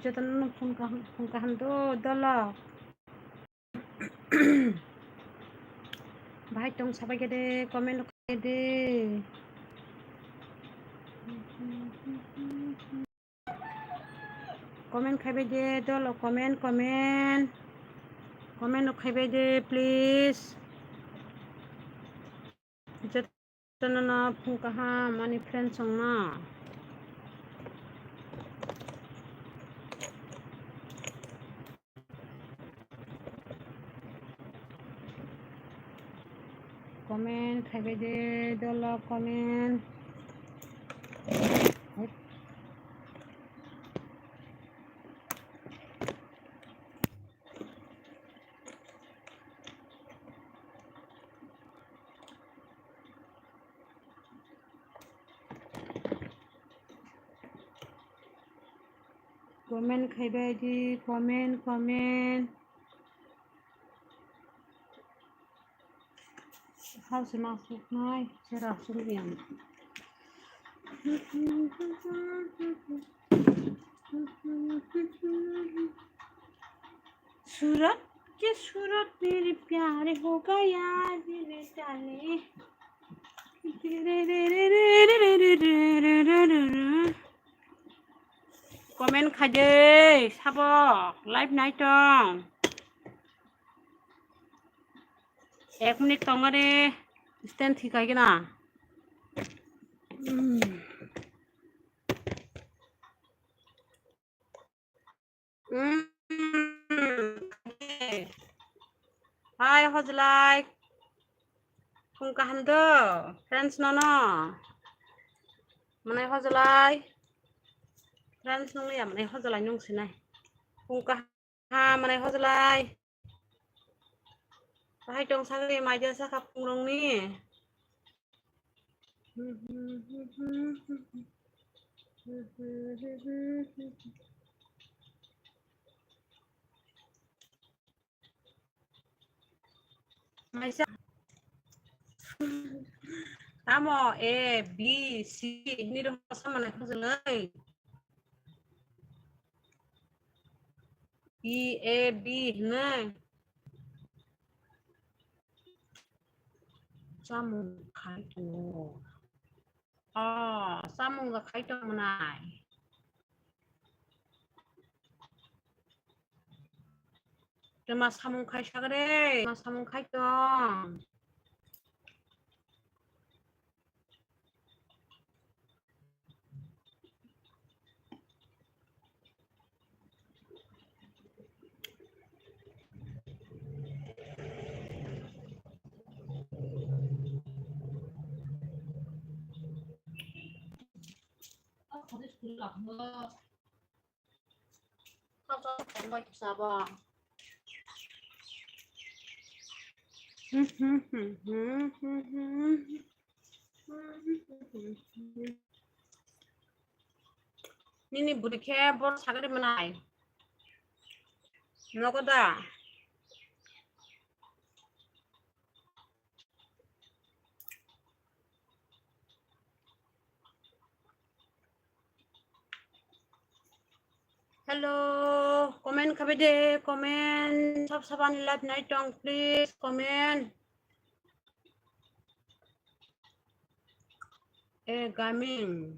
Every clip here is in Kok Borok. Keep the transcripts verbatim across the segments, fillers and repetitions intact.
Jotono phone kaham, phone kaham do dolo. Bahai tong sabai khe de, comment khai de. Comment khaibai de dolo, comment, comment. Comment rok khaibai de, please. Jotono no phung kaham ani friends rok no. Comment khaibai de dolo, comment. Comment khaibai di, comment, comment. Hao se ma suknai, sera suk yang. सूरत के सूरत मेरे प्यार हो गया दिल जाने। Comment khai de, sabo, live nai tong. Ek minute tong ari, stand thik khai gana. Hmm. Hmm. Hai, hojlai. Phung kaham do, friends nono. Manai hojlai. Friends nung ya, manai hojlai nung sinai. Phung kaham, manai hojlai. Bahai tong sagri, maija saka phung rong ni. Maisa. Tamo A, B, C, hini rok sama nai khojlai. B, A, B hini. Samung khai tongo. Oh, samung ga khai tong manai. Tama samung khai sagre, tama samung khai tong. Nini bwrwi khe bor sagri manai. Nogo da? Hello, comment khabe de, comment, sab sabani live nai tong, please, comment. E gaming.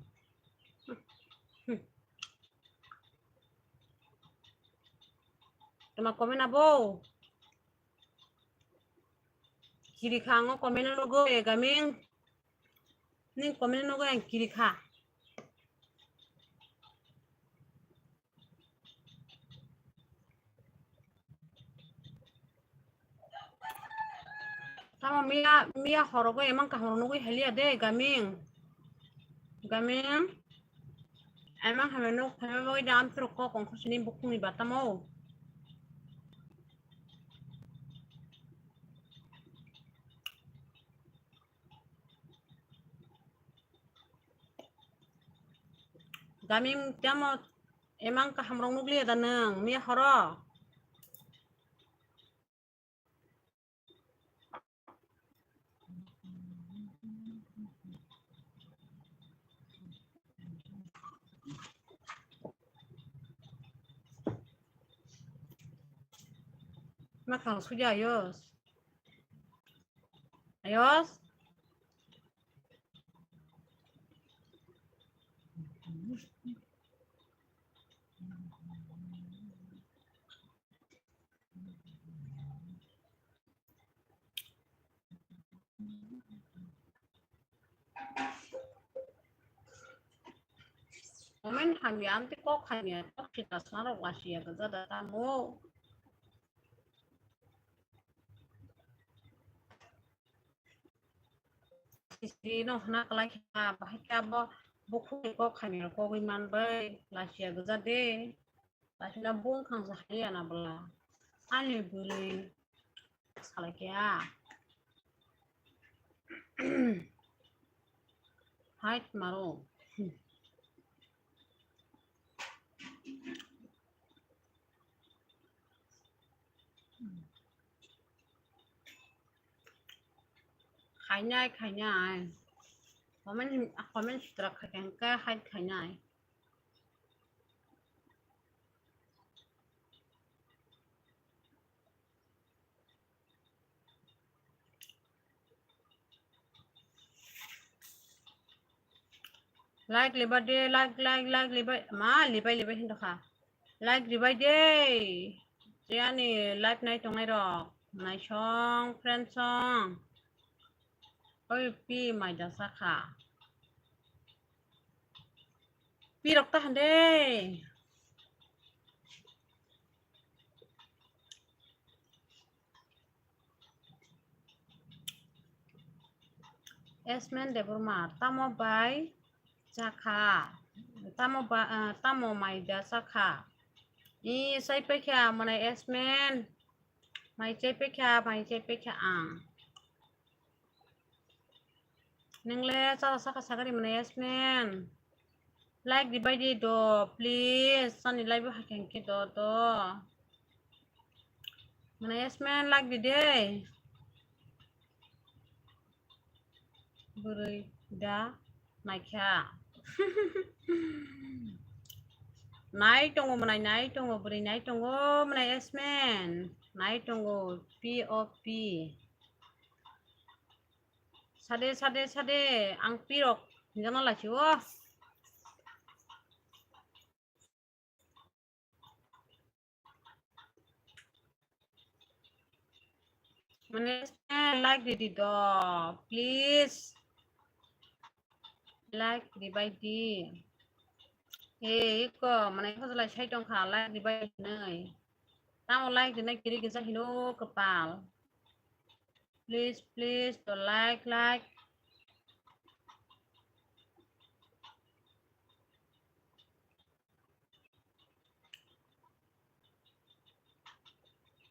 Tama comment abo. Kiri kha ang o comment no logo e gaming. Ning comment no logo ang kiri kha. Tamo miya, miya horogo emang kaham rok nugui haliya de gaming. Gaming. Emang hamya nuk phaima bagwi da amtwrwk kok ongkha sini bukhukni batamo. Gaming tamo emang kaham rok nugliya da nwng miya horo? Makhang suya Ayos. Ayos. Comment hamya, amtwi kok hamya, tok sita swnarok lasiya gajada tamo. Sisiri no hwna kwlai kha, bahai khe abo bukhukni kok hamya rok kogwi manbai lasiya gajade. Lachina bung khangsa hai ana bwla. Ani bwrwi salai khe a. Hai maro. Khainai, khainai. Comment, comment sitra khaikha hwnkhe hai khainai. Like liba de, like, like, like liba, ma libai, libai hinto kha. Like libai de. Je ani live nai tongnai rok. Nai song, friend song. Oi, pi mai da sakha. Pirok ta hande. Esmen Debbarma, tamo bai chakha, tamo ba, ah, tamo mai da chakha. I sai paikha mane Esmen, mai chai paikha, mai chai paikha ang. Nwngle chara saka sakari mane Esmen. Like ribai di do, please. Sani live bo haikhe do do. Mane Esmen like di de. Bwrwi da naikha. Nai tongo mane, nai tongo, bwrwi nai tongo mane Esmen. Nai tongo P O P. Sade, sade, sade, ang pirok hinjana laisio. Mane, like di di do, please. Like di bai di. He, iko, mane, hojlai sai tongkha, like di bai di nai. Tamo like di nai, kiri kisa hino kepal. Please, please, to like, like.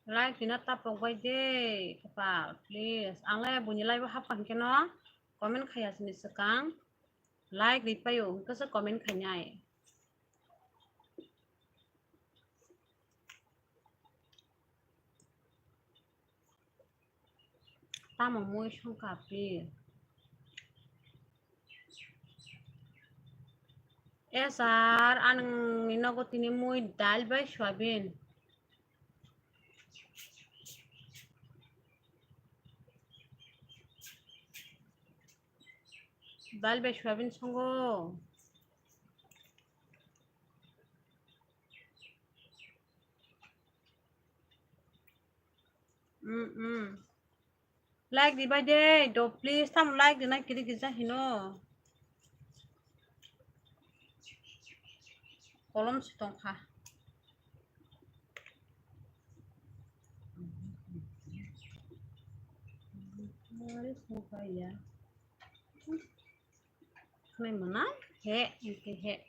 Like dina tapok bai de, kepal, please. Ang le buini live o hapkha hwnkhe no comment khaya sini swkang. Like ri paio, hwnkhe se comment khainai. Tamo mui songkha pi. Esar, anwng ni nogo tini mui dal bai soyabin. Dal bai soyabin songo. Mm, mm. Like di bai de, do please, tam like di na kiri kisa hino. Kolom si tongkha. Are so kaya. Khnai mana? He, he, he.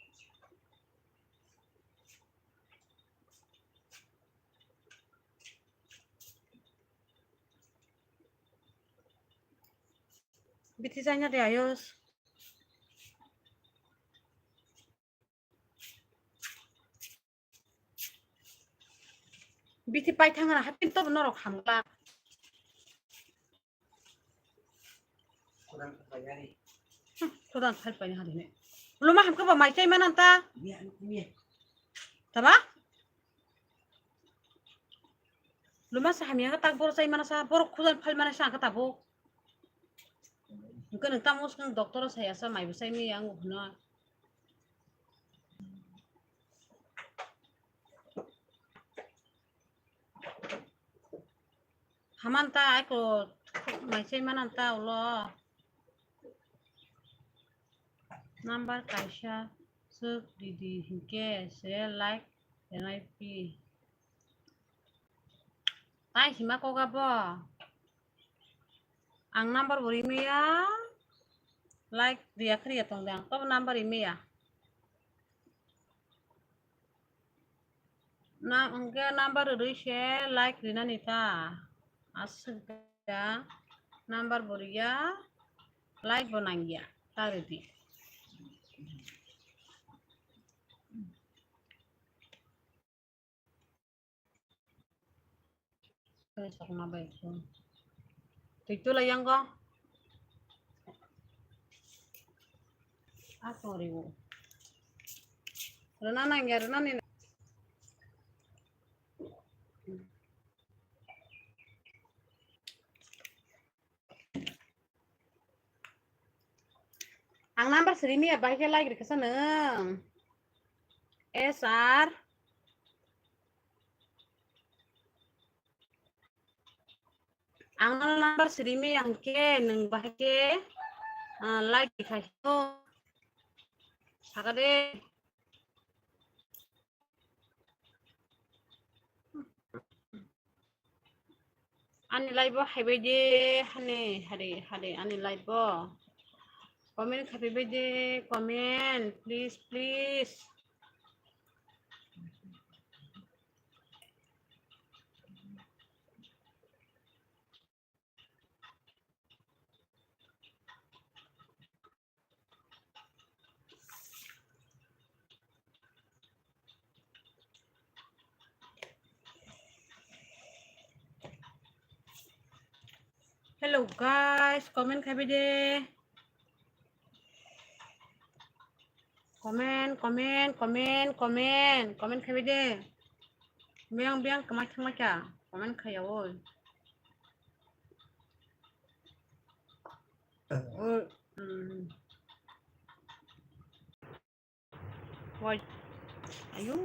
Bithi chai na de ayos. Bithi pai thang na hapin to norok hamla. Kodan khai pai na hadi ne. Loma hamka ba mai chai manan ta. Taba? Luma sa hamya khe tak borok chai mana sa, borok khujan phal mana sa khe tabuk. Hwnkhe nwng tamo swkang doctor o saya sa, mai bo chai maya wng hwno. Haman ta aiko mai chai manan ta ulo. Number kaisa swk didi hinkhe se like N I P. Tai hima koga bo. Ang number bo rimaya, like riya khriya tong de ang, tobo number rimaya. Na, hwnkhe number rwi se like rinani ta. Aswk da number bo riya, like bo nangya, ta ridi. Twi tula yango. Asori o. Rwna nangya, rwna ni. Ang number siri miya, bahai khe like rikha sa nwng. S R. Ang no number siri miya hwnkhe nwng bahai khe, ah, like rikha hino. Saka de. Ani live o haibai de, hani, hari, hari, ani live o. Comment khaibai de, comment, please, please. Hello guys, comment khaibai de. Comment, comment, comment, comment, comment khaibai de. Biyang, biyang, kwma, kwma kya? Comment khaiya oi. Oh, mm. Why? Ayo.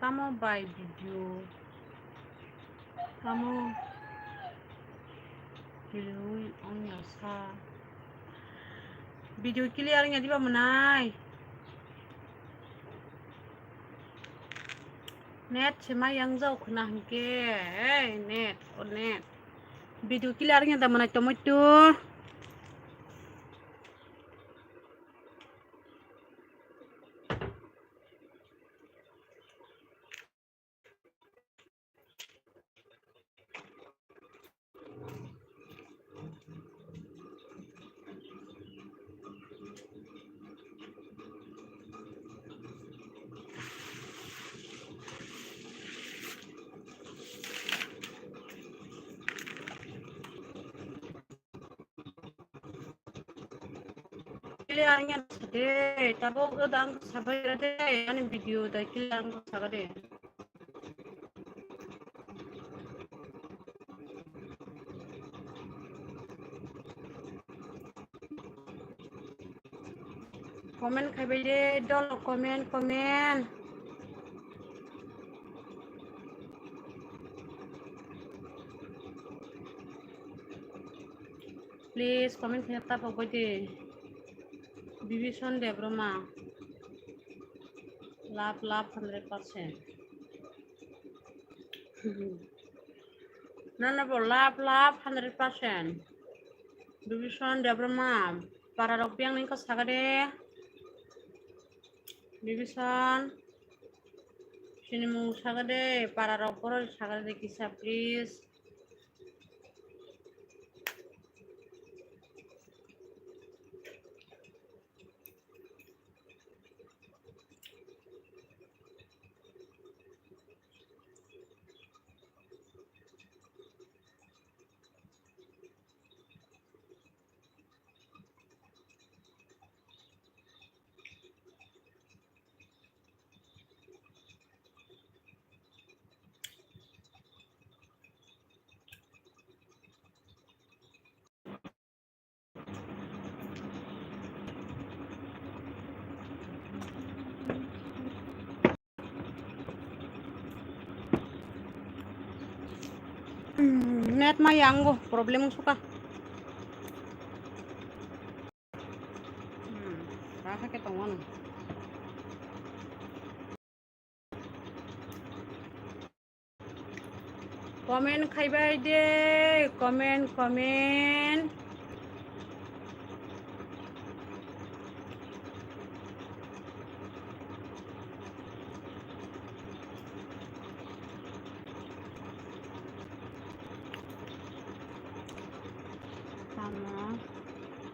Tamo bai video? Tamo clear wngya sa? Video clear wngya diba mwnai? Net se ma yang jao khna hinkhe, ei net, o net. Video clear wngya da mwnai tomato? Clear wngya de, tabuk da ang sabai ra de, ani video da clear wngkha saka de. Comment khaibai de, dol comment, comment. Please comment khe ta pogoi de. Bibison Debbarma. Love, love, hundred percent. Nana bo love, love, hundred percent. Bibison Debbarma. Para rok biang ni ko sagade. Bibison. Sini mung sagade. Para rok boro sagade kisa, please. Hmm, net ma yango problem suka. Hmm, raha ke tongo no. Comment khaibai de, comment, comment. Tamo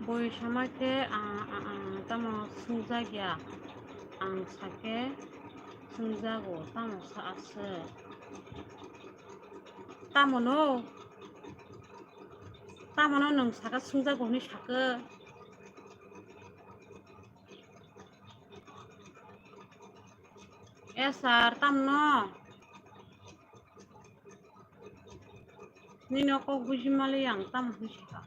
boi sama khe, ah, ah, ah, tamo swngjak ya. Ang sakhe swngjago, tamo sa aswk? Tamono, tamono nwng sakha swngjago hwnwi sakhe? E sir, tamono? Nini o kok buji mali ang tamo hwnwi sakha.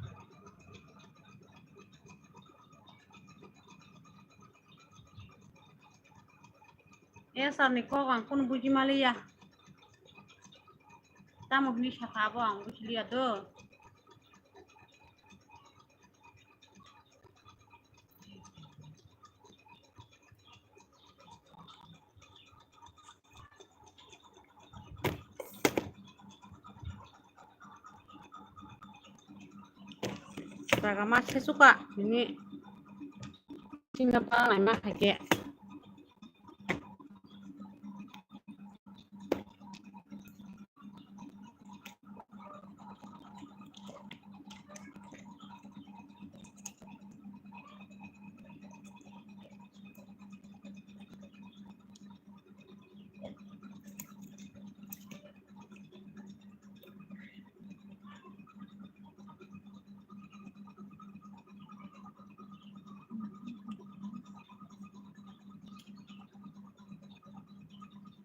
E sir ni kok ang kunu buji maliya. Tamo hwnwi sakha abo ang buji liya do. Jaga ma se suka, ini. Singna pa nai ma hai ke.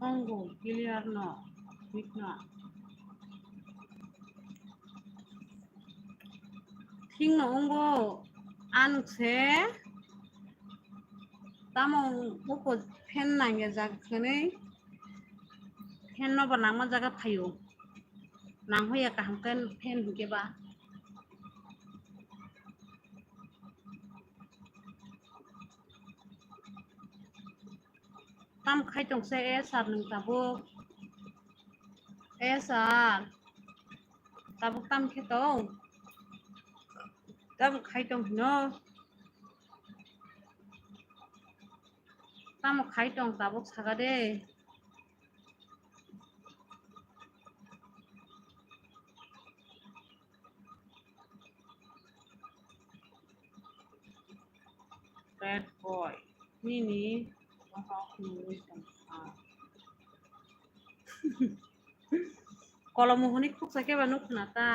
Ongo clear no, thik no. Thik no ongo, ang se tamo uko fan nangya jaga khenwi, fan no bo nangma jaga phaio, nang hoya kaham khe fan hinkhe ba. Tam khai tong se, e sir, nwng tabuk? E sir, tabuk tam khe tong? Tam khai tong hino? Tamo khai tong tabuk saka de? Bad boy. Nini bohok nungwi tongkha. Kolomo hwnwi khuksa khe ba nuk khna ta.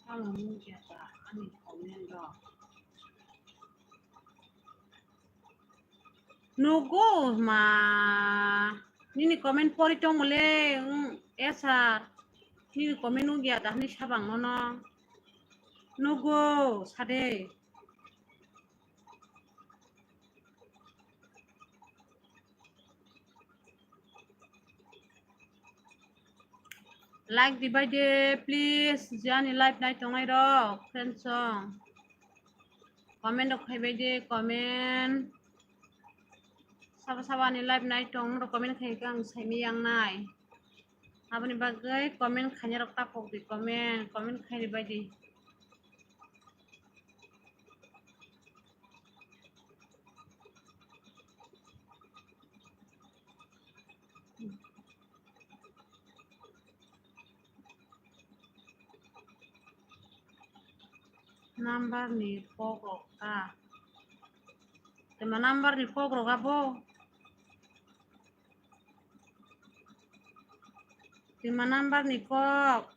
Tamo nukya ta ani comment rok? Nugo ma, nini comment pori tongmole, mm, e sir, nini comment nukya ta hwnwi sabang nono. Nugo, sade. Like dibai de, please, je ani live nai tongnai rok, friends song. Comment rok khaibai de, comment. Sabo sabo ani live nai tong, norok comment khai khe ang saimai yang nai. Aboni bagwi comment khainai rok ta pok di, comment, comment khai dibai di. Number ni kok rok ta. Twma number ni kok rok abo. Twma number ni kok.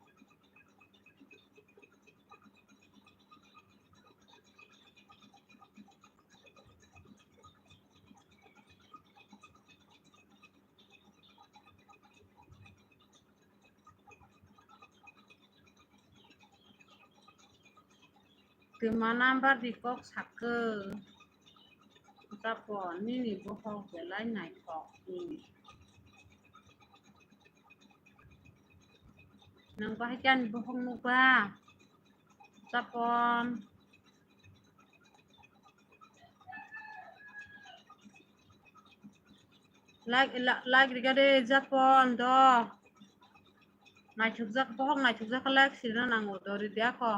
Twma number di kok sakhe. Japon nini bohok belai naithok. Hmm. Nang bahai khe ani bohok nukba? Japon. Like, la-, like riga de Japon do. Naithokjak, bohok naithokjak like sirina nango do, ri de ako.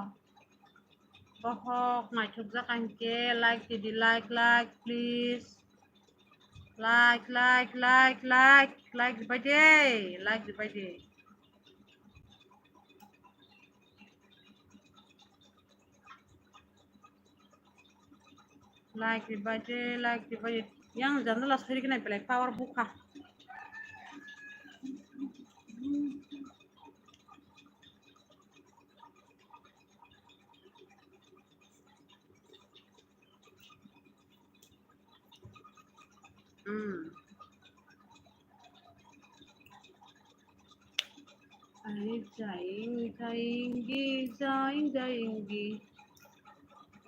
Bohok naithokjak ang khe like di, like, like, please. Like, like, like, like, like ribai de, like ribai de. Like ribai de, like ribai de. Yang jandala sari kena belai power bukha. Hmm. Ai, jaing, jaing, gi, jaing, jaing, gi.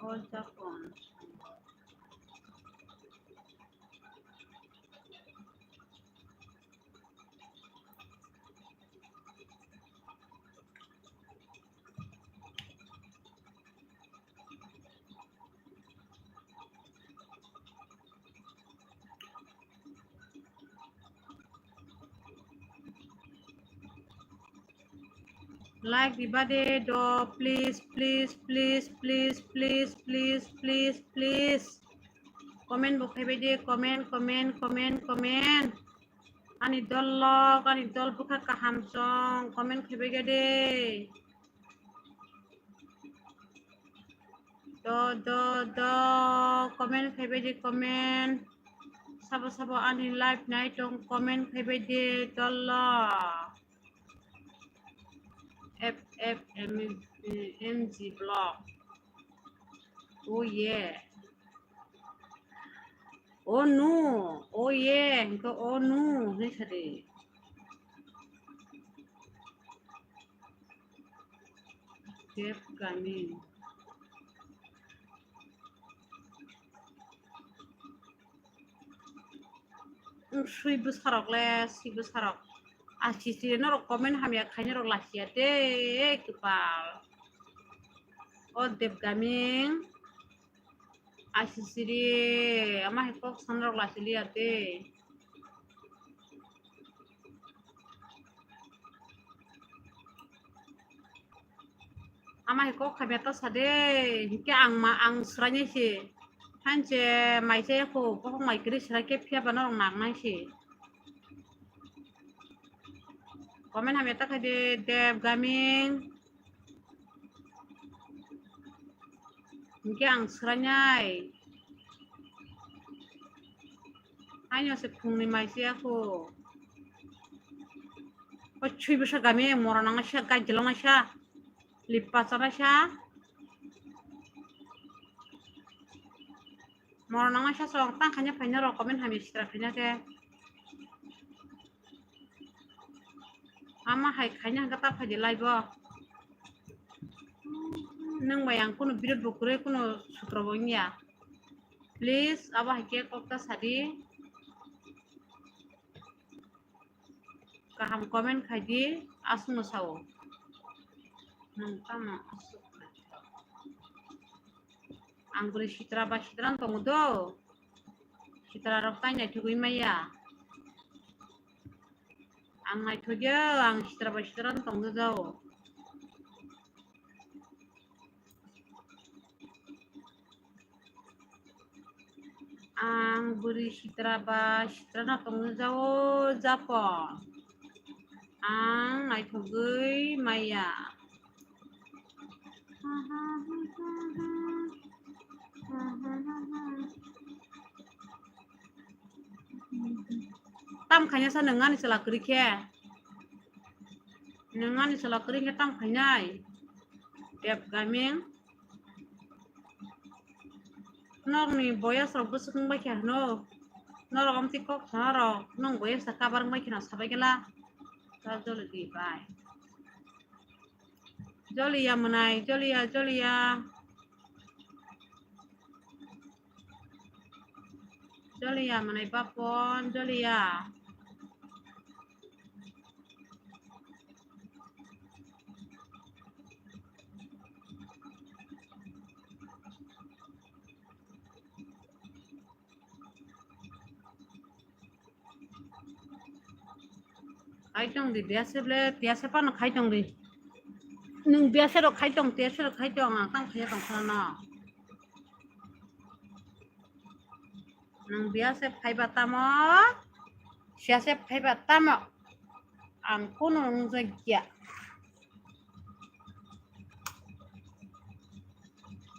Oh, Japon. Like riba de do, please, please, please. Comment bo khaibai de, comment, comment, comment, comment. Ani dol lok, ani dol bwkha kaham song, comment khaibai ga de. Do, do, do, comment khaibai de, comment. Sabo, sabo ani live nai tong, comment khaibai de, dol lok. F F M, M G blog. Oh yeah. Oh no. Oh yeah. Hingke oh no. Hei sari. Dev Gaming. Sui bwsarok le, sui bwsarok. Asisiri norok comment hamya khainai rok lachia de, kwpal. O Dev Gaming. Asisiri, ama hai kok sanai rok lachiliya de. Ama hai kok khaimya ta sa de, hinkhe ang ma, ang swrainai se. Hanse mai se kho, bokhok mai kwrwi swrai khe phiya ba norok nangnai se. Comment hamya ta khai de, Dev Gaming. Hinkhe ang swrainai. Haino se phungni mai se kho. O sui bwsa Gaming, mora nangnaisa, gai jeloknaisa, lippa chanaisa. Mora nangnaisa chwng tang khaina phaina rok comment hamya sitra khaina khe. Ama hai khaina hwnkhe ta phaidi live o. Nwng bai ang kunu birat bo kwrwi, kunu sutro bo wngya. Please, abo hai khe kok ta sadi. Kaham comment khai di, aswkno sao. Nwng tamo aswk. Ang bwrwi sitra ba sitra wng tongo do. Sitra rok tai naithogwi maya. Ang naithogya, ang sitra ba sitra wng tongdo jao. Ang bwrwi sitra ba sitra no tongwi jao, Japon. Ang naithogwi maya. Tam khaina sa nwng ani chwla kwrwi khe? Nwng ani chwla kwrwi khe tam khainai? Dev Gaming. Norokni boyes rok bwswk wng bai khe hwno. Norok amtwi kok sana rok nwng boyes sa kabar wng bai kheno sabai gela. Jol jol di bai. Joliya mwnai, joliya, joliya. Joliya manai bapon, joliya. Khai tong di, B S F le, B S F ano khai tong di. Nwng B S F rok khai tong, T S F rok khai tong, ang tang khaiya tong khana no. Nwng B S F phaiba tamo, C S F phaiba tamo, ang kunu wngjakya.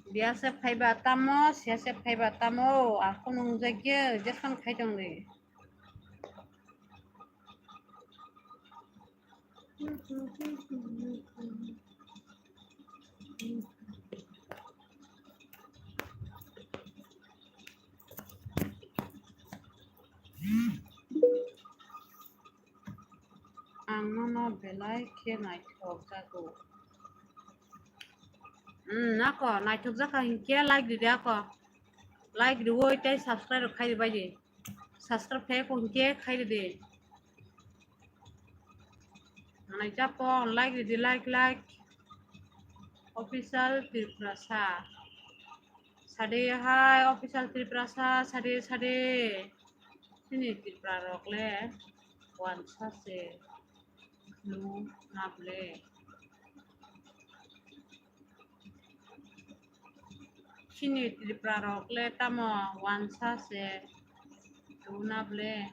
B S F phaiba tamo, C S F phaiba tamo, ang kunu wngjakya, jespan khai tong di. Ang nono belai khe naithok jago. Hmm, ako naithok jakha hinkhe like ridi ako. Like riwoi tei subscribe rok khai ribai di. Subscribe khai ko hinkhe khai ridi. Manai japon like ridi, like, like. Official Tiprasa. Sade hai Official Tiprasa, sade, sade. Chini Tripura rok le wansa se. Lu nable. Chini Tripura rok le tamo wansa se. Lu nable.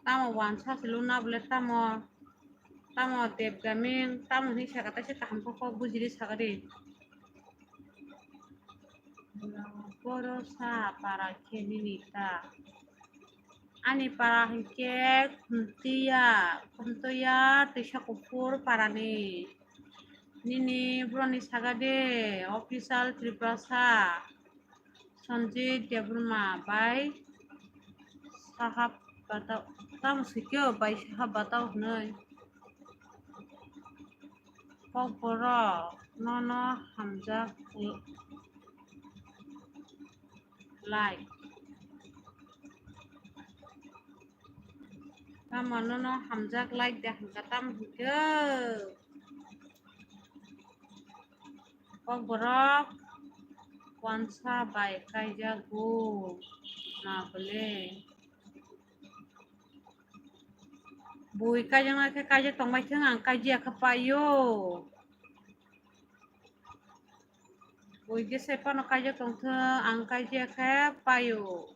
Tamo wansa se luna bole tamo, tamo Debgaming, tamo hinwi saka taisa kaham kok kok bujiri saka di. Boro sa para khe nini ta. Ani para hinkhe Khumtiya, Khumtoya, Twisa Kuphur parani. Nini boroni saka de, Official Tiprasa. Sanjit Debbarma bai Sahab Batao, tamo swikhe bai Sahab Batao hwnwi. Kokborok nono hamjak like. Tamo nono hamjak like de hwnkha, tamo hwnkhe. Kokborok wansa bai kaijago na bole. Bui kaijaknai khe kaijak tongbai thung, ang kaijakha paio. Bui jesai phano kaijak tongthung, ang kaijakha paio.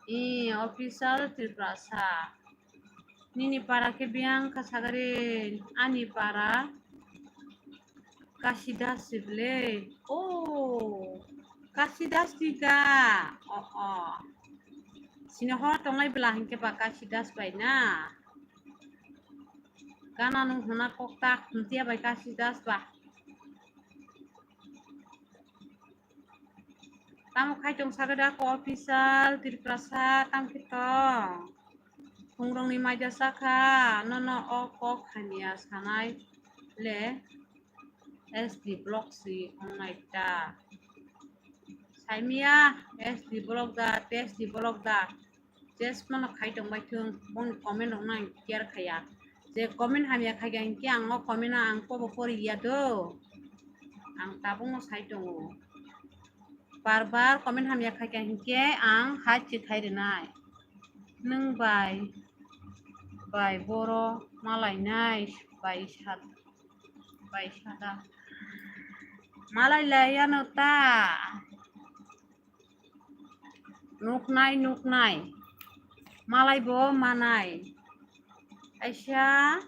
I Official Tiprasa. Nini para khe biyang kha sagari, ani para Kasidas si bwle. Oh, Kasidas ni da. Oh, oh. Sini hor tonglai bwla hinkhe ba Kasidas bai na. Gana nung huna kok tak hwntiya bai Kasidas ba. Tamo khai tong sagada ko Official Tiprasa tamo khe tong. Phungrokni maida sakha, nono o kok hamya sanai le S D block si ongnai ta. Saimia S D block da, S D block da. Jesmano khai tongbai thung, boni comment rokno ang care khaiya. Je comment hamya khaikha hinkhe ang o comment no ang pobo poriya do. Ang tabukno sai tongo. Bar bar comment hamya khaikha hinkhe ang hai chikhai rwnai. Nwng bai, bai boro malainai bai sat, bai sada. Malai lai ano ta. Nuknai, nuknai. Malai bo manai. Kaisa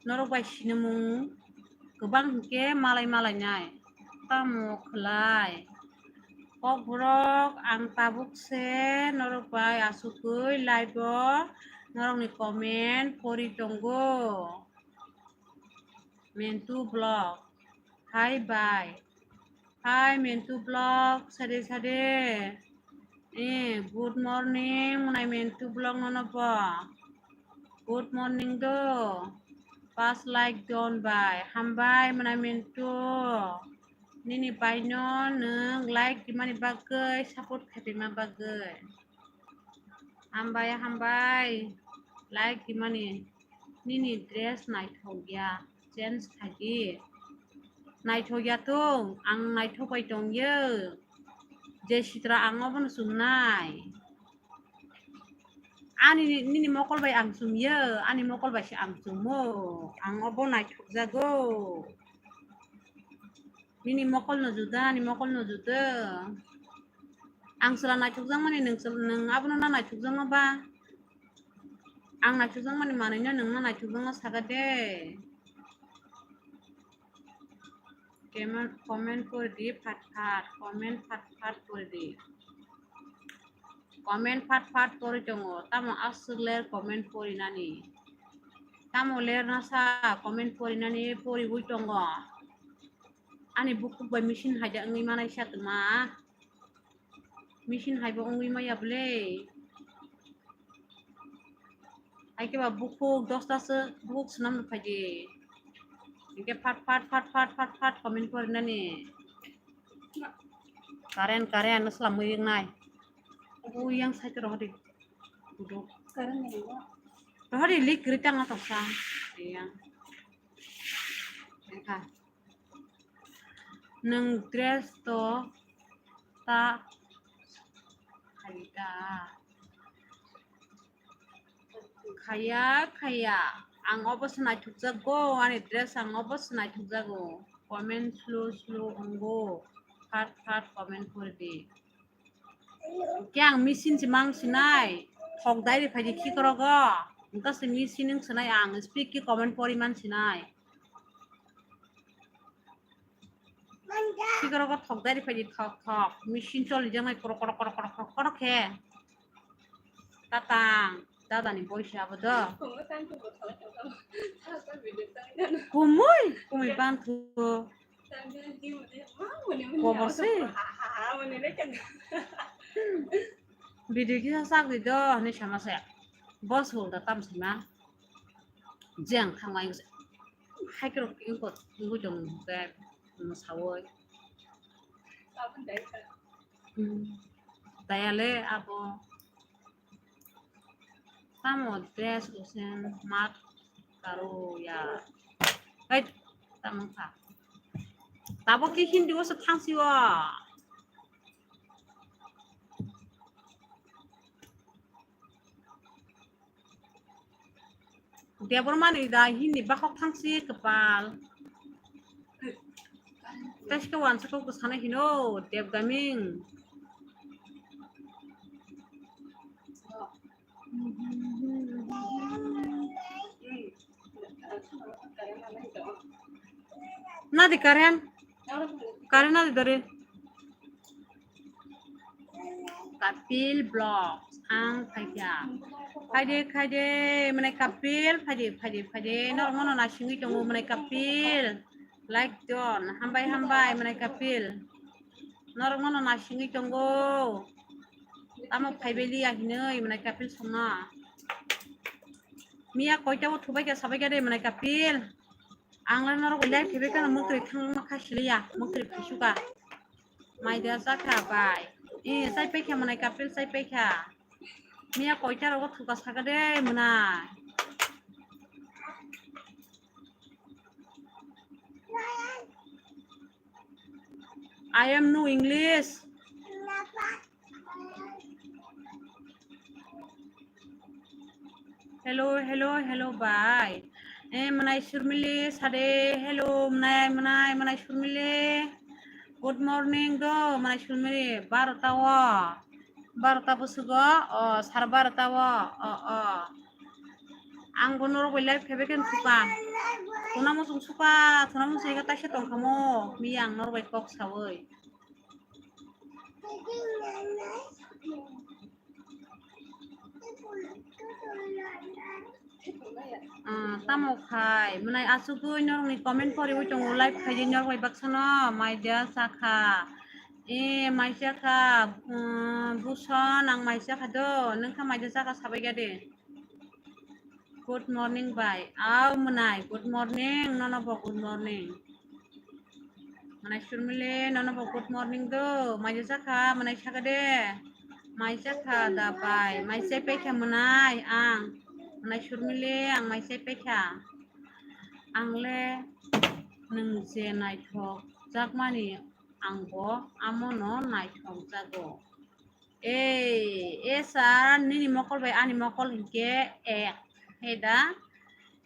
norok bai sinimung kwbang hinkhe malai malainai. Tamo khlai. Kokborok ang tabuk se norok bai asugwi live o norokni comment pori tongo. Mentu vlog. Hai bai. Hai Mentu vlog, sade sade. Eh, good morning, mwnai Mentu vlog nono bo. Good morning do. Pas like don bai. Hambai mwnai Mintu. Nini baino nwng like dimani bagwi, support khaipima bagwi. Hambai, hambai. Like dimani. Nini dress naithok ya. Change khaidi. Naithok ya to. Ang naithok bai tongyo. Je sitra ang obono chumnai. Ani, nini mokol bai ang chumyo, ani mokol bai se ang chumo. Ang obo naithokjago. Nini mokol no juda, ani mokol no juda. Ang chwla naithokjakmani nwng chwla, nwng abono na naithokjakma ba? Ang naithokjakmani manwino nwng na naithokjakma saka de. Comment, comment pori di phat phat, comment phat phat pori di. Comment phat phat pori tongo, tamo aswk ler comment pori nani. Tamo ler nasa comment pori nani pori ui tongo. Ani bukhuk bai machine haida wngwi manai sa tuma. Machine haibo wngwi maya bwle. Hai khe ba bukhuk dosta se bukhuk swnam rw phaidi. Hinkhe phat phat phat phat phat phat comment pori nani. Current, current no slam mui wngnai. Ui yang side rohori. Rohori lik ritang atoksa. Iya. Eka. Nwng dress to ta khali ta. Khaya, khaya. Ang obo se naithokjago, ani dress ang obo se naithokjago. Comment slow, slow ongo. Phat, phat comment pori di. Khe ang machine se mang sinai. Thok dai ri phaidi khikorogo. Engka se machine wng sinai ang speed khe comment pori man sinai. Khikorogo thok dai ri phaidi thok thok. Machine choli jangnai korok korok korok korok korok korok khe. Tatang. Dadani boisa abo do. Kumui, kumui banthu. Kobor se. Video kisa sak di do, hinui sama se. Boss hol da tam sima. Jeng thangmai se. Hai kro inko, inko jong ke, mo sawoi. Hmm. Dayale abo. Tamo dress usen mat karo ya. Hai, tamo kha. Tabo ki Hindi o se thangsi o. Debor mani da Hindi bakhok thangsi kwpal. Teske wansa kok sana hino Deb Gaming. Nadi current? Current nadi dori? Kapil Vlogs ang phaikha. Phaide, phaide, mane Kapil, phaide, phaide, phaide. Norok mono nasingwi tongo mane Kapil. Like don. Hambai, hambai, mane Kapil. Norok mono nasingwi tongo. Tamo phaibai liya hinui mane Kapil songno. Miya koita o thubai kha sabai kha de mane Kapil. Ang le norok live khe bekha no mwkhri thangma kha siliya, mwkhri phaisuka. Mai da jakha bai. E, chai paikha mwnai Kapil chai paikha. Miya koita rogo thuka saka de mwnai. I am no English. Hello, hello, hello, bai. Eh, mwnai Surmili, sade, hello, mwnai, mwnai, mwnai Surmili. Good morning do, mwnai Surmili, barota o. Barota bwswgo, o, sar barota o, o, o. Ang bo norok bai live khe bekhe thuka. Thuna muchung suka, thuna muchung ega taisa tongkha mo. Miya ang norok bai kok sawi. Ah, tamo khai, mwnai asugwi norokni comment poriwi tongo, live khaidi norok bai baksano, mai dia chakha. E, mai chakha, um, Buson, ang mai chakha do, nokha mai dia chakha sabai gade. Good morning bai. Aw mwnai, good morning. Nono bo good morning. Mwnai Surmili, nono bo good morning do. Maisa chakha, mwnai saka de. Maisa kha da bai. Maisa pekha mwnai ang. Mwnai Surmili, ang maisa pekha. Ang le nwng je naithok jakmani, ang bo amono naithok jago. Ei, e sir, nini mokol bai ani mokol hinkhe ek. He da?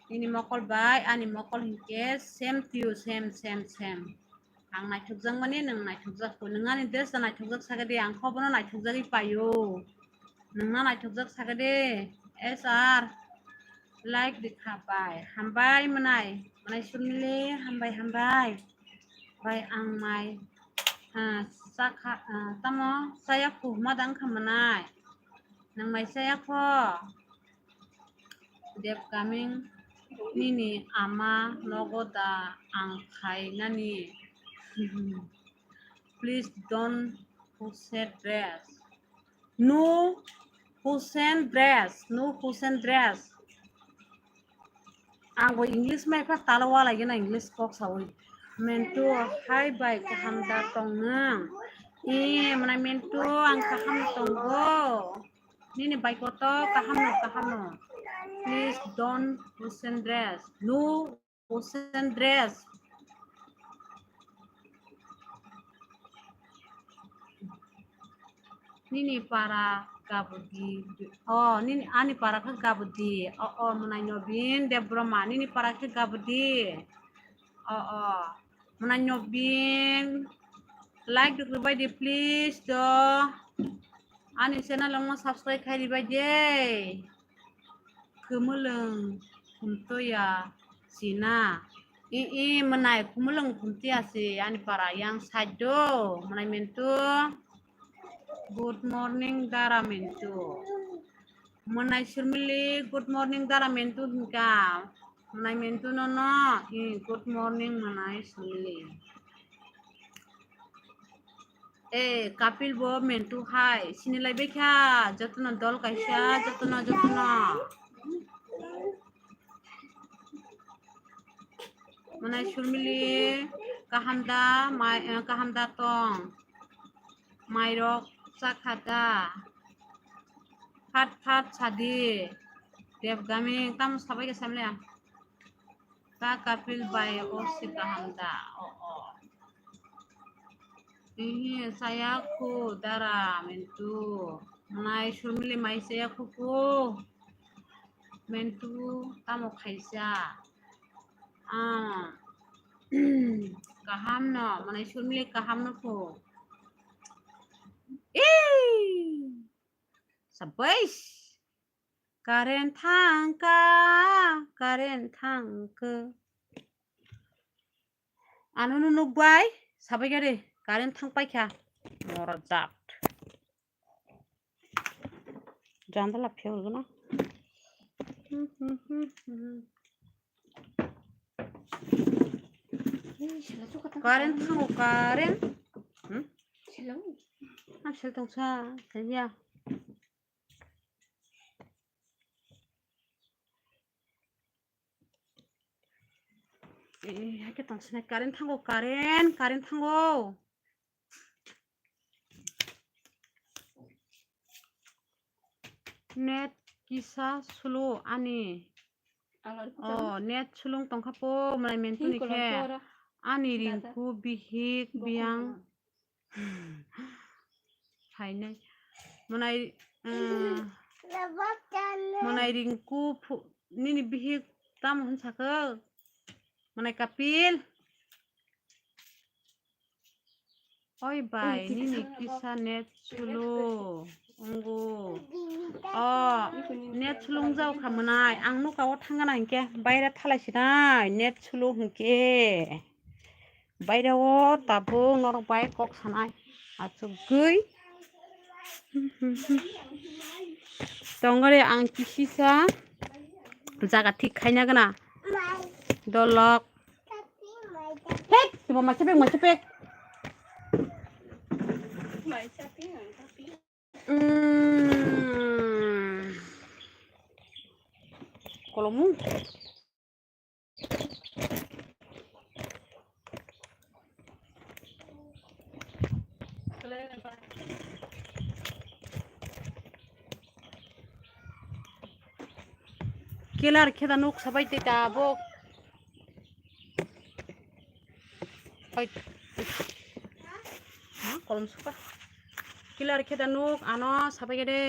Nini mokol bai ani mokol hinkhe same to you, same, same, same. Ang naithokjakmani, nwng naithokjak kho. Nwng ani dress ta naithokjak sakha de, ang kho bono naithokjagwi paio. Nwngno naithokjak sakha de, e sir. Like rikha bai. Hambai mwnai. Mwnai Surmili, hambai, hambai. Bai ang mai. Ah, chakha, ah, tamo chaya kho huma dang kha mwnai. Nwng mai chaya kho. Debkaming nini ama nogo da ang khainani. Please don't push dress. No push dress, no push dress. Ang bo English mai pha talo wala gina English kok sawi. Mentu hai bai kaham da tong nang. E, mana mentu ang kaham tongo. Nini bai koto kaham no, kaham no. Please don't push dress. No push dress. Nini para gabudi. Oh, nini ani para khe gabudi. Oh, oh, mwnai Nobin Debbarma. Nini para khe gabudi. Oh, oh. Mwnai Nobin. Like rwbai di, please, do. Ani channel no subscribe khai rwbai di. Khumulwng khumtoya sina. I, i, mwnai khumulwng khumtoya si ani para yang side do. Mwnai mentu. Good morning, dara mentu. Mwnai Surmili, good morning, dara mentu hinka. Mwnai mentu no no. I, good morning, mwnai Surmili. Eh, Kapil bo mentu hai. Sinilai bekha, jotono dol kaisa, jotono, jotono. Mwnai Surmili, kaham da, mai, eh, kaham da tong. Mairok chakha da. Phat, phat sadi. Debkaming, tamo sabai khe samle. Ta Kapil bai o si kaham da? O, o. Ihi, saya khu dara mentu. Mwnai Surmili mai saya khu khu. Mentu tamo khaisa. Ah. Kaham no, mwnai Surmili kaham no khu. Ei! Sabais! Current thangkha, current thangkha. Ano no nukbai, sabai gari, current thangpai kha. Mora jat. Jandala phiyok rwgwna. Current thango, current. Hmm? Am sel tongsa, kaya. Eh, hai khe tong sinai, current thango, current, current thango. Net kisa slow ani. Oh, net slow tongkha po, mwnai mentu ni khe. Ani ringku bihik biang. Phainai. Mwnai, eh, mwnai ringku phu-, nini bihik tamo hwn sakha? Mwnai Kapil. Oi bai, nini kisa net slow wngo. Oh, net slow wngjao kha mwnai. Ang nuka o thangana hinkhe baira thalai sinai net slow hinkhe. Baira o tabuk norok bai kok sanai achukgwi. Tongori ang kisisa jaga thik khaina gana. Dolok. Hek, timo macha pek, macha pek. Mm. Kolomu. Kilar khe da nuk sabai tei tabuk. Oi. Ha, kolom suka. Kilar khe da nuk ano sabai de.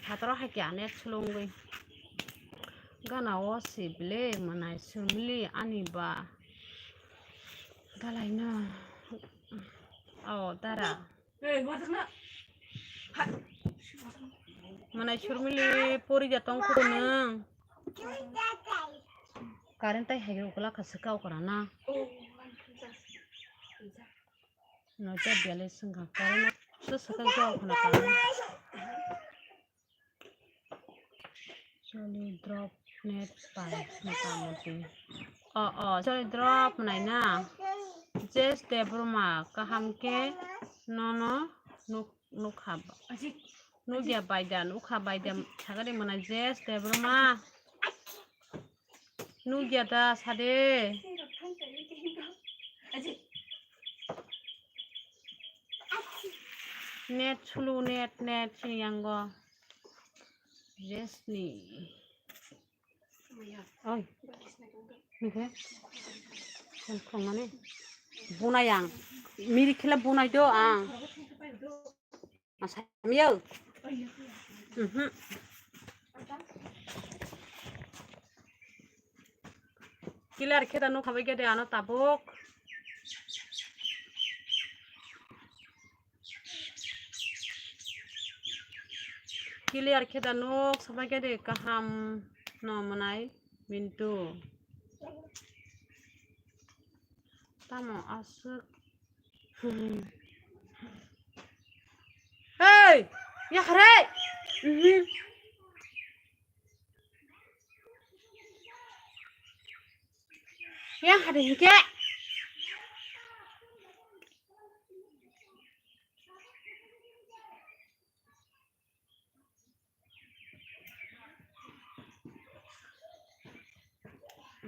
Hataro hai khe anek sulungwi. Gana o si ble manai sumli ani ba. Dalai no. O dara. Manai surmili pori ja tong khudu nung. Current tai hai ukula kha swka ukra na. No ja biale sungkha current so swka ja ukra na current. Joli drop net pai motamoti. O, o, joli drop mwnai na. Jes Debbarma kaham khe nono nuk-, nukha ba-, nukya baida, nukha baida sagadi mwnai Jes Debbarma. Nukya da sade. Net sulu, net, net sini yango. Jesni. Oi. Nike. Khongmani. Bunai ang. Miri khela bunai do ang. Asamiyo. Mhm. Kilar khe da nuk habai khe de ano tabuk. Kilar khe da nuk sabai khe de kaham no mwnai Mintu. Tamo aswk. Hey! Yakre! Mhm. Yang hade hike.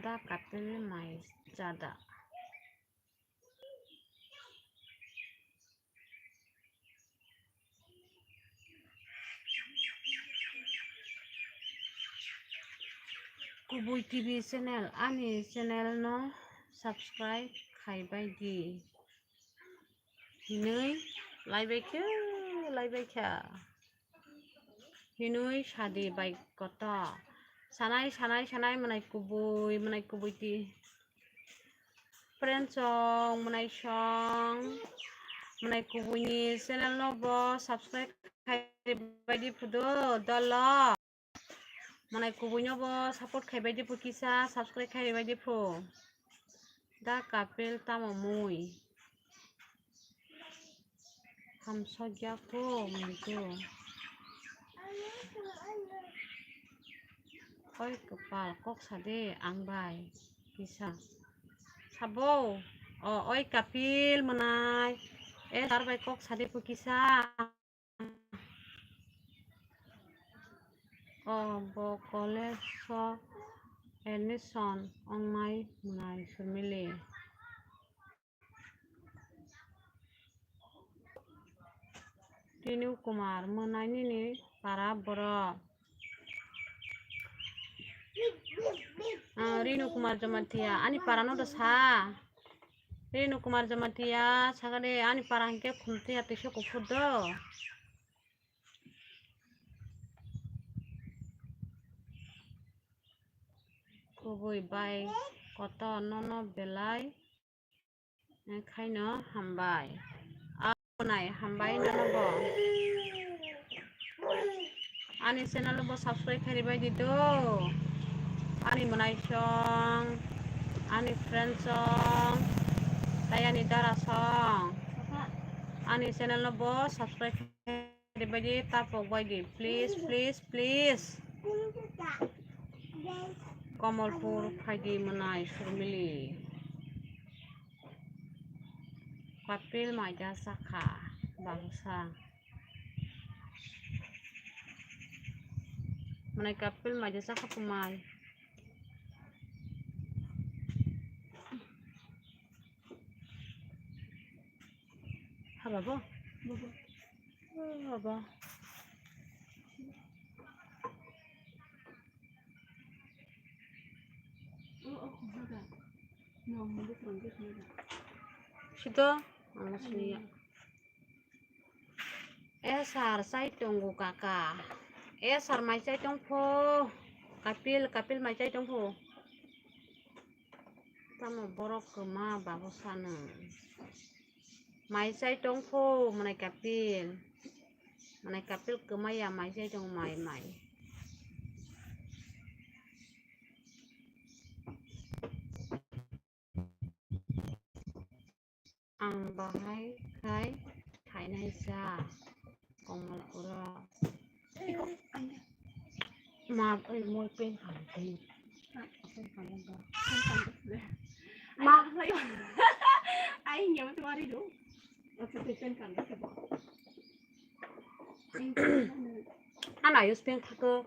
Da katel mai chada. Kubui T V channel, ani channel no subscribe khai bai di. Hinui laibai khe, laibai kha. Hinui sadi bai koto. Sanai, sanai, sanai mwnai kubui, mwnai kubui ti. Friend song, mwnai song. Mwnai kubui ni channel no bo subscribe khai bai di phudo, dolo. Mwnai kubui no bo support khai bai di phu kisa, subscribe khai bai di phu. Da kapil tamo mui. Hamsokya ko mui ko. Oi kwpal kok sade ang bai kisa. Sabo. O, oi kapil mwnai. E sar bai kok sade phu kisa. O bo college o admission ongnai mwnai family. Rinu Kumar mwnai nini para borok. Ah, Rinu Kumar Jamatia ani para no da sa. Renu Kumar Jamatia sagade ani para hingke khumtiya tisa kuphur do. Kubui bai koto nono belai khaino hambai. Nai hambai nono bo. Ani channel bo subscribe khairi bai di do. Ani mwnai song, ani friend song, tai ani dara song. Ani channel no bo subscribe khairi bai di, tapok bai di, please, please, please. Kamalpur phaidi mwnai Surmili. Kapil maida sakha bangsa. Manai kapil mai de sakha pumai. Haba bo? Haba. Sito, ang sini ya. Esar chai tongo kaka. Esar mai chai tongpho. Kapil, kapil mai chai tongpho. Tamo borok kwma babu sano. Mai chai tongpho, manai kapil. Manai kapil kwma ya mai chai tong mai mai. Ang bahai khai thainai cha Kamalpuro. Ma, oi, moi pen khan tei. Ma, ai nyawa tu mari do. Ana ayus pen thako.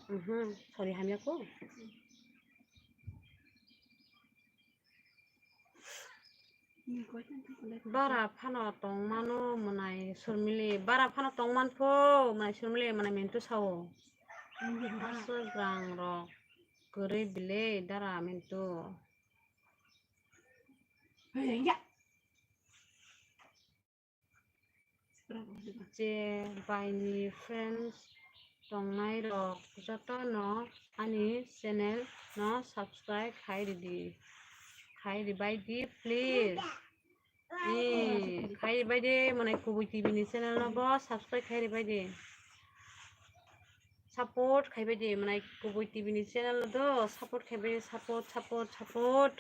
Mhm, sorry, hamya ko. Bara phano tongmano mwnai Surmili. Bara phano tongman pho mwnai Surmili, mwnai Mintu sao. Aswk rang rok kwrwi bile dara Mintu. Je baini friends tongnai rok joto no ani channel no subscribe khai ridi, khai ribai di please. Ee, khai ribai di, mane Kubui T V ni channel no bo subscribe khai ribai di. Support khai bai di, mane Kubui T V ni channel no do support khai bai di, support, support, support.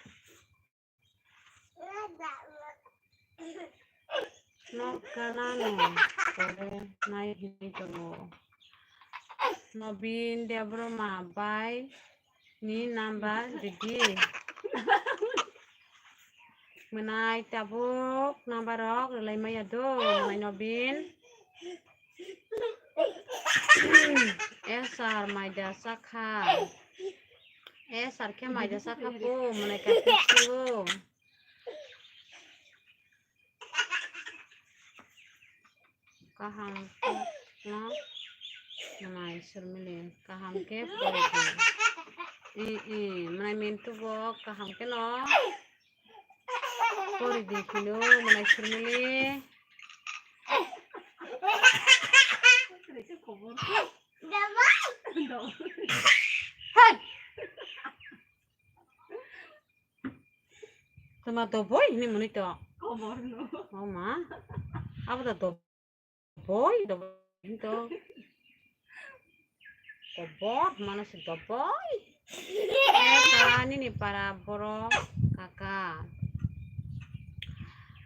Nok gana no pore nai hinwi tongo. Nobin Debbarma bai ni number ridi. Mwnai tabuk number rok rwlai maya do, mwnai Nobin. Esar maida sakha. Esar khe maida sakha po, mwnai kapil singo. Kaham khe no, mwnai Surmili, kaham khe pori di. I, i, mwnai Mintu bo kaham khe no. Pori di phino, mwnai Surmili. Hey! Tama doboi hini muni to. Komor no. Oh ma. Abo to doboi, doboi hini to. Dobor, mana si doboi. Esa nini para boro kaka.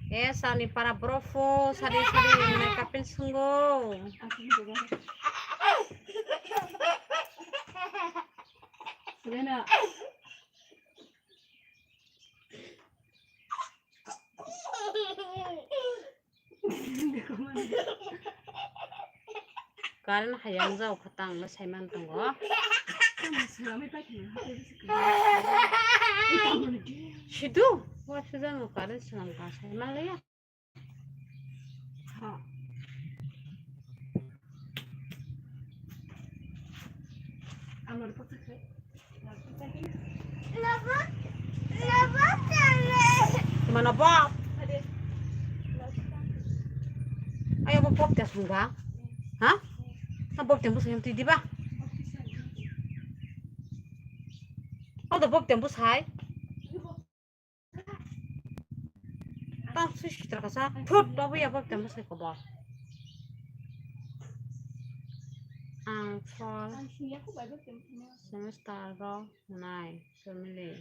Esa ni para boro fo sari sari mane kapil sungo. Rena. Current hayang jao khatang le saiman tongo. Sidu, wa sujano current swnam ka saiman le ya. Mano bo? Ayo bo pop te sung ba? Ha? Na pop te bu sung ti di ba? Oh, do pop te bu sai. Tang sui sitra kasa. Thut, tobo ya bab temo sai kobo. Ang phol semester rok nai family.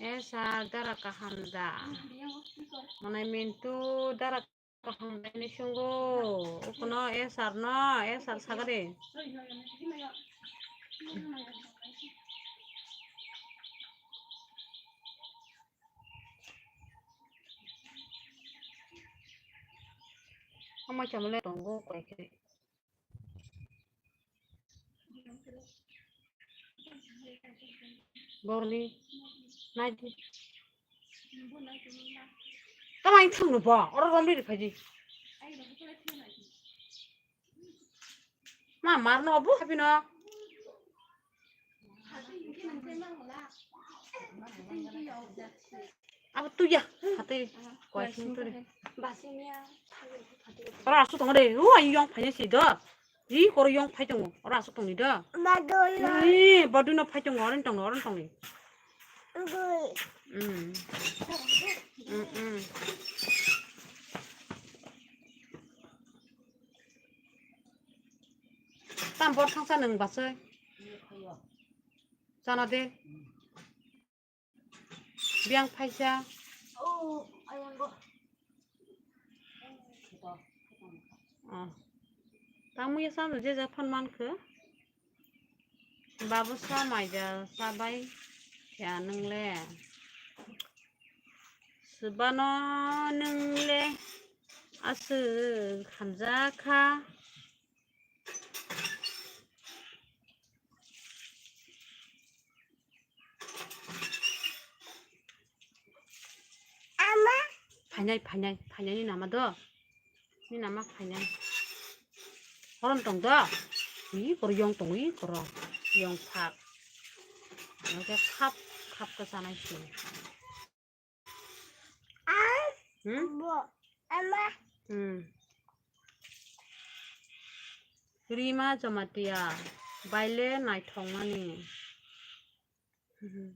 Esa dara kaham da. Manai Mintu dara Kaham ni sungo, ukuno S R no, S R sagari. Moi chamole tongo koi khe. Borni naidi. Tama ing thung no bo, oro romri ri phaidi. Ma mar no obo habi no. Abo tuya, hati koi sing turi. Oro asuk tongo de, o ayong phai si do. Ri koro yong phai tongo, oro asuk tongni do. Madolo. Ni bodu no phai tongo, oron tongo, oron tongni. Gui. Mm. Mm, mm. Tam bor thangsa nung basai. Chana de. Biyang phaisa. Oh. Tamo ya sam je ja phone man khe. Babu sa mai ja sa bai ya nung le. Subano nung le asu hamja kha. Ama. Phainai, phainai, phainai ni nama do. Ni nama phainai. Horon tong do. Ih, koro yong tong, ih, koro. Yong phak. Yong khe khap, khap khe chanai si. Hmm? Bo, ama. Hmm. Rima Jamatia, baile naithokmani. Hmm.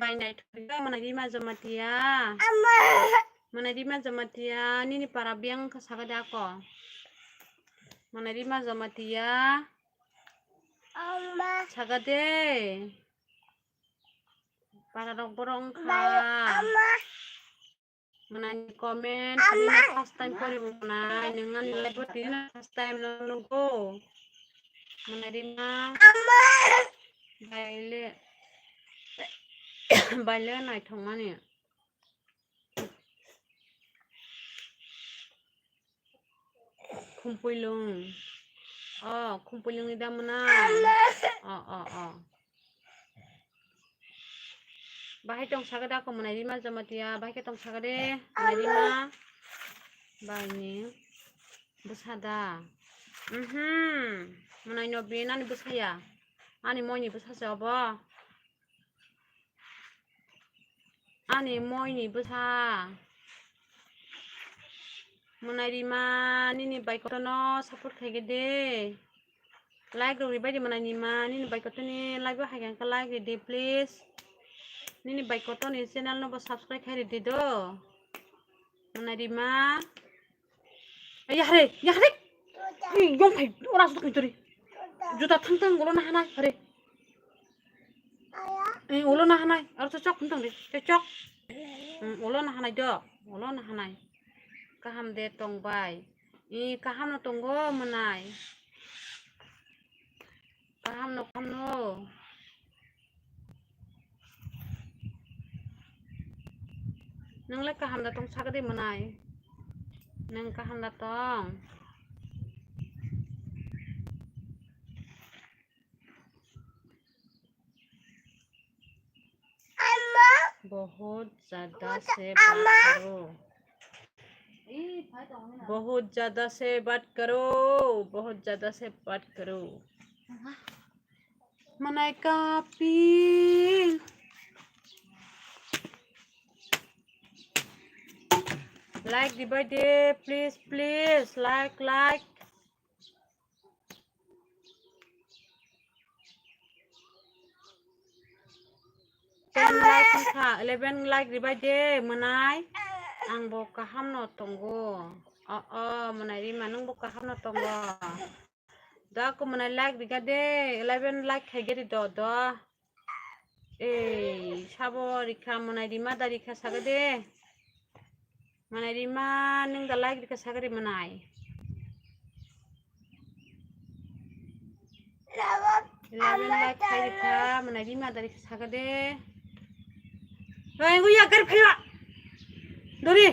Bai naithok, mana Rima Jamatia. Ama. Mana Rima Jamatia, nini para biyang kha saga de ako. Mana Rima Jamatia. Ama. Saga de. Para rok borok wngkha. Ama. Mwnai ni comment, ama, tini first time pori mwnai, nwng ani live o tini first time no nugo. Mwnai Rima. Ama. Baile, baile naithok mani. Khumpuilung. Oh, Khumpuilung ni da mwnai. Oh, oh, oh. Bahai tong saga da ko mwnai Rima Jamatia, bahai khe tong saga de mwnai Rima. Bai ni bwsa da. Mhm. Mwnai no bin ani bwsa ya. Ani moi ni bwsa se obo. Ani moi ni bwsa. Mwnai Rima nini bai kotor no support khai khe de. Like rok ribai di mwnai Rima nini bai kotor ni live o hai khe like ri di please. Nini bai kotor ni channel no bo subscribe khai ri di do. Mwnai Rima. Yahre, yahre. Ni yong phai, ora su thung turi. Juta thang thang ulo na hanai, hare. Eh, ulo na hanai, aro chok chok thang de, chok chok. Hmm, ulo na hanai do, ulo na hanai. Kaham de tong bai. I kaham no tongo mwnai. Kaham no, kaham no. Nwng le kaham da tong sakdi mwnai. Nwng kaham da tong. बहुत ज्यादा से बात करो। बहुत ज्यादा से बात करो, बहुत ज्यादा से बात करो। Mwnai kapil. Like ribai de, please, please, like, like. Ten like wngkha, eleven like ribai de mwnai. Ang bo kaham no tongo. O, o, mwnai Rima nwng bo kaham no tongo. Da ko mwnai like riga de, eleven like khai geri do, do. Ei, sabo rikha mwnai Rima da rikha saga de. Mwnai Rima nwng da like rikha saga de mwnai. Eleven like khai rikha mwnai Rima da rikha saga de. Oi, nguya gar phaiwa. Dori.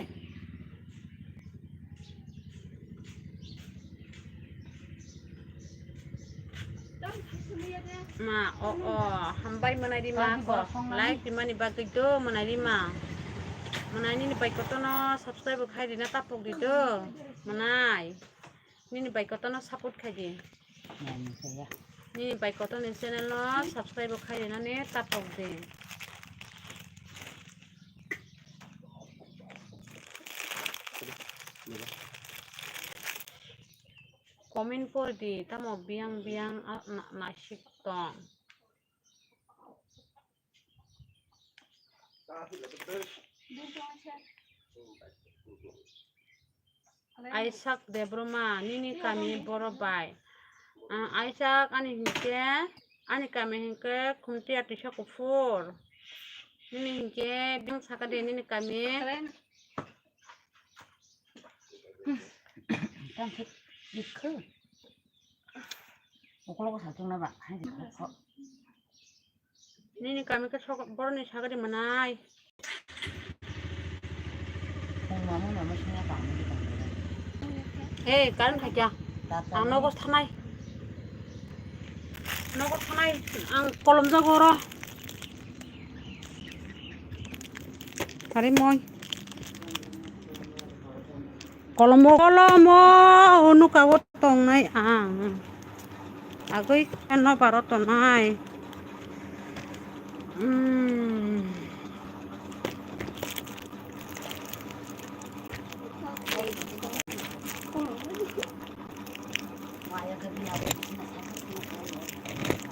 Ma, o, o, hambai mwnai rima ko. Like rimani bagwi do mwnai rima. Mwnai nini bai kotono subscribe khai rina tapok di do. Mwnai. Nini bai kotono support khai di. Nini bai kotono channel no subscribe khai rina ne tapok di. Comment por di, tamo biang biang a na naisik tong. Aisak Debroma, nini kami boro bai. Ah, Aisak ani hinkhe, ani kami hinkhe Khumtiya Tisa Kuphur. Nini hinkhe beng saka de nini kami. Tang khe ikho. Okologo satung na ba, hai de kho. Nini kami khe sok boroni sagri mwnai. Mama mama sini apa? Hey, karan khaikya. Ang nogo thanai. Nogo thanai. Ang kolom jago ro. Kari moi. Kolomo, kolomo, unuka o tongnai ang. Agoi khe no baro tongnai. Hmm.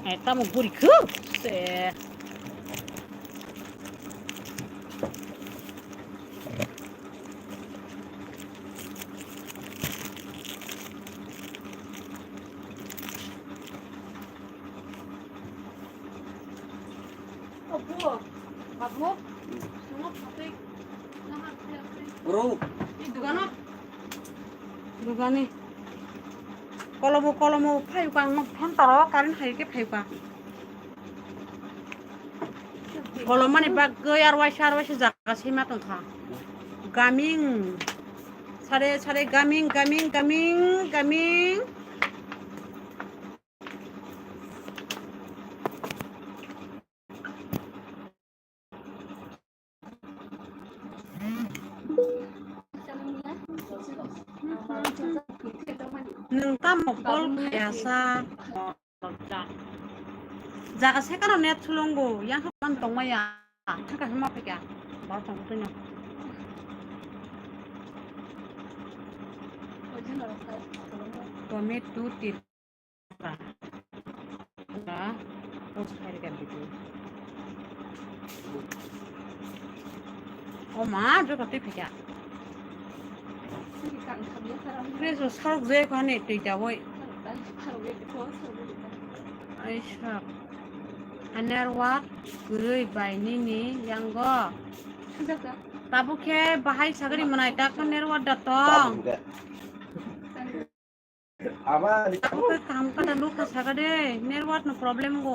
Eh, tamo guri khu? Se. Bro. Dugani. Kolomo, kolomo, phai kang, fan taro, current hai ke phai kang. Kolomani bagwi ar waisa, ar waisa jaga sima tongkha. Gaming. Sare, sare, gaming, gaming, gaming, gaming. Nwng tamo call khayasa? Jaga sekano net sulungo, yang khe man tongmaya. Thaka hima phikya. Ba tong tino. Tomato tir. Ba, post khai rikha video. O ma, joto twi phaikha. Fresh o sarok je khani twi dawai. Ai sak. Anerwat kwrwi bai nini yango. Tabuk khe bahai sagri mwnai, dakno nerwat da tong. Abo khe kaham khe da lukha saka de, network no problem go.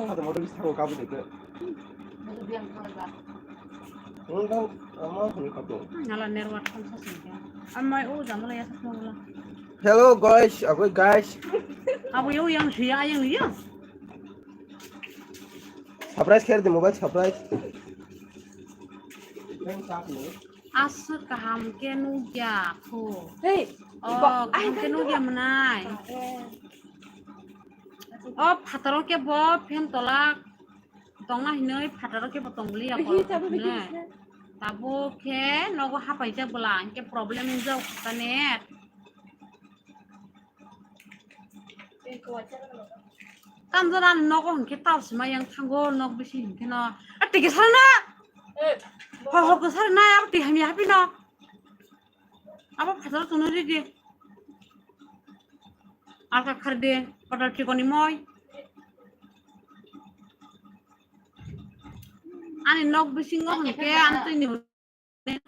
Nala network thangsa singkhe. Amai o jamala yasa thangla. Hello guys, abo guys. Abo yo yang siya yang liya. Surprise khe di mobile surprise. Aswk kaham khe nukya kho. Hey, o kaham khe nukya mwnai. O phataro khe bo fan tola tongna hinwi phataro khe bo tong liya. Tabuk khe nogo hapaijak bwla hinkhe problem wngjak kha net. Kanjana nogo hinkhe tal sima yang thango nok bisi hinkhe no. A tiki salna. Ho ho ko salna abo tiki hamya hapi no. Abo phataro tunu ridi. Alka khardi, kotor chikoni moi. Ani nok bisingo hinkhe ani twi ni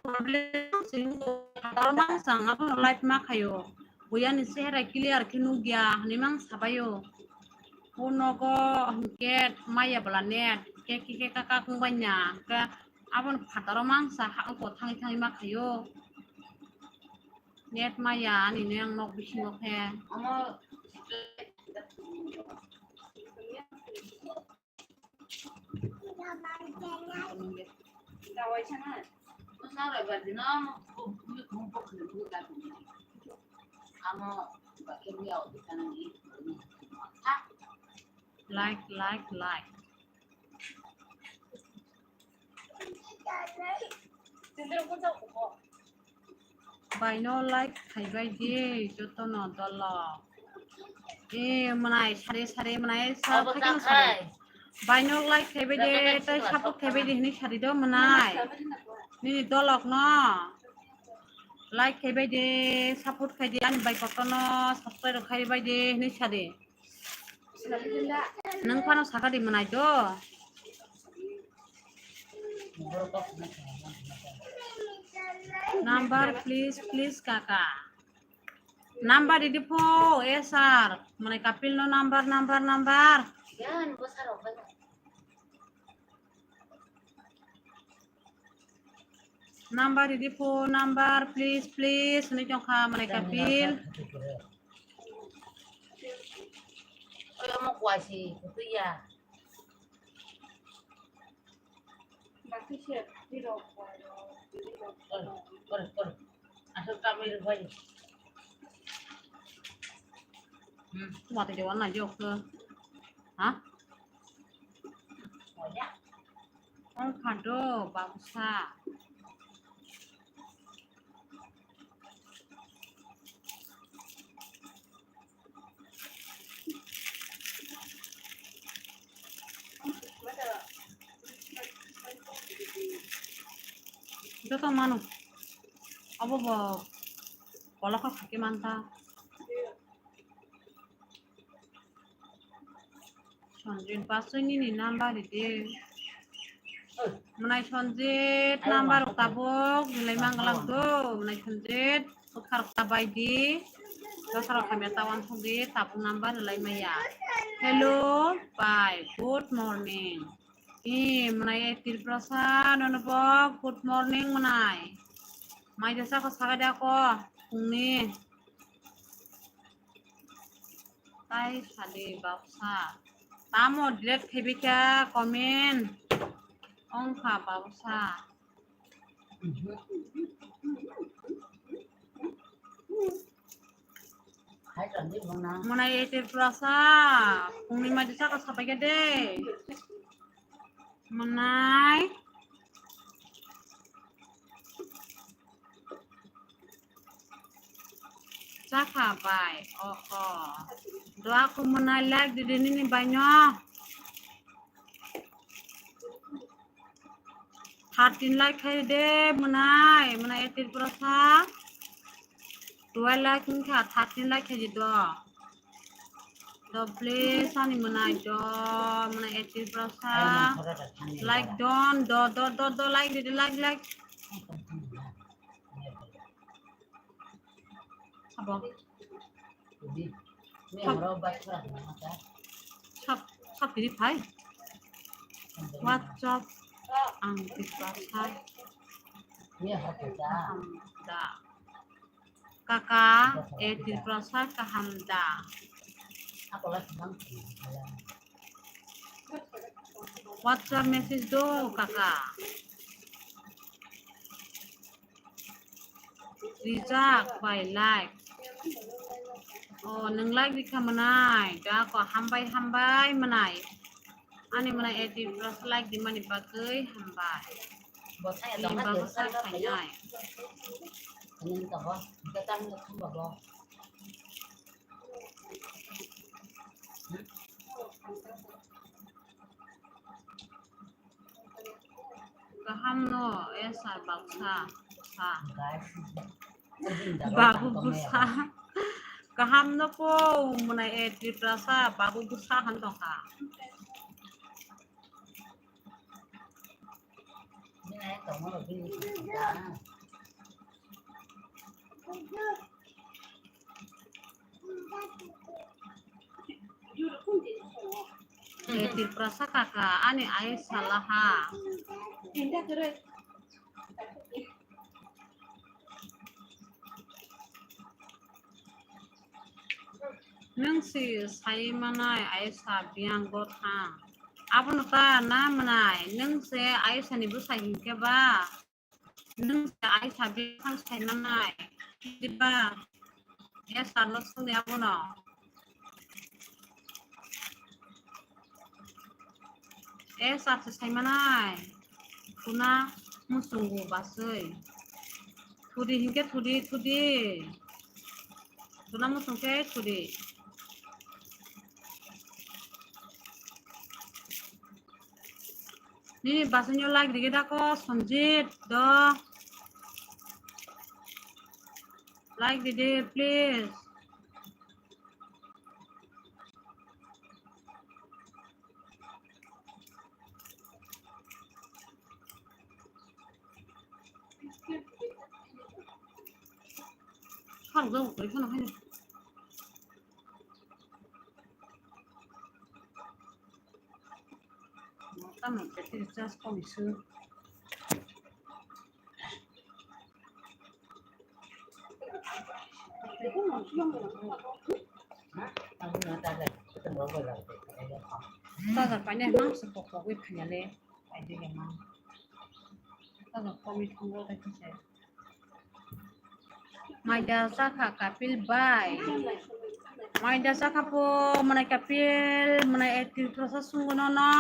problem sing, phataro mang sang abo life ma khayo. Buya ni chehra clear khe nukya hinwi mang sabaio. O nogo hinkhe maya bwla net khe khe khe kaka kung banya. Khe aboni phataro mang sa ha oko thangwi thangwi ma khayo. Net maya ani ne ang nok bisingo khe. Omo. Like, like, like. Baino like khaibai di jotono dolo. E mwnai sari sari mwnai sa. Baino like khaibai di tai support khaibai di hini sari do mwnai. Nini dolok no like khaibai di, support khai di, ani bai kotono subscribe rok khaibai di hini sari. Nang phano sakadi mwnai do. Number please, please kaka. Number ridi pho, eh sir. Mwnai kapil no number, number, number. Number ridi pho, number please, please. Hwnwi tongkha mwnai kapil. Oy, omo kwasi, kutuya. Asal kami rwbai. Hmm, mata jawan na jok. Ha? Ong khado, baksa. Joto mano. Abo bo kolokha khake manta. Sanjit Basui nini number ridi. Mwnai Sanjit number rok tabuk rilai manglang do. Mwnai Sanjit bwkha rok ta bai di. Dosa rok hamya ta uansuk di, tabuk number rilai maya. Hello, bye, good morning. E mwnai e Tiprasa nono bo good morning mwnai. Mai jesa ko saga da ko phungni. Tai sadi baksa. Tamo delete khaibi kha comment. Ongkha baksa. Mwnai e Tiprasa. Phungni mai jesa ko sabai kha de. Mwnai. Chakha bai, o, o. Dua ko mwnai like di di nini bai no. Thirteen like khai de mwnai, mwnai e Tiprasa. Twelve like wngkha, thirteen like khai di do. Do please ani mwnai do, mwnai e Tiprasa. Like don, do, do, do, do, like di, like, like. Abo. Sab, sab piri phai. WhatsApp ang Tiprasa. Da. Kaka, e Tiprasa kaham da? WhatsApp message do, kaka. Rijak bai like. O, nwng like rikha mwnai. Da ko hambai, hambai mwnai. Ani mwnai e Tiprasa like di mani bagwi hambai. Ni bagwi sa khainai. Kaham no, esa baksa, sa. Babu busa. Kaham no po, mwnai e Tiprasa, babu busa han tongkha. E Tiprasa kaka, ani ai salaha. Nwng si sai manai ai sa biyang go thang. Abono ta na mwnai, nwng se Aisha ni bwsai hinkhe ba? Nwng se Aisha bwsang sai manai? Diba? Yes, sir, no songni abono. Yes, sir, se sai manai. Khuna muchungo basui. Thudi hinkhe thudi, thudi. Khuna muchung khe thudi. Nini basaino like rigi dako, Sanjit do. Like ridi, please. Khang jong koi khana haino. Tamo battery charge kom isu. Charger paine mang se pok pok wi phanya le. Paide ya mang. Charger kom i thung rw ta khe se. Maida chakha Kapil bai. Maida chakha po mwnai Kapil, mwnai eighty process sunggono no.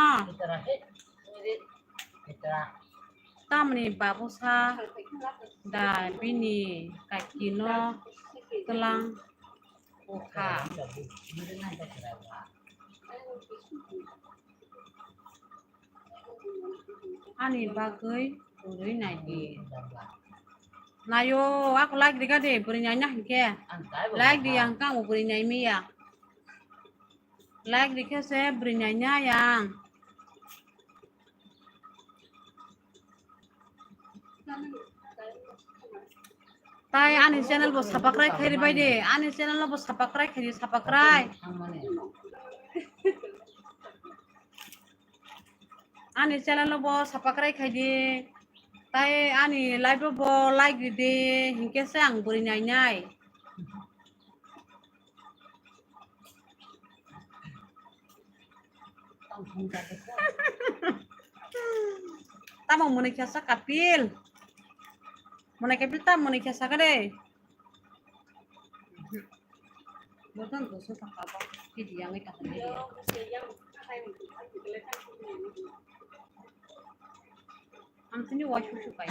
Tamni babusa da bini kakino twlang bwkha. Ani bagwi kwrwi naidi. Nayo, ako like rika de, bwrwi naina hinkhe. Like di ang kang bwrwi nai miya. Like rikhe se bwrwi naina yang. Tai ani channel bo subscribe khairi bai de, ani channel bo subscribe khairi, subscribe. Ani channel bo subscribe khaidi. Tai ani live bo like ridi, hinkhe se ang bwrwi nainai. Tamo mwnwi khe sa Kapil. Mwnwi Kapil tamo mwnwi khe sa kade. Botan doso taka ba, kidi yang ita kade. Ang sini wa shu shu kai.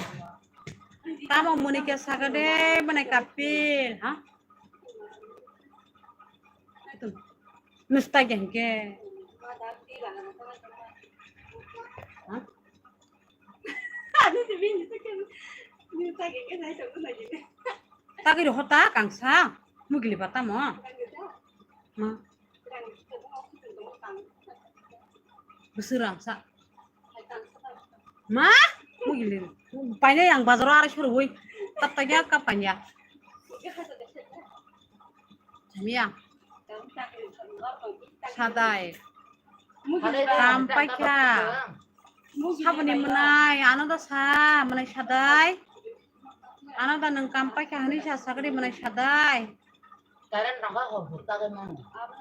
Tamo mwnwi khe sa kade, mwnwi Kapil, ha? Nista gengke. Tagi roho ta kangsa mugili bata mo. Ma. Besur angsa. Ma? Mugili. Paine yang bazaro ari suru woi. Tatta ya ka panya. Samia. Sadai. Kam paikha. Saboni mwnai, ano da sa, mwnai sadai. Ano da nung kam paikha hani sa sagri mwnai sadai.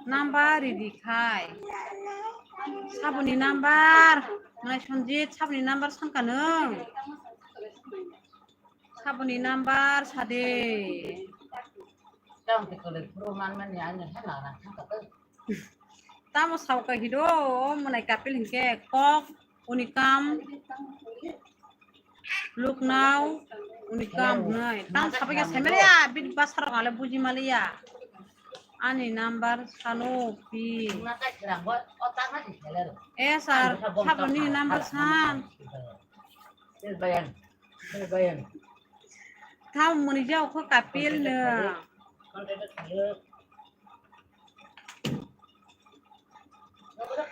Number ridi khai. Saboni number. Mwnai Sanjit, saboni number sankha nung. Saboni number sade. Tamo sao ka hido, mwnai Kapil hinkhe kok, unikam, luknau, unikam hwnwi. Tam sabai khe saimaliya, bini bwsarok ale buji maliya. Ani number salo pi. E sir, saboni number san. Tamo mwnwi jao kho Kapil no.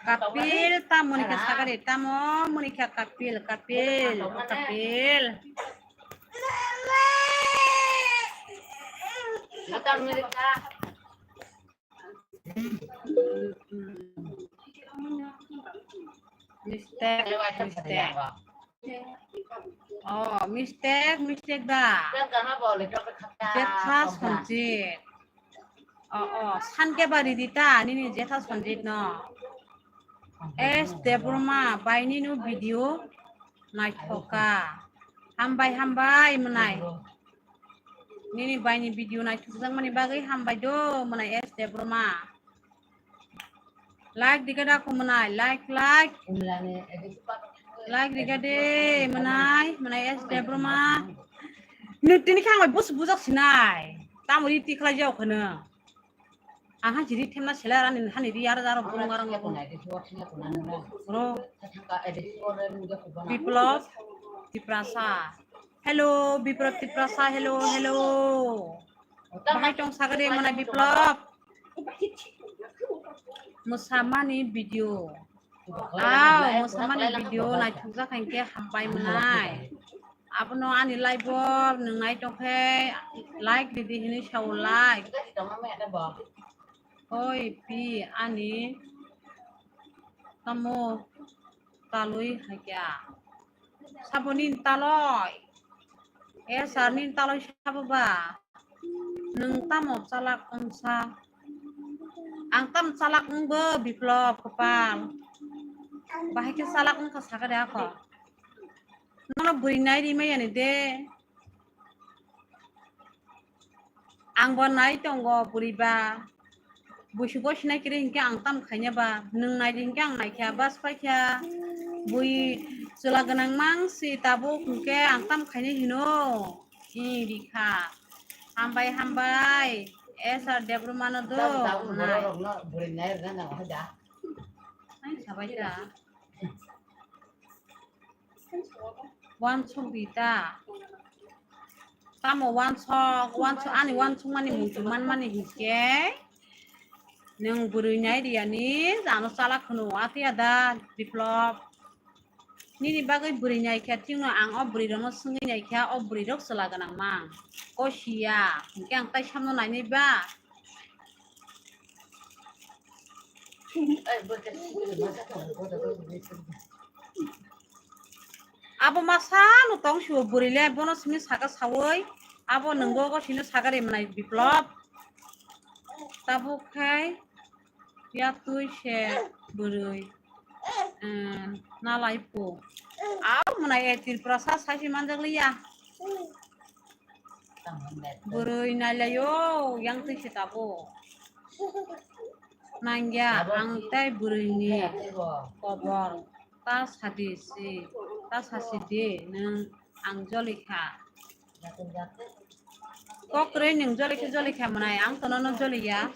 Kapil, tamo mwnwi kha sagari, tamo mwnwi kha Kapil, Kapil, Kapil. Mistake, mistake. Oh, mistake, mistake da. Jetha Sanjit. Oh, oh, san ke bari dita, nini jetha Sanjit no. S Debbarma, bai nini video naithoka. Hambai, hambai, mwnai. Nini baini video naithokjakmani bagwi hambai do, mwnai S Debbarma. Like diga da ko mwnai, like, like. Like diga de, mwnai, mwnai S Debbarma. Nini tini khe ang bai bus bujak sinai. Tamo ri tikhlai jao khano. Ang ha jiri themna sela rani hani ri yar jaro burung arang ko. Bro. Biplop Tiprasa. Hello, Biplop Tiprasa. Hello, hello. Bahai tong sagade mwnai Biplop. Mwsamani video. Aw, mwsamani video naithokjak hinkhe hambai mwnai. Abono ani live o nwng nai tongkhe like ridi hinwi sao like. Oi pi ani tamo talwi haikya. Sabo nini taloi. E sir nini taloi sabo ba. Nwng tamo chalak wngsa. Ang tamo chalak wngbo Biplop kopal. Bahai khe chalak wngkha sakha de ako. Nono bwrwi nai ri maya ni de. Ang bo nai tongo bwrwi ba. Buisugo sinai kiri hinkhe ang tam khaina ba. Nwng nai ri hinkhe ang naikha bas paikha. Bui chwla gwnang mang si tabuk hinkhe ang tam khaina hino. Hi rikha. Hambai hambai. S R Debbarma no do. Nai. Ai sabai ta. Wansuk di ta. Tamo wansuk, wansuk, ani wansuk mani muitu man mani hinkhe. Nwng bwrwi nai riyani, ano chalak hwno, ati ada Biplop. Nini bagwi bwrwi nai kha, thikno ang o bwrwi rokno swngwi nai kha, o bwrwi rok chwla gwnang mang. Kosiya, hinkhe ang tai samno nainai ba. Abo masa no tong sibo bwrwi le bono simi saka sawi abo nwngo go sino saka rimnai Biplop. Tabuk khai ya twi se bwrwi, eh, nalai po. Aw mwnai e Tripura sa saisi manjak liya. Bwrwi nailaio yang twi se tabuk. Nangya ang tai bwrwini kobor ta sadi si, ta sasi di nwng ang jolikha. Kok kwrwi nwng jolikhe jolikha mwnai ang tono no joliya.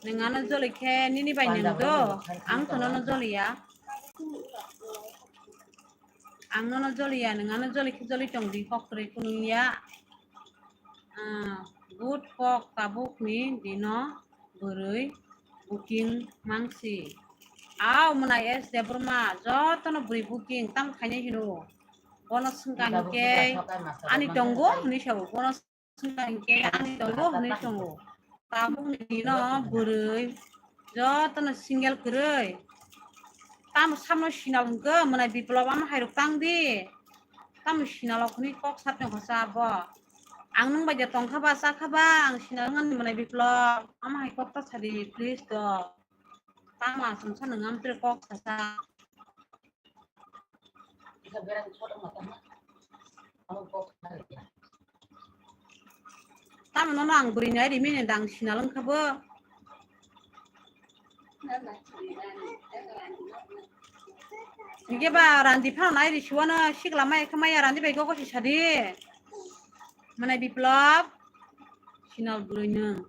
Nwng ano jolikhe nini bai nwng do ang tono no joliya. Ang nono joliya, nwng ano joli khe joli tong di, kok kwrwi kunu ya. Ah, good kok tabuk ni dino bwrwi booking mangsi. Aw mwnai S Debbarma, jotono bwrwi booking, tamo khainai hino. Bono swngkha hinkhe ani tongo hwnwi sao, bono Swngkha hinkhe ani tongo hwnwi tongo. Tabukni dino bwrwi jotono single kwrwi. Tamo samno sinal hwnkhe mwnai Biplop ama hairok tang di. Tamo sinalo hwnwi kok satni hosa abo. Ang nwng bai de tongkha ba chakha ba ang sinal wngani mwnai Biplop ama hai kok ta sadi please do. Tamo aswk sa nwng amtre kok sasa. Tamo nono ang bwrwi nai rimini dang sinal wngkha bo. Hingke ba randi phano nai ri suwano sikla mai kha maya randi bai gogo si sadi. Mane Biplop sinal bwrwi nwng.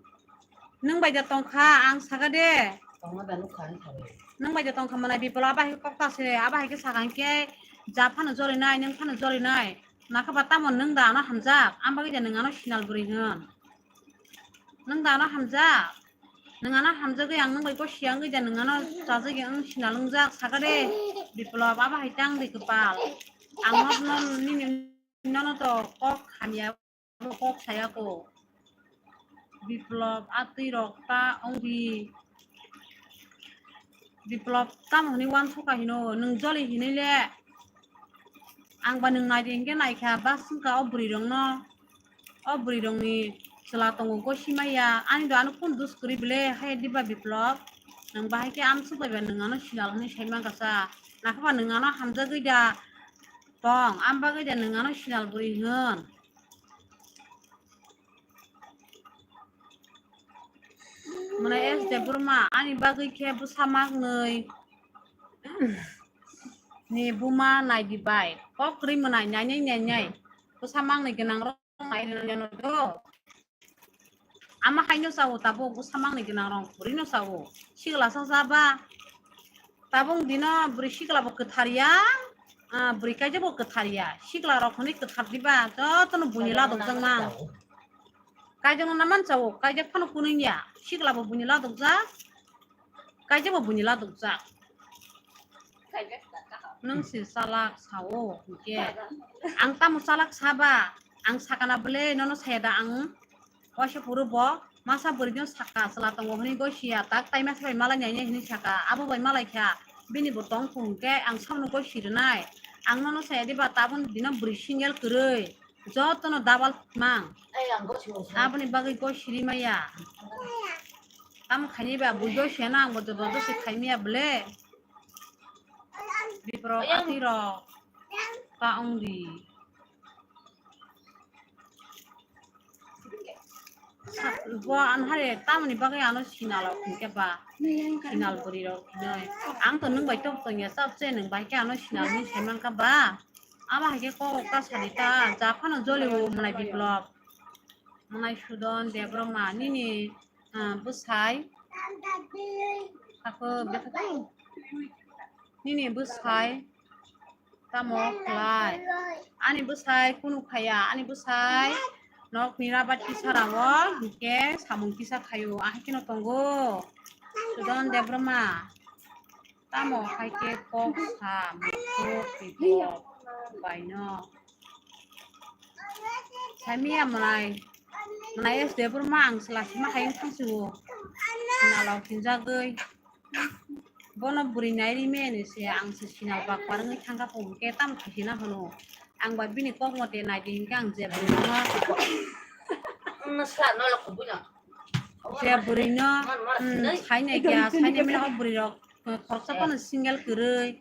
Nwng bai da tongkha, ang saka de. Tongma da nukha ang sabai. Nwng bai da tongkha, mwnai Biplop abo hai kok ta se, abo hai khe saka hinkhe ja phano jolinai, nwng phano jolinai. Nakha ba tamo nwng da ano hamjak, ang bagwi da nwng ano sinal bwrwi hwn. Nwng da ano hamjak. Nwng ano hamjagwi ang nwng bai kok siya wngwi da nwng ano chajagwi ang sinal wngjak saka de. Biplop abo hai tang di kwpal. Ang no, no, nini nono to kok hamya. Kok saya ko. Biplop atwi rok ta ongdi. Biplop tamo hwnwi wansukha hino, nwng joli hinwi le. Ang ba nwng nai di hinkhe naikha, bas wngkha o bwrwi rokno. O bwrwi rokni chwla tongo gosi maya. Ani do ano kun dus kwrwi bwle, hai diba Biplop? Nwng bahai khe amsuk bai ba nwng ano sinal hwnwi sai man kasa. Nakhe ba nwng ano hamjagwi da tong, am bagwi da nwng ano sinal bwrwi hwn. Mwnai S Debbarma, ani bagwi khe bwsa maknwi ni buma naidi bai. Kok kwrwi mwnai, nainai, nainai. Bwsa maknwi gwnang rok nai rwna do. Ama haino sao tabuk bwsa maknwi gwnang rok kwrwino sao. Sikla sa sa ba. Tabuk dino bwrwi sikla bo kwthar ya, ah, bwrwi kaijak bo kwthar ya. Sikla rok hwnwi kwthar diba, jotono buini ladok jak mang. Kaijak no naman sao, kaijak phano kunui ya. Sikla bo buini ladok jak, kaijak bo buini ladok jak. Nwng se chalak sao, hwnkhe ang tamo chalak saba, ang sakana bwle nono saya da ang. Waisa phuru bo masa bwrwino saka chwla tongo hwnwi goi siya, tak tai masa bai malai nai nai hwnwi saka, abo bai malai kha, bini bo tong phuru hwnkhe ang samno goi si rwnai. Ang nono saya diba tabuk dino bwrwi single kwrwi, jotono double mang. Aboni bagwi goi siri maya. Tamo khaini ba bui goi siya na, ang bo jobodosti khai maya bwle. Biprok atwi rok ta wng di. Sa-, bo anhare tamoni bagwi ano sinalo hwnkhe ba, sinal bwrwi rok hinoi. Ang to nwng bai tok tongya chap se nwng bai khe ano sinal hinwi sai mankha ba. Abo hai khe kok ta sadi ta, ja phano joli o mwnai Biplop. Mwnai Sudon Debbarma nini, ah, bwsai. Ako bwsai. Nini bwsai. Tamo khlai? Ani bwsai kunu khaya, ani bwsai nok ni rabat kisa rao, hwnkhe samung kisa khaio, ahai kheno tongo. Sudon Debbarma, tamo hai khe kok sa, mukhuk, bipok, baino. Saimiya mwnai, mwnai S Debbarma ang chwla sima hai wngkha se o. Sinalo khinjagwi. Bono bwrwi nai ri me ni se ang se sinal bak par wngwi thangkha po hwnkhe tamo khaisina hwno. Ang bai bini kok mote nai di hwnkhe ang je bwrwi no, je bwrwi no, mm, sai nai kha, sai nai mani o bwrwi rok, eh, khoroksa phano single kwrwi.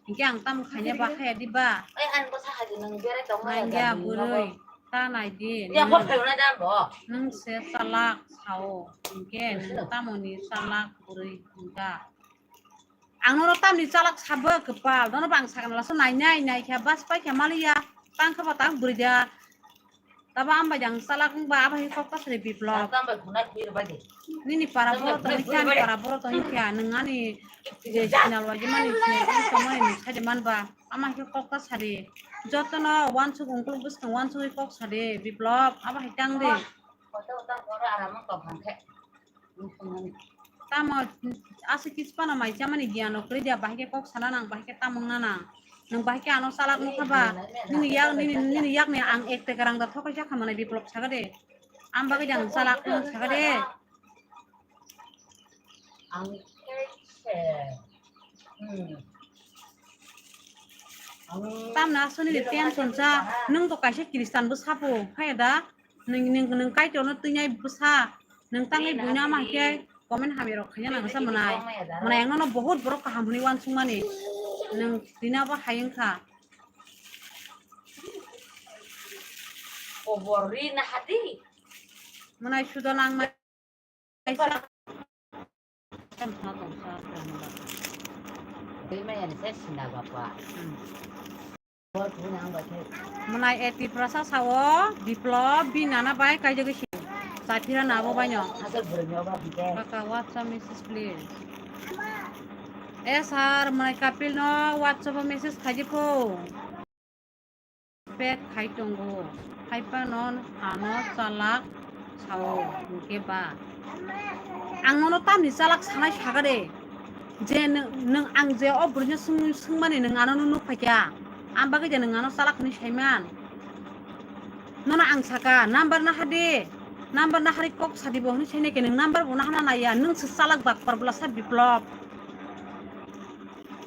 Hwnkhe ang tamo khaina ba khaya di ba? Ai, ang bwsa hai di, nwng berai tong maya. Nangya bwrwi, ta nai di. Ya, bo phaina da bo. Nwng se chalak sao, hwnkhe nwng tamoni chalak bwrwi hwnkha. Ang nono tamni chalak sabo kwpal, nono bang sakna laso nai nai, nai kha bas pai kha maliya, tang kha ba tang bwrwi da. Tabo ang bai jang salak wngba abo hai kok ta sari Biplop. Nini para boro tong khe, ani para boro tong khe, nwng ani je sinal wajimani sinal wajimani tongmani nwng saide manba. Ama hai kok ta sari. Jotono wansuk ungkuluk bwskang wansugwi kok sadi Biplop. Abo hai tang di. Tamo aswk kis phano mai chamani giyan rok kwrwi dia, bahai khe kok sana nang, bahai khe tamo wngna nang. Nwng bahai khe ano chalak nukha ba, nini yak, nini, nini yakni ang ek tekarang da thokai jakha mwnai Biplop saga de. Am bagwi jang chalak nung saga de. Ang khe, hmm. Tamna aswk nini tension cha, nwng to kaisa Christian bo sapo, hai da? Nwng, nwng, nwng Kaitorno twinai bwsa, nwng tangwi buino ama hai khe comment hamya rok khaina nang sa mwnai. Mwnai ang nono bohut borok kaham hwnwi wansukmani. Nwng tini abo hai wngkha. Kobor ri na hadi. Mwnai sudo nang nai. Mwnai eti prasa sao Biplop bi nana bai kaijagwi si. Chaphira na abo baino. Baka WhatsApp message please. Eh sir, mwnai Kapil no WhatsApp o message khaidi pho. Pek khai tongo, hai phano ano chalak sao, hwnkhe ba ang nono tamni chalak sanai saka de, je nwng, nwng ang je o bwrwino swng-, swngmani nwng ano nuk phaikha, ang bagwi je nwng ano chalak hwnwi saiman? Nono ang saka, number naha de, number naharwi kok sadi bo hwnwi sainai khe nwng number bo nahana naiya, nwng se chalak bakpar bwlasa Biplop.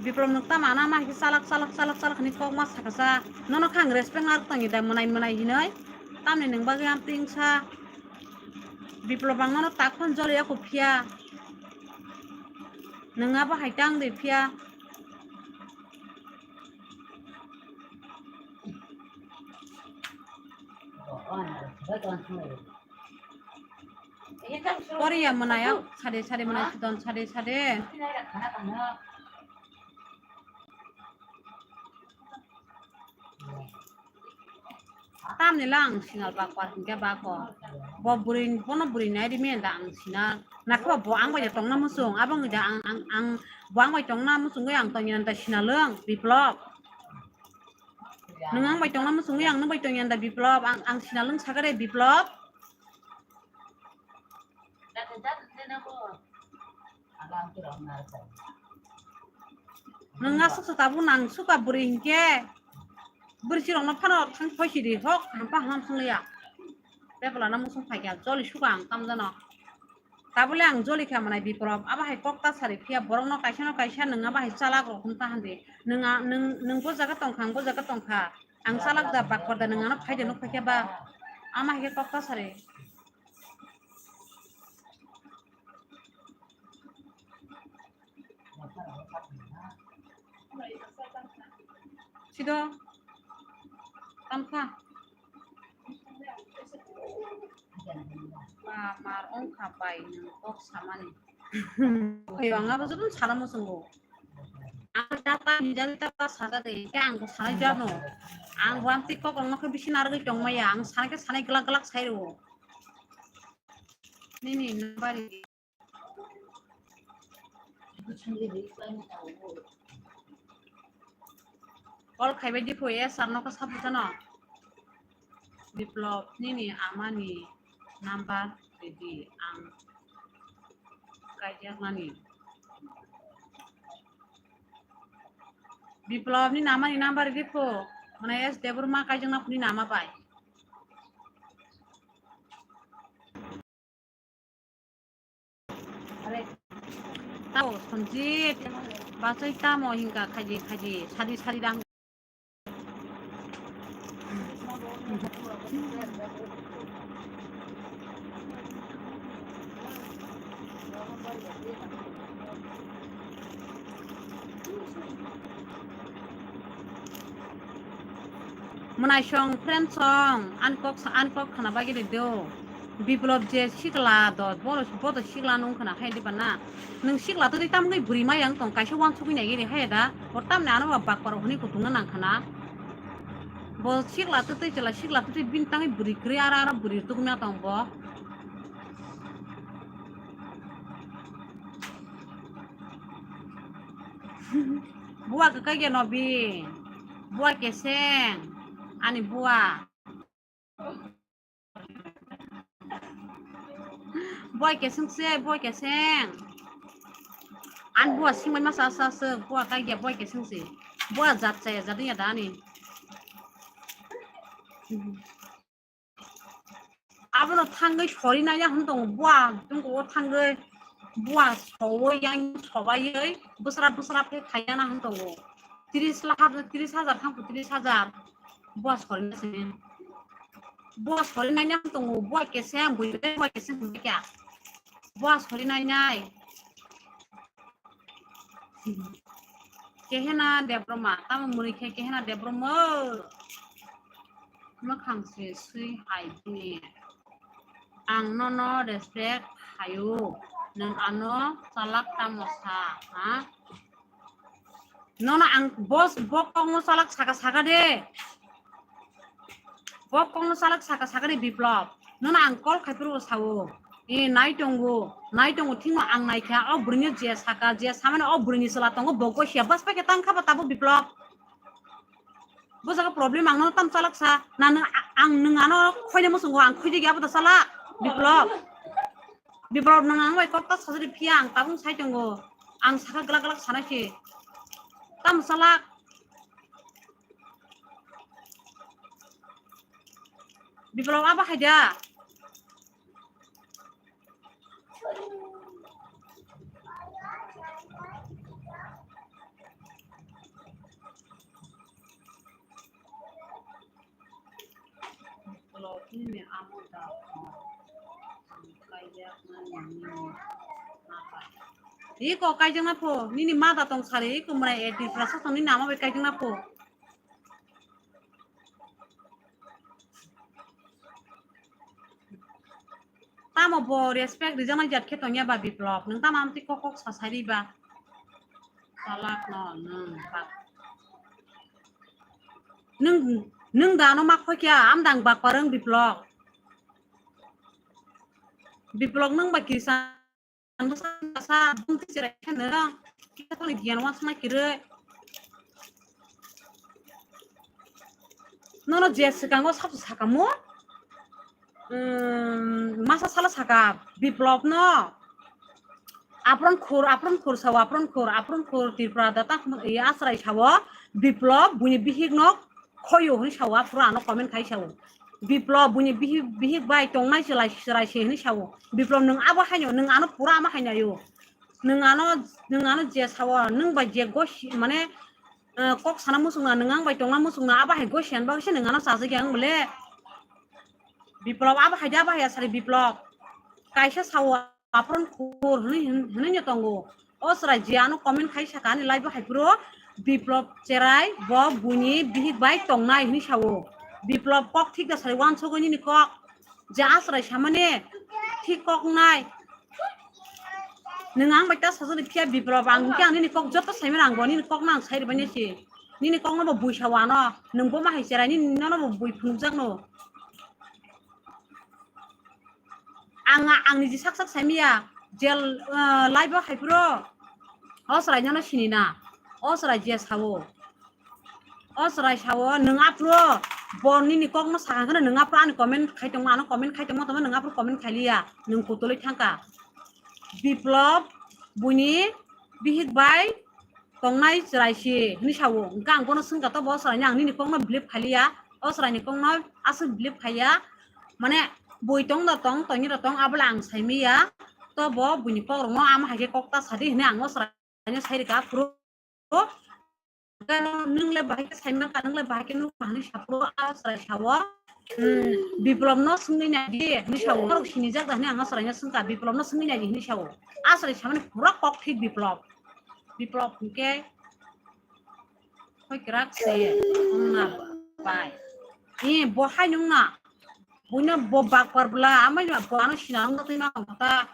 Biplop nwng tamo ano ama hai khe chalak, chalak, chalak, chalak hwnwi kok ma sakha sa. Nono khe ang respect narwk tongwi da mwnai mwnai hinwi. Tamni nwng bagwi amtwi wngsa. Biplop ang nono tak phano joliya kho phiya. Nwng abo hai tang de phiya. Korea mwnai, sade sade mwnai, sudon sade sade. Tamni lang sinal bak par hingke bako. Bo bwrwi, bono bwrwi nai ri men da ang sinal. Nakhe bo ang bai tongna muchung. Abo wngkha da ang, ang, ang, bo ang bai tongna muchungwi ang tongya da sinal wng Biplop. Nwng ang bai tongna muchungwi ang nwng bai tongya da Biplop. Ang, ang sinal wng sakha de Biplop. Nwng aswk se tabuk nang suka bwrwi hinkhe, bwrwi chirokno phano thang thoi sidi hok hampa ham thang liya. Bebla na muchung phaikha joli suka ang tamjano. Tabole ang joli kha manai Biplop, abo hai kok ta sari phiya borokno kaisa no kaisa nwng abo hai chalak rok hwn ta handi. Nwng a-, nwng, nwng bo jaga tongkha, ang bo jaga tongkha. Ang chalak da bak korda nwng ano phaida nuk phaikha ba. Ama hai khe kok ta sari. Sido. Tamkha. Ba mar ongkha bai nwng kok samani. Ayo, ang abo jotono sana muchungo. Ang jata, ni jani jata saja de, khe ang bo sanai jano. Ang bo ang tik kok ang nokhe bisi narwgwi tongmaya, ang sanai khe sanai glak glak sai rwo. Nini nabari. Call khaibai di pho, yes, ang nokha sabu jano. Biplop nini amani number ridi ang kaijaknani. Biplop nini amani number ridi pho, mana yes Debbarma kaijakna phuni nama bai. Tao Sanjit, bachai tamo hinka khaji khaji, sadi sadi dang. Mwnaisong, friend song, ani kok sa-, ani kok khana bagwi rw do. Biplop je sikla do, bo, bo do sikla nung khana hai di bana. Nwng sikla twi tamgwi bwrwi maya wng tong, kaisa wansugwi naigwi rw hai da. Bo tamni ano ba bakparo hwnwi kutung na nang khana. Bo sikla twi twi chwla sikla twi twi bini tangwi bwrwi kwrwi aro aro bwrwi tugma tong bo. Bua kwkai khe no bi. Bua keseng. Ani bua. Bua keseng se, bua keseng. Ani bua singmai masa asa se, bua kai khe bua keseng se. Bua jat chaya jat ya da ani. Abono thangwi sori naiya hwn tongo, bua tongko o thangwi bua sowi yang sobaiwi bwsra bwsra khe khaiyana hwn tongo. Tris lakh, tris hajar thangko, tris hajar bua sori nai se. Bua sori naiya hwn tongo, bua keseng, bui bete bua keseng hwn kya. Bua sori nainai. Kehena Debbarma, tamo mwnwi khe Kehena Debbarma. Mwkhang se swi hai bini. Ang nono respect haio. Nwng ano chalak tamo sa, ha? Nono ang boss bo kokno chalak saka saka de. Bo kokno chalak saka saka de Biplop. Nono ang call khai phuru sao. E nai tongo, nai tongo thingno ang nai kha. O bwrwini je saka, je samani o bwrwini chwla tongo, bo gosia bas pai khe tang kha ba tabuk Biplop. Bo jaga problem ang no tam chalak sa. Na nwng a-, ang nwng ano khoina muchungo ang khoide gya bo da chalak. Biplop. Biplop nwng ang bai kok ta sajadi phiya ang tabung sai tongo. Ang saka glak glak sana khe. Tam chalak. Biplop abo hai da. Biplop ni amo da. Ang kaijakna nini ma pai. Iko kaijakna pho, nini mada tong sari, iko mwnai A D plus tong nini ama bai kaijakna pho. Tamo bo respect rijaknai jat khe tongya ba Biplop? Nwng tamo amtwi kok kok sasai ri ba? Chalak no nwng bak. Nwng, nwng da ano ma khokya, amdang bakparwng Biplop. Biplop nwng ba kisa Nono je swkango sabo sakamo, um, masa salo saka Biplop no. Apron khur, apron khur sao, apron khur, apron khur Tripura da ta, e, Asrai sao, Biplop buini bihik no khoyo hwnwi sao, aphuru ano comment khai sao. Biplop buini bihik, bihik bai tongnai chwrai, chwrai se hwnwi sao. Biplop nwng abo haino, nwng ano pura ama haino ayo. Nwng ano, nwng ano je sao, nwng bai je gosi, mane, eh, kok sana muchungna, nwng ang bai tongna muchungna, abo hai gosi ani bagwi se nwng ano chajagya ang bole. Biplop abo hai de, abo hai asari Biplop. Kaisa sao, apron khur hwnwi, hwnwi no tongo. O chwrai je ano comment khai saka ani live o hai phuru Biplop cherai bo buini bihik bai tongnai hwnwi sao. Biplop kok thik da sari wansugwi nini kok. Je a chwrai samani thik kok wngnai. Nwng ang bai ta sajani phiya Biplop, ang hwnkhe ang nini kok joto saimano ang bo nini kokno ang sai rwbaini se. Nini kokno bo bui sao ano. Nwng bo ma hai cherai nini nono bo bui phunukjakno. Ang, ang niji sak sak saimiya, jel, eh, live o hai phuru. O chwrai nono sini na. O chwrai je sao. O chwrai sao, nwng aphuru bo nini kokno sakha kheno nwng aphuru ani comment khai tongma, ano comment khai tongma tongma nwng aphuru comment khai liya, nwng kutulwi thangkha. Biplop buini bihik bai tongnai chwrai si hwnwi sao. Hwnkhe ang bono swngkha, to bo chwraino ang nini kokno believe khai liya, o chwraini kokno aswk believe khaiya, mane bui tong da tong, tongni da tong, abole ang saimiya, to bo buini kokrokno ama hai khe kok ta sadi hwnwi ang o chwraino sai rwkha aphuru. Nwng le bahai khe saiman ka, nwng le bahai khe nukha hwnwi saphuru a chwrai sao. Hmm, Biplop no swngwi nai di hwnwi sao. Norok sinijak da hwnwi ang a chwraino swngkha, Biplop no swngwi nai di hwnwi sao. A chwrai samani pura kok thik Biplop. Biplop hwnkhe khoi kwrak se wngna bai. Eh, bo hai nungna. Buino bo bakpar bwla, amai bo ano sina wngna twi ma ta.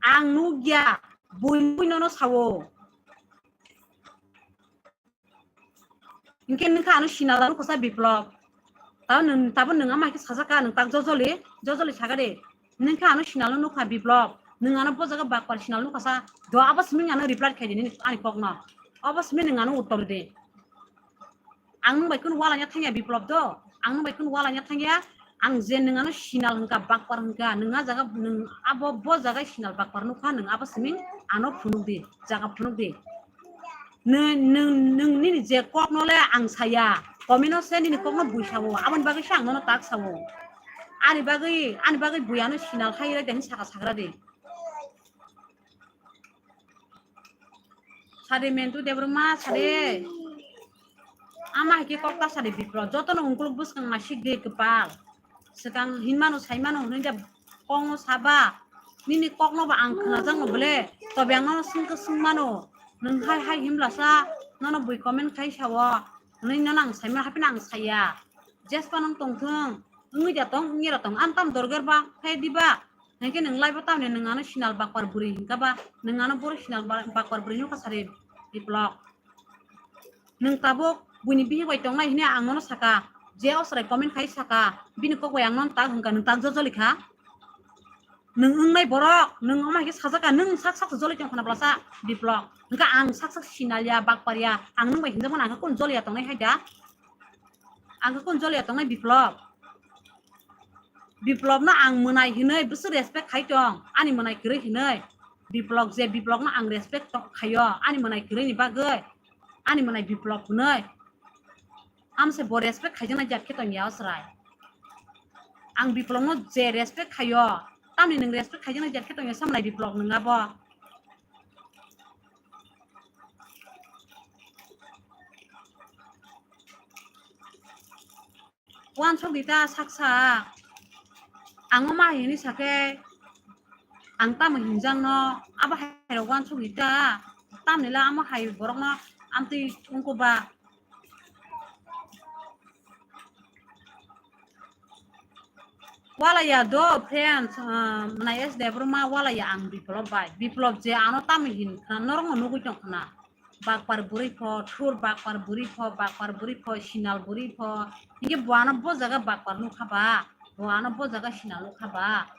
Ang nukya, bui bui nono sao. Hinkhe nwng kha ano sinal nukha sa Biplop. Tabo nwng, tabo nwng ama khe sajak kha, nwng tak jojoli, jojoli saka de. Nwng kha ano sinal nukha Biplop. Nwng ano bo jaga bakpar sinal nukha sa. Do abo simi ano reply khai de nini ani kokno. Abo simi nwng ano uttor de. Ang nwng bai kunu walaina thangya Biplop do. Ang nwng bai kunu walaina thangya. Ang je nwng ano sinal hwnkha, bakpar hwnkha, nwng a jaga, nwng abo bo jaga sinal bakpar nukha, nwng abo siming ano phunuk di, jaga phunuk di. Nwng, nwng, nwng nini je kokno le ang saya, comment o se nini kokno bui sao, aboni bagwi se ang nono tak sao. Ani bagwi, ani bagwi bui ano sinal hai rai de hinwi saka sagra di. Sade Mentu Debbarma, sade. Ama hai khe kok ta sade Biplop. Jotono ungkuluk bwskang naisik de kwpal. Swkang hinmano, saimano hwnwi da kokno saba. Nini kokno bo ang khnajakno bole. Tobe ang nono swngkhe swngmano. Nwng hai hai himlasa, nono bui comment khai sao. Hwnwi nono ang saimano, hapheno ang saya. Jespa nang tongthwng. Wngwi da tong, wngya da tong. Ang tam dorgar ba, khai diba. Hinkhe nwng live o tamni nwng ano sinal bakpar bwrwi hinkha ba, nwng ano boro sinal ba-, bakpar bwrwi nukha sari Biplop. Nwng tabuk buini bihik bai tongnai hwnwi ang nono saka, je o chwrai comment khai saka, bini kok bai ang nono tak hwnkha, nwng tak jojoli kha. Nwng wngnai borok, nwng omo hai khe sajak kha, nwng sak sak joli tong khna bwlasa Biplop. Hwnkha ang sak sak sinal ya, bakpar ya, ang nwng bai hinjakmano ang khe kunu joli ya tongnai hai da? Ang khe kunu joli ya tongnai Biplop? Biplopno ang mwnai hinwi bwswk respect khai tong, ani mwnai kwrwi hinwi. Biplop je Biplopno ang respect to-, khaio, ani mwnai kwrwini bagwi, ani mwnai Biplop hinwi. Amse bo respect khaijaknai jat khe tongya o chwrai. Ang Biplopno je respect khaio, tamni nwng respect khaijaknai jat khe tongya sa mwnai Biplop nwng abo. Wansok di ta saksa. Ang ma hini sake. Ang tamo hinjakno abo hai rok uansuk hita, tamni le amo hai borokno amtwi wngkuk ba. Walaya do friends, ah, mwnai S Debbarma walaya ang Biplop bai. Biplop je ano tamo hin khna norokno nugwi tong khna. Bakpar bwrwi pho, thur bakpar bwrwi pho, bakpar bwrwi pho, sinal bwrwi pho. Hinkhe bo ano bo jaga bakpar nukha ba, bo ano bo jaga sinal nukha ba.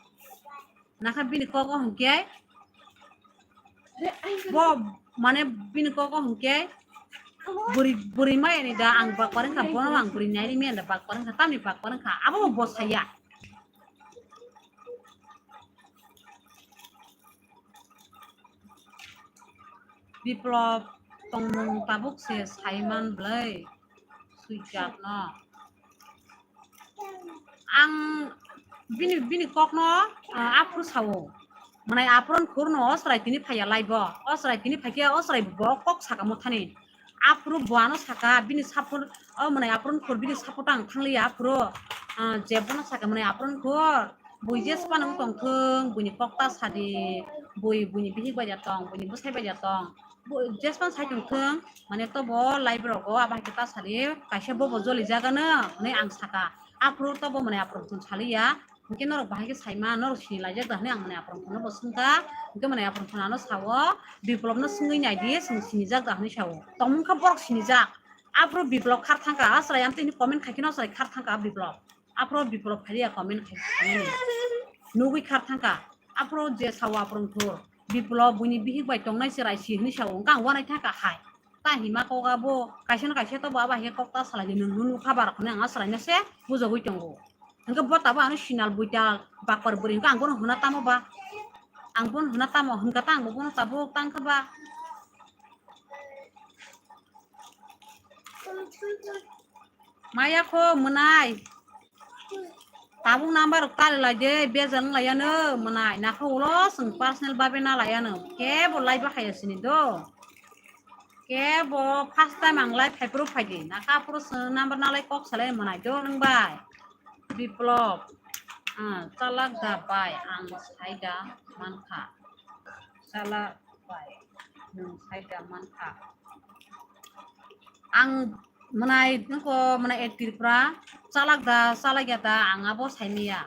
Nakha bini kok o hinkhe bo mane bini kok o hinkhe bwrwi, bwrwi maya ni da ang bakpar wngkha, bono ang bwrwi nai ri maya da bakpar wngkha, tamni bakpar wngkha, abo bo bosaya. Biplop tongmung tabuk se saiman bwlai swijak no. Ang bini, bini kokno, ah, aphuru sao. Mwnai apron khurno o chwrai tini phaiya live o. O chwrai tini phaikhe o chwrai bo kok saka muthani. Aphuru bo ano saka bini support, o mwnai apron khur bini support ang thangliya aphuru. Ah, jebono saka mwnai apron khur. Bui jespan wng tongthung, buini kok ta sadi, bui buini bihik bai da tong, buini bwsai bai da tong. Bo jespan sai tong thung, mane tobo live rogo abo hai khe ta sadi, kaisa bobo joli jagano hwnwi ang saka. Aphuru tobo mane aphuru chwng saliya, hinkhe norok bahai khe saima, norok sini laijak da hwnwi ang mane aphuru phunukno bo swngkha, hinkhe mane aphuru phunukno sao, Biplopno swngwi naidi, chwng sinijak da hwnwi sao. Tongmung kha borok sinijak. Aphuru Biplop khar thangkha, aswrai amtwi hwnwi comment khai kheno aswrai khar thangkha Biplop. Aphuru Biplop phaiya comment khai, khai nugwi khar thangkha. Aphuru je sao aphuru thur. Biplop buini bihik bai tongnai se raisi hwnwi sao. Wngkha ang uanaithangkha hai. Ta hima kok abo kaisa no kaisa tobo abo hai khe kok ta salai di, nwng nukha ba rok hwnwi ang aswraino se bujagwi tongo. Hwnkhe bo tabuk ano sinal buital bakpar bwrwi hwnkhe ang bono hwna tamo ba? Ang bono hwna tamo hwnkha ta ang bo bono tabuk tangkha ba? Maya kho mwnai. Tabuk number rok tali lai de, bejal wng lai ano mwnai. Nakho ulo chwng personal babe na lai ano. Kebo lai ba khaya sini do. Kebo first time ang lai phai phuru phai di. Nakha phuru chwng number na lai kok salai mwnai do nwng bai. Biplop. Ah, chalak da bai ang sai da mankha. Chalak bai nwng sai da mankha. Ang mwnai nokho mwnai ek Tripura chalak da chalak ya da ang abo saimiya.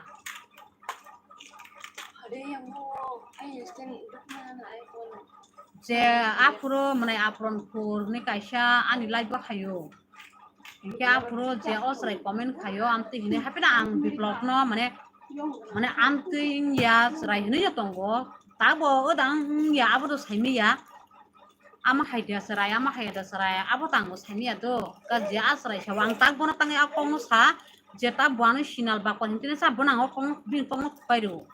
Je aphuru mwnai apron khur ni kaisa ani live bo khayo. Hinkhe aphuru je o chwrai comment khayo, amtwi hinwi hapheno ang Biplopno mane, mane amtwi wngya chwrai hinwi ya tongo. Tabo odang wngya, abo do saimiya. Ama hai da chwrai, ama hai da chwrai, abo tangbo saimiya do. Ka je a chwrai sao, ang tak bono tangwi a kokno sa, je ta bo ano sinal bakpar hinwi sa, bono ang o kokno, bini kokno khukpai rwo.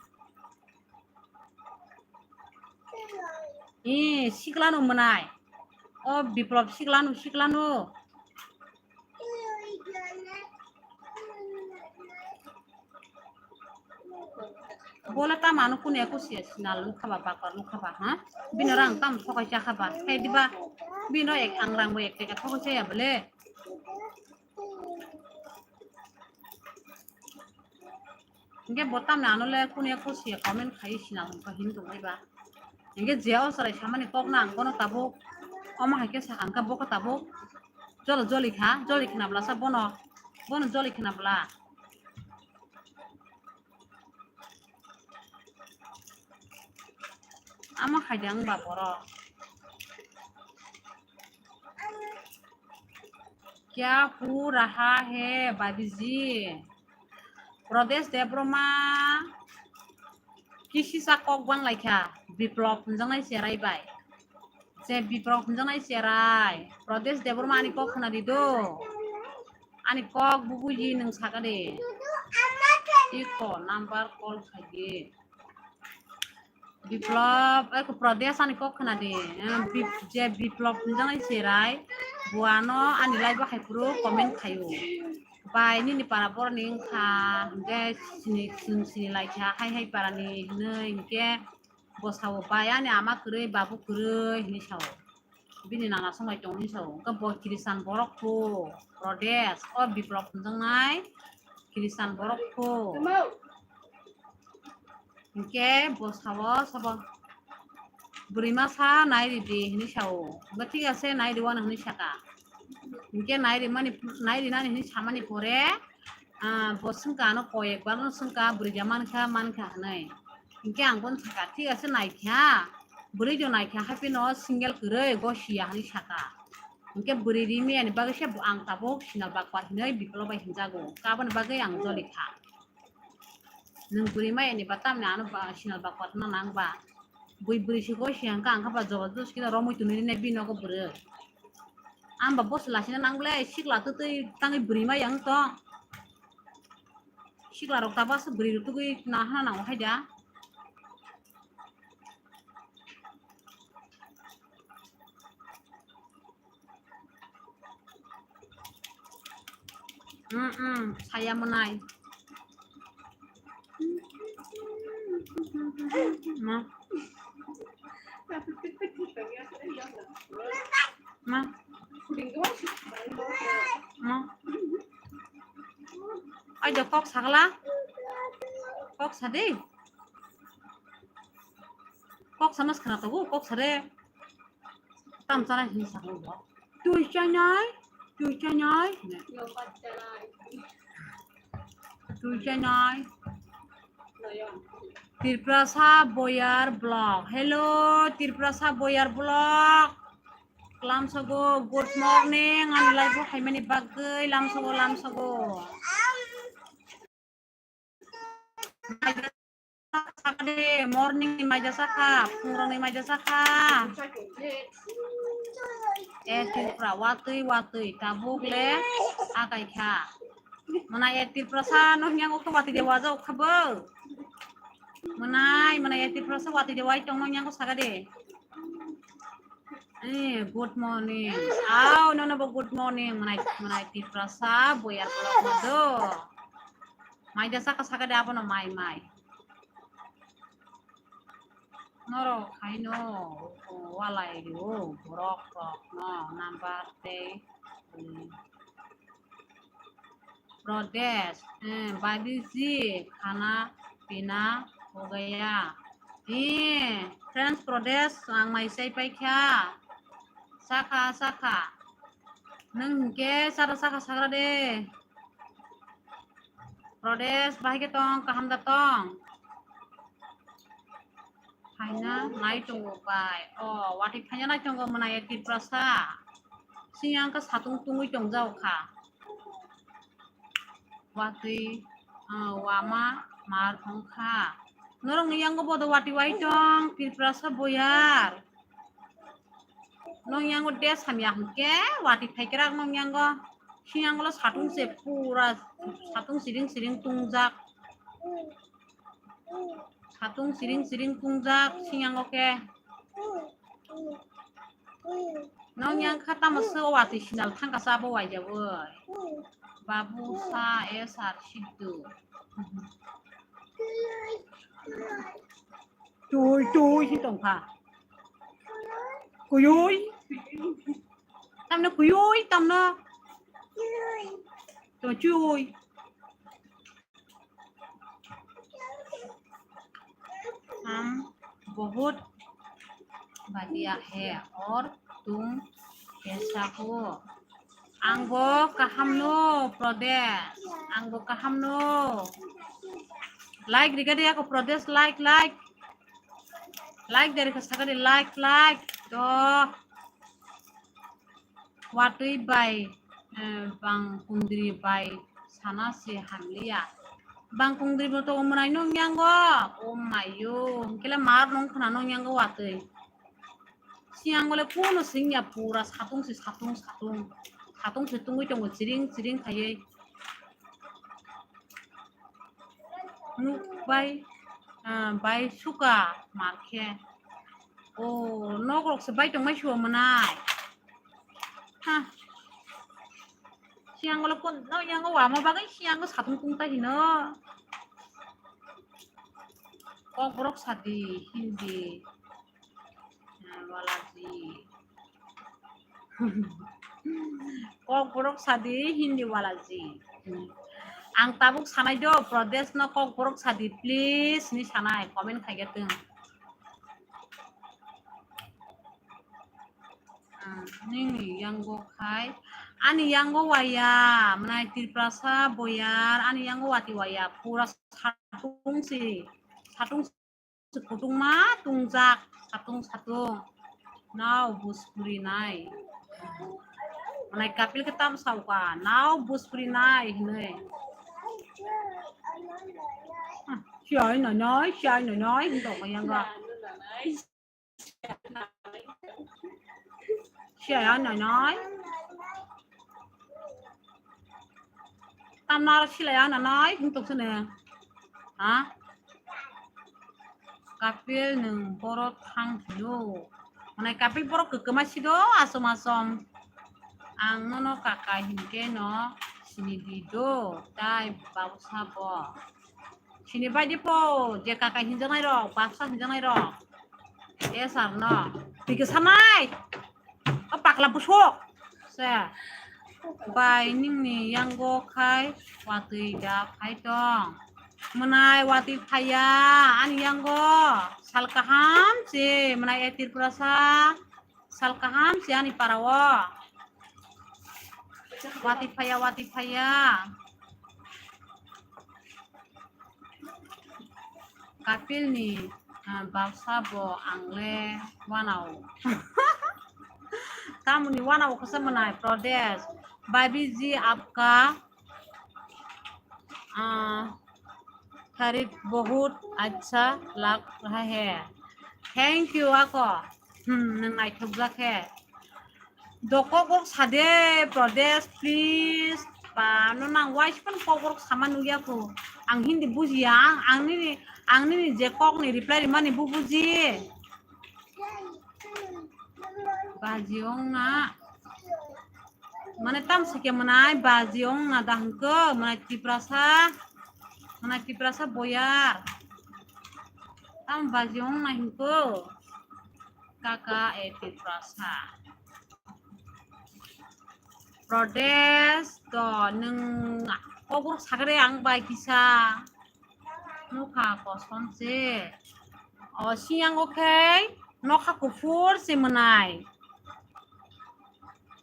Ee, siklano mwnai. O Biplop siklano, siklano. Bola tamo ano kunu eko siya sinal nukha ba, bakpar nukha ba, ha? Bino rang tamo thokai chakha ba. Hai diba? Bino ek ang rang bo ek teka thokai chaya bole. Hinkhe bo tamni ano le kunu eko siya comment khai sina hwnka hin tongbai ba. Hinkhe je o chwrai samani kok na ang bono tabuk omo hai khe sakha hwnka bo khe tabuk jolo joli kha, joli khna bwlasa bono, bono joli khna bwla. Amo hai de wng ba borok. Kya hu raha hai, bhabhi ji? Pradesh Debbarma kisi sa kok bang lai kha, Biplop hwnjaknai cherai bai. Je Biplop hwnjaknai cherai, Pradesh Debbarma ani kok khna di do. Ani kok bubuji nwng saka de. Iko number call khai di. Biplop, eko Pradesh ani kok khna di. Eh, Bip-, je Biplop hwnjaknai cherai, bo ano ani live o hai phuru comment khaio. Bai nini para boroni wngkha, hwnkhe sini, sini, sini lai kha, hai, hai para ni hwnwi, hwnkhe bo sao, "Bai ani ama kwrwi, babu kwrwi," hwnwi sao. Bini nana songlai tongwi sao. Hwnkhe bo Christian borok kho, Pradesh, o Biplop hwnjaknai Christian borok kho. Hinkhe bo sao, sabo bwrwi masa nai ridi hinwi sao. Hinkhe thik ase, nai rwano hinwi saka. Hinkhe nai rimani, nai rinani hinwi samani pore, ah, bo swngkha ano koyek bar no swngkha, bwrwi ja mankha, mankha hinwi. Hinkhe ang bono saka, thik ase, naikha, bwrwi do naikha, haphino single kwrwi gosi ya hinwi saka. Hinkhe bwrwi rimani bagwi se ang tabuk sinal bakpar hinwi bipolo bai hinjago, aboni bagwi ang jolikha. Nwng bwrwi maya ni ba tamni ano ba sinal bakpar no nang ba. Bui bwrwi si gosi hangka angkha ba joba joski no romwi twnwi rinai bini nogo bwrwi. Ang ba boss lasina nang ble sikla twtwi tangwi bwrwi maya wng tong. Sikla rok tabuk aswk bwrwi rok tugwi nahana nango hai da. Mm, mm, saya mwnai. Ma. Ma. Ma. Ai do kok sagla. Kok sadi. Kok sanas khana togo, kok sare. Tam chana hin sa bo. Tui chanai, tui chanai. Tui chanai. Tiprasa Boyar Vlog. Hello, Tiprasa Boyar Vlog. Lamsogo, good morning. Ani live o phaimani bagwi lamsogo, lamsogo. Morning ni maija sakha, phungrok ni maija sakha. E Tripura, watwi, watwi, tabuk le akai kha. Mwnai e Tiprasa no hwnyango khe watwi de waja kha bo. Mwnai, mwnai e Tiprasa watwi de wai tong no hwnyango saka de. Eh, good morning. Au, nono bo good morning. Mwnai, mwnai Tiprasa Boyar Vlog do. Mai da saka saka de abono mai mai. Norok haino, o, walai rio, borok rok no number tei, hmm, Pradesh, eh, Badi ji, khana pina ho gaya. Eh, friends Pradesh, ang mai sai pai kha. Sakha, sakha. Nwng hinkhe sara sakha sagra de. Pradesh, bahai khe tong, kaham da tong? Phaina nai tongo bai. O, watwi phaina nai tongo mwnai e Tiprasa. Siyang khe satung tungwi tongjao kha. Watwi, ah, wama mar wngkha. Norokni yango bodo watwi wai tong, Tiprasa Boyar. Nong yango de samya hwnkhe, watwi phaikrak nong yango. Siyango lo satung se pura, satung siring siring tungjak. Satung siring siring tungjak, siyango khe. Nong yang kha tamo se watwi sinal thangka sa bo waijak oi. Babu sa S R Siddu. Tui tui hi tong kha. Kuyui. Tamno kuyui tamno. To chui. हम बहुत बढ़िया है और तुम कैसा हो? Ang bo kaham no, Pradesh. Ang bo kaham no. Like riga de ako Pradesh, like, like. Like dari ka sakari, like, like. To. Watwi bai, eh, bang kundri bai sana se hamliya. Bang kundri bo to umrai nung yango. Oh my yo. Kela mar nung khna nung yango watwi. Siyango le kuno singya pura satung se satung satung. Satung se tungwi tongo chiring chiring khaiwi. Nuk bai, ah, bai suka mar khe. O, nok rok se bai tongmai suo mwnai. Ha. Siyango le kun, no, yango wama bagwi siyango satung tung ta hino. Kokborok sadi Hindi. Ah, walaji. Kokborok sadi Hindi walaji. Ang tabuk sanai do, Pradesh no kokborok sadi, please, ni sanai, comment khaikhe tong. Ah, nini yango khai, ani yango waya, mwnai Tiprasa boyar, ani yango wati waya, pura satung si, satung Kutungma tungjak, satung satung. Nao buspuri nai. Mwnai Kapil khe tam sauka, nao buspuri nai hinui. Siai nai nai, siai nai nai, hinto kaya nga. Siai nai nai. Tamna aro silai ya nanai, hwntok sene. Ha? Kapil nwng boro thang philo. Mwnai Kapil boro kwkma sido, asom asom. Ang nono kaka hinkhe no sini di do, tai babusa bo. Sini bai di po, je kaka hinjanai rok, babsa hinjanai rok. E sar no. Tike sanai. O pakla busuk. Se. Bai nini yango khai watwi da phai tong. Mwnai watwi phaiya ani yango. Sal kaham se mwnai e Tripurasa. Sal kaham se ani para o. Watwi phaiya, watwi phaiya. Kapil ni, ah, bapsa bo ang le wanao. Tamoni wanao khe se mwnai Pradesh. Bhabhi ji apka, ah, tarif bahut acha lag raha hai. Thank you ako. Hmm, nwng naithokjak khe. Do kokborok sade, Pradesh, please. Ba, no nang wai sipan kokborok sama nugya ko. Ang Hindi bujiya, ang, ang nini, ang nini je kok ni reply rimani bo buji. Baji ong na. Mane tam sike mwnai baji ong na da hwnkhe, mwnai Tiprasa, mwnai Tiprasa boyar. Tam baji ong na hwnkhe. Kaka e Tiprasa. Pradesh to nwng kokborok sakre ang bai kisa. Nokha kosom se. O siyang o khe nokha kuphur se mwnai.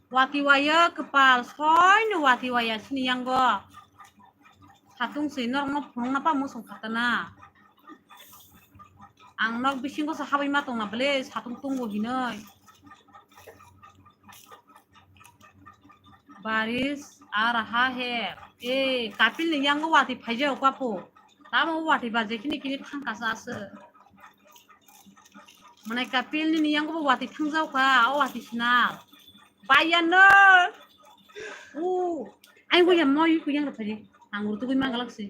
Wati waya kwpal soi no wati waya sini yango. Satung se norok no phunuk na pa musung khatana. Ang nok bisingo se habwi ma tongna bwle satung tungo hinoi. Baris ar ha he. E, Kapil ni yango wati phaijao kapo. Tamo wati ba je kini kini thangka sa se. Mane Kapil ni yango bo wati thangjao ka, o wati sina. Baya no. U, ai bo ya mo yu ku yang phaji. Ang ur tu gui mangalak se.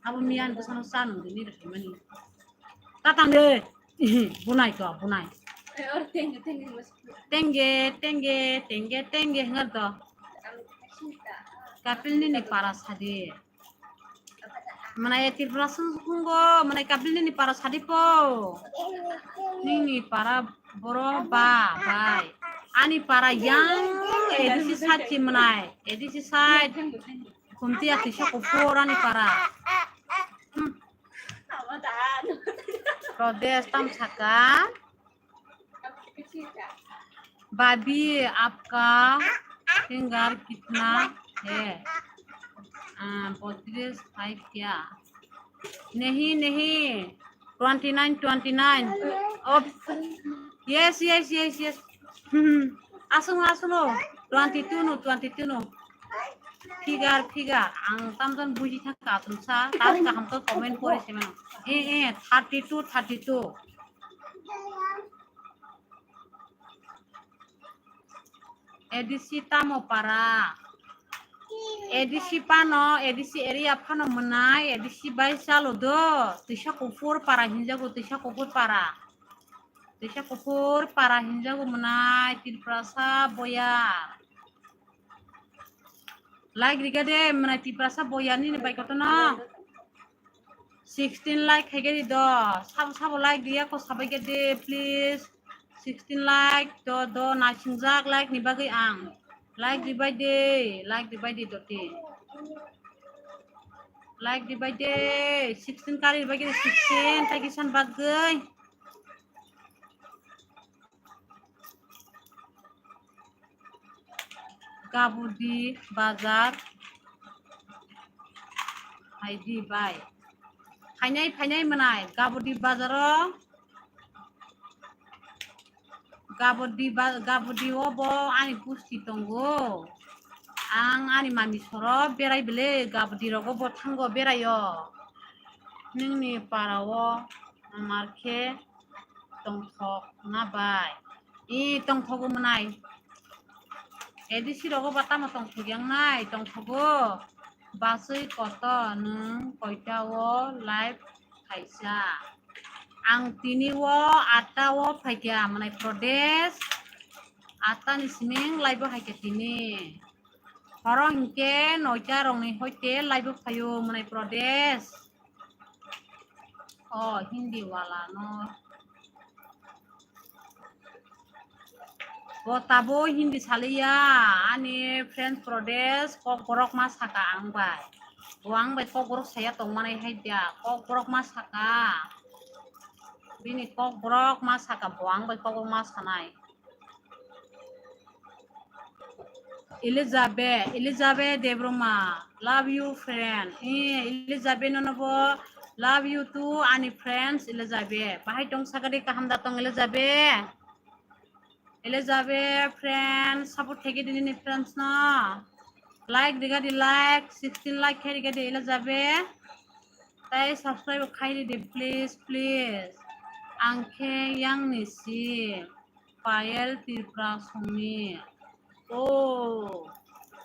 Abo miyan ko sano san ni da mani. Tatang de. Bunai to, bunai. Tenge, tenge, tenge, tenge, tenge, ngar to. Kapil ni ni para sadi. Mana e Tripura sung sungo, mana Kapil ni ni para sadi po. Ni ni para boro ba, bai. Ani para yang, A D C side si manai, A D C side. Kumti ya tisa kuphur ani para. Hmm. Pradesh tam saka. Bhabhi, apka finger kitna hai? Ah, bodris hai kya? Nahi, nahi. Twenty nine, twenty nine. Oh, yes, yes, yes, yes. Hmm. Asung, asung no. Twenty two no, twenty two no. Figure, figure. Ang tamjani buji thangka asung sa. Tas kaham to comment kori se mano. Eh, eh, thirty two, thirty two. A D C tamo para. A D C pano, A D C area pano mwnai, A D C bai chalo do. Tisa kuphur para hinjago, tisa kuphur para. Tisa kuphur para hinjago mwnai, Tiprasa boya. Like riga de, mwnai Tiprasa boya nini bai kotono. Sixteen like khaigari do. Sabo, sabo like riya ko sabai gade, please. Sixteen like do, do, naisingjak like ni bagwi ang. Like ribai de, like ribai de doti. Like di bai de, sixteen kari bai de sixteen, tagi san bagwi. Gabudi bazar. Hai di bai. Phainai, phainai mwnai, Gabudi bazaro. Gabudi ba-, Gabudi o bo ani gusti tongo. Ang ani mami soro berai bele Gabudi rogo bo thango beraio. Nini para o mar khe tongthok na bai? I tongthogo mwnai. A D C rogo ba tamo tongthok yang nai, tongthogo. Basui koto nwng koita o live khaisa? Ang tini o atta o phaikha Manai Pradesh. Atta ni siming live o haikha tini. Horo hinkhe noita rokni hoite live o phaio Manai Pradesh. O Hindi wala no. Bo tabo Hindi saliya, ani friends Pradesh, Kokborok ma saka ang bai. Bo ang bai Kokborok saya tongmani hai dia, Kokborok ma saka. Bini Kokborok ma saka, bo ang bai Kokborok ma sanai. Elizabeth, Elizabeth Debroma, love you friend. Eh, Elizabeth nono bo, love you too, ani friends Elizabeth. Bahai tong sakadi kaham da tong Elizabeth. Elizabeth, friend, support khaigidi nini friends no. Like digadi like, sixteen like khaigidi Elizabeth. Tai subscribe khaigidi please, please. Ang khe yang ni si Payel Tripura songni. Oh,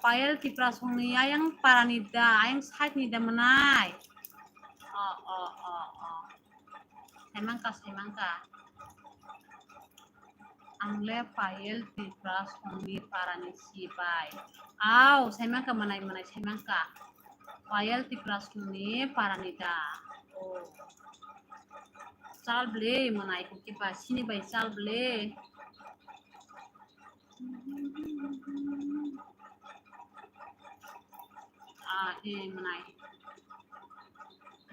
Payel Tripura songni ayang parani da, ayang side ni da mwnai. Oh, oh, oh, oh. Saimangka, saimangka. Ang le Payel Tripura songni parani si bai. Au, saimangka mwnai mwnai saimangka. Payel Tripura songni parani da. Oh. Chal ble mwnai kuki ba sini bai chal ble. Ah, eh, mwnai.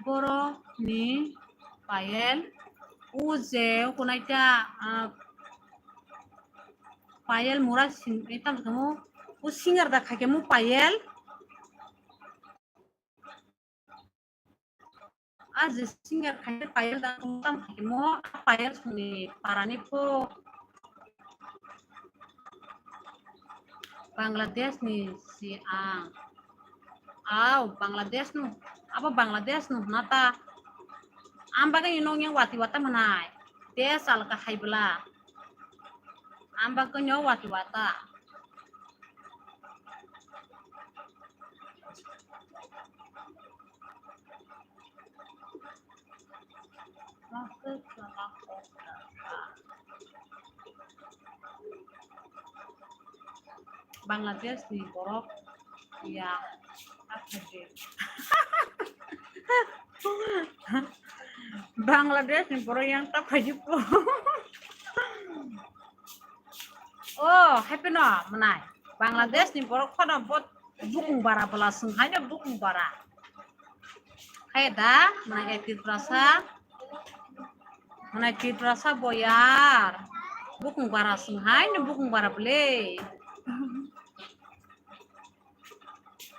Borok ni Payel, o je, o konaita, ah, Payel Mura sing, eh, tam samo, o singer da khaikhe mo Payel. Ah, je singer khaikhe Payel da, tam khaikhe mo, ah, Payel songni parani pho. Bangladesh ni si ang. Au, Bangladesh no. Abo Bangladesh no hwnata. Ang bagwi nong yang wati wata mwnai. Desh alka hai bwla. Ang bagwi nyo wati wata. Bangladesh ni borok ya, Bangladesh ni borok yang ta phaidi po. Oh, happy no mwnai. Bangladesh ni borok khono bot bukung bara bwla swng haino bukung bara. Hai da, mwnai Tiprasa. Mwnai Tiprasa boyar. Bukung bara swng haino bukung bara bwle.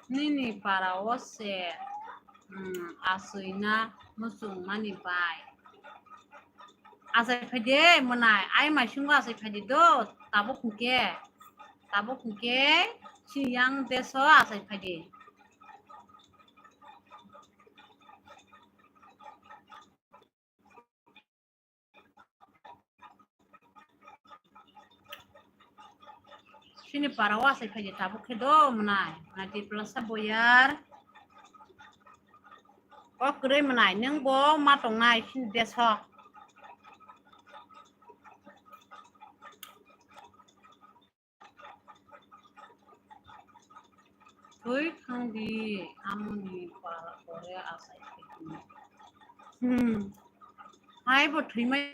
Nini para o se, mm, aswina muchung mani bai. Achai phaidi mwnai, ai maisungo achai phaidi do, tabuk hwnkhe, tabuk hwnkhe siyang deso achai phaidi. Sini para o achai phaidi tabuk khe do mwnai, mwnai Tiprasa boyar. O kwrwi mwnai, nwng bo ma tongnai sini deso. Thwi thangdi, amoni pore achai khaidi. Hmm. Hai bo thwimai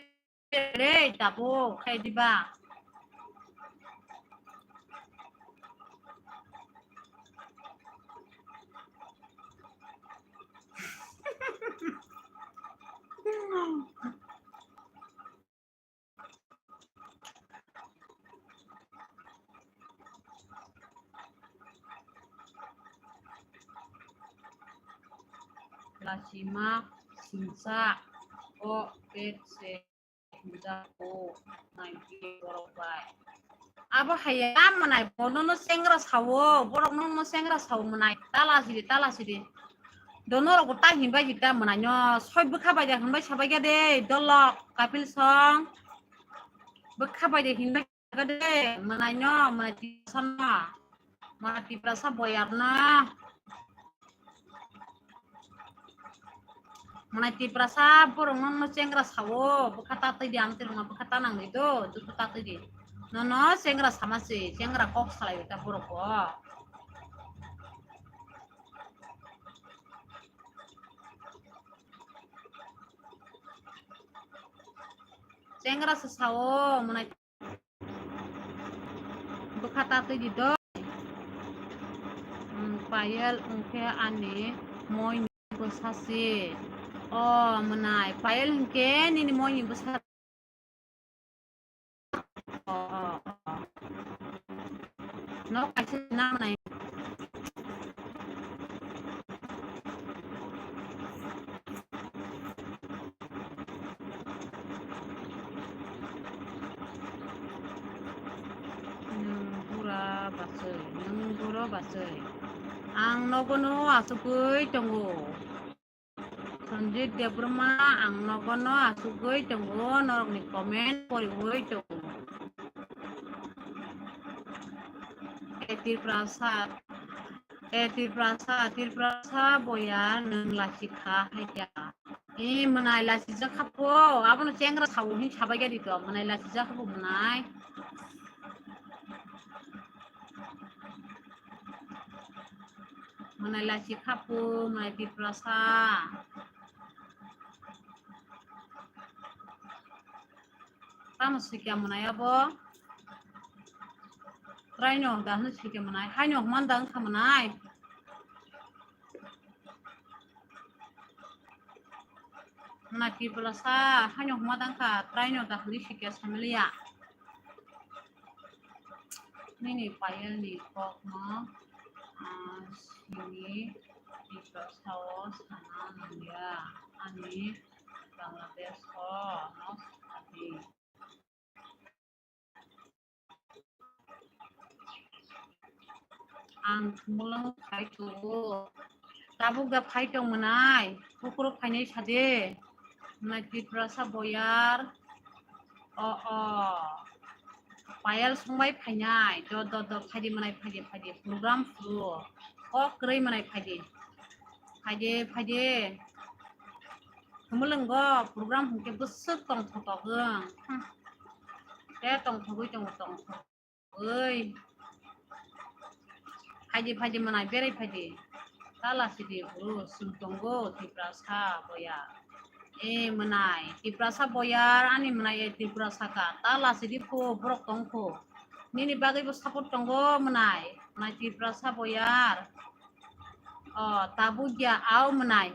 re, tabo khai diba. Lachima singsa o pet se hinjak o nai borok bai. Abo haya manai bono no sengra sawo, borok no no sengra sawo manai tala sidi tala sidi. Dono rok ta hinbai hita manai no soi bwkha bai da hinbai sabai ga de dolok kapil song. Bwkha bai de hinbai. Gade, manai no, manai Tiprasa no. Manai Tiprasa boyar no. Manai Tiprasa borok no, no chengra sawo, bwkha ta twi di ang tirma bwkha ta nang di do, dukha ta twi di. No, no, chengra sama se, chengra kok salai ta borok bo. Chengra se sawo, manai Bwkha ta twi di do. Hmm, Payal wngkhe ani moi ni bwsa se. O mwnai, Payal hinkhe nini moi ni bwsa. O, o, o. Nok kaisa na mwnai. Nwng bura bachwi, nwng buro bachwi. Ang nogono achugwi tongo. Sanjit Debbarma, ang nogono achugwi tongo, norokni comment poriwi tongo. E Tiprasa, e Tiprasa, Tiprasa boya nwng lachikha haikya. E mwnai lachijak kha po, abono chengra sawo hin sabai gadi to, mwnai lachijak kha po mwnai. Mwnai lachikha po, mwnai Tiprasa. Tamo sikya mwnai abo. Try no da hwnwi sikya mwnai. Haino hwnman da wngkha mwnai. Mwnai Tiprasa, haino hwnma da wngkha. Try no da hwnwi sikya samiliya. Nini Payal ni kok no, ah, sini Tiprasa o sana nangya. Ani Bangladesh o no sadi. Ang thumulwng phai tongo. Tabuk da phai tong mwnai. Bukurok phainai sade. Mwnai Tiprasa boyar. O, o. Payal songbai phainai. Do, do, do. Phaidi mwnai, phaidi, phaidi. Program phuru. Kok kwrwi mwnai phaidi. Phaidi, phaidi. Thumulwngo program hwnkhe bwswk tongthok togwng. Hm. Te tongthogwi tongo, tongthogwi. Phaidi, phaidi mwnai, berai phaidi. Tala sidi buru, sum tongo, Tiprasa boya. E mwnai, Tiprasa boyar, ani mwnai e Tiprasa ka. Tala sidi phu, borok tong phu. Nini bagwi bo support tongo mwnai. Mwnai Tiprasa boyar. O, tabuk ya, au mwnai.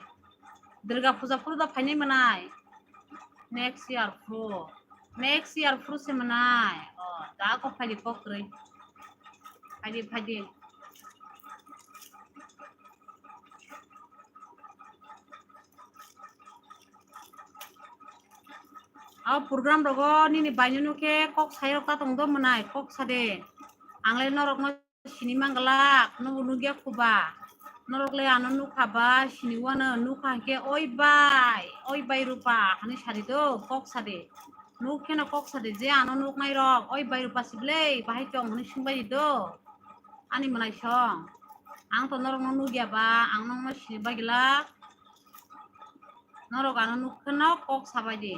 Durga puja phuru da phainai mwnai. Next year phuru. Next year phuru se mwnai. O, da kok phaidi kok kwrwi. Phaidi, phaidi. Au program rogo nini bainunu khe kok sayok ta tong do mwnai, kok sade. Ang le norok no sini manglak, nubo nukya khuba. Norok le ano nukha ba, sini wano nukha hwnkhe, "Oi bai, oi bai Rupa," hwnwi sadi do, kok sadi. Nuk kheno kok sadi je ano nuknai rok, "Oi bai Rupa siblei, bahai tong?" hwnwi swngbai di do. Ani mwnai song. Ang to norok no nukya ba, ang nokno sini bagilak. Norok ano nuk kheno kok sabai di.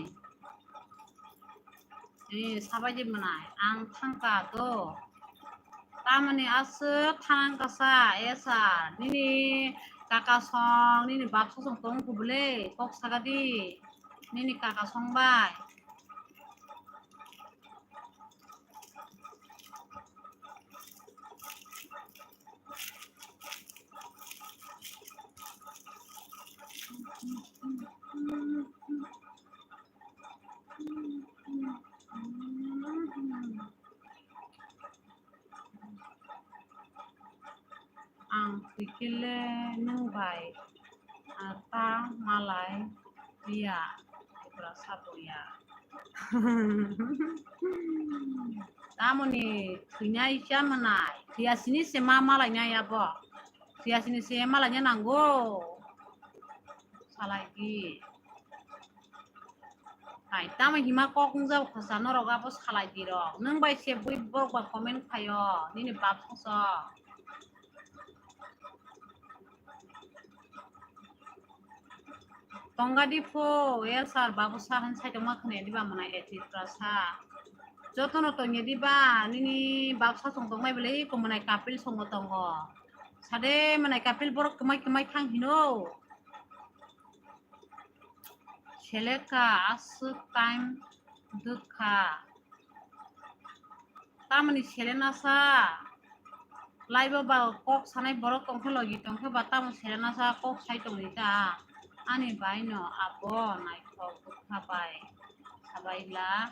Eh, sabai di mwnai, ang thangka do. Tamoni aswk thanang kasa, esa, nini kaka song, nini bap song tong kubule, kok saga di, nini kaka song bai. Ang twi khe le nwng bai, ta malai ya, Tiprasa boya. Tamoni thwinai cha mwnai, thwiyasini se ma malainai abo. Thwiyasini se malaina nango. Salai di. Hai, tamo hima kok wngjak khosa norok abo salai di rok. Nwng bai se bui borok ba comment khaio, nini bap khoso. Tongga di pho, el sir, babu sa han sai tongma khne diba mwnai e Tiprasa. Jotono tongye diba, nini bap sa tong tongmai bwlai ko mwnai kapil songo tongo. Sade mwnai kapil borok kwmai kwmai thang hino. Seleka aswk time dukha. Tamoni selena sa. Live o ba kok sanai borok tongkhe logi tongkhe ba tamo selena sa kok sai tongni ta. Ani bai no abo naithok bwkha bai sabaila.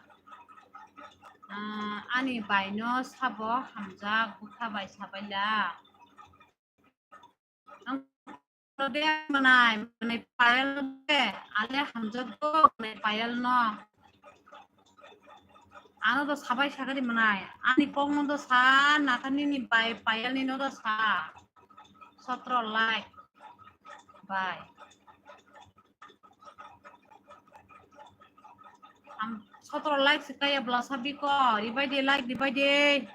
Ah, ani bai no sabo hamjak bwkha bai sabaila. Ang de mwnai, mwnai Payal de, ale hamjak do mwnai Payal no. Ano do sabai sagari mwnai, ani kok no do sa, nakani ni bai Payal ni no do sa. Sotro like, bai. Am, sotro like se kaya bla sabi ko, ribai de like, ribai de.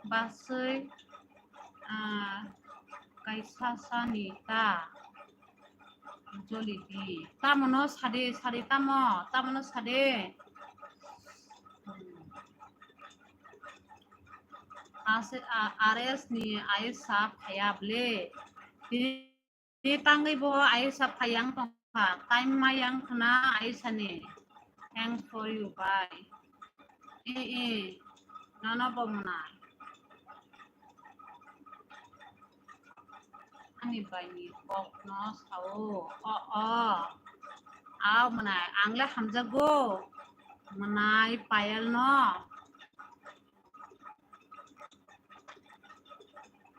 Basui, ah, kaisa sani ta. Joli di. Tamo no sade, sade tamo, tamo no sade. Hmm. Ase, a, R S ni ayusa phaya ble. Tini Tini tangwi bo Aisha phai yang tongkha, time ma yang khna Aisha ni. Thanks for you, bye. Eh, eh, nono bo mwnai. Ani bai ni kok no sao. O, o. Ao mwnai, ang le hamjago. Mwnai Payal no.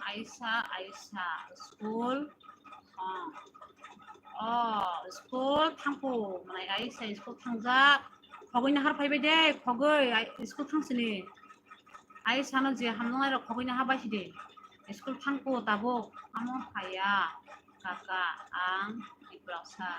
Aisa, Aisa, school. Oh. Oh, school thangphu. Mwnai Aisa school thangjak. Khogwi nahar phaibai de, khogwi, ai, school thangsini. Aisa no je hamnai rok khogwi naha baisi de. School thangphu tabuk. Amo phaiya. Kaka, ang, Tiprasa.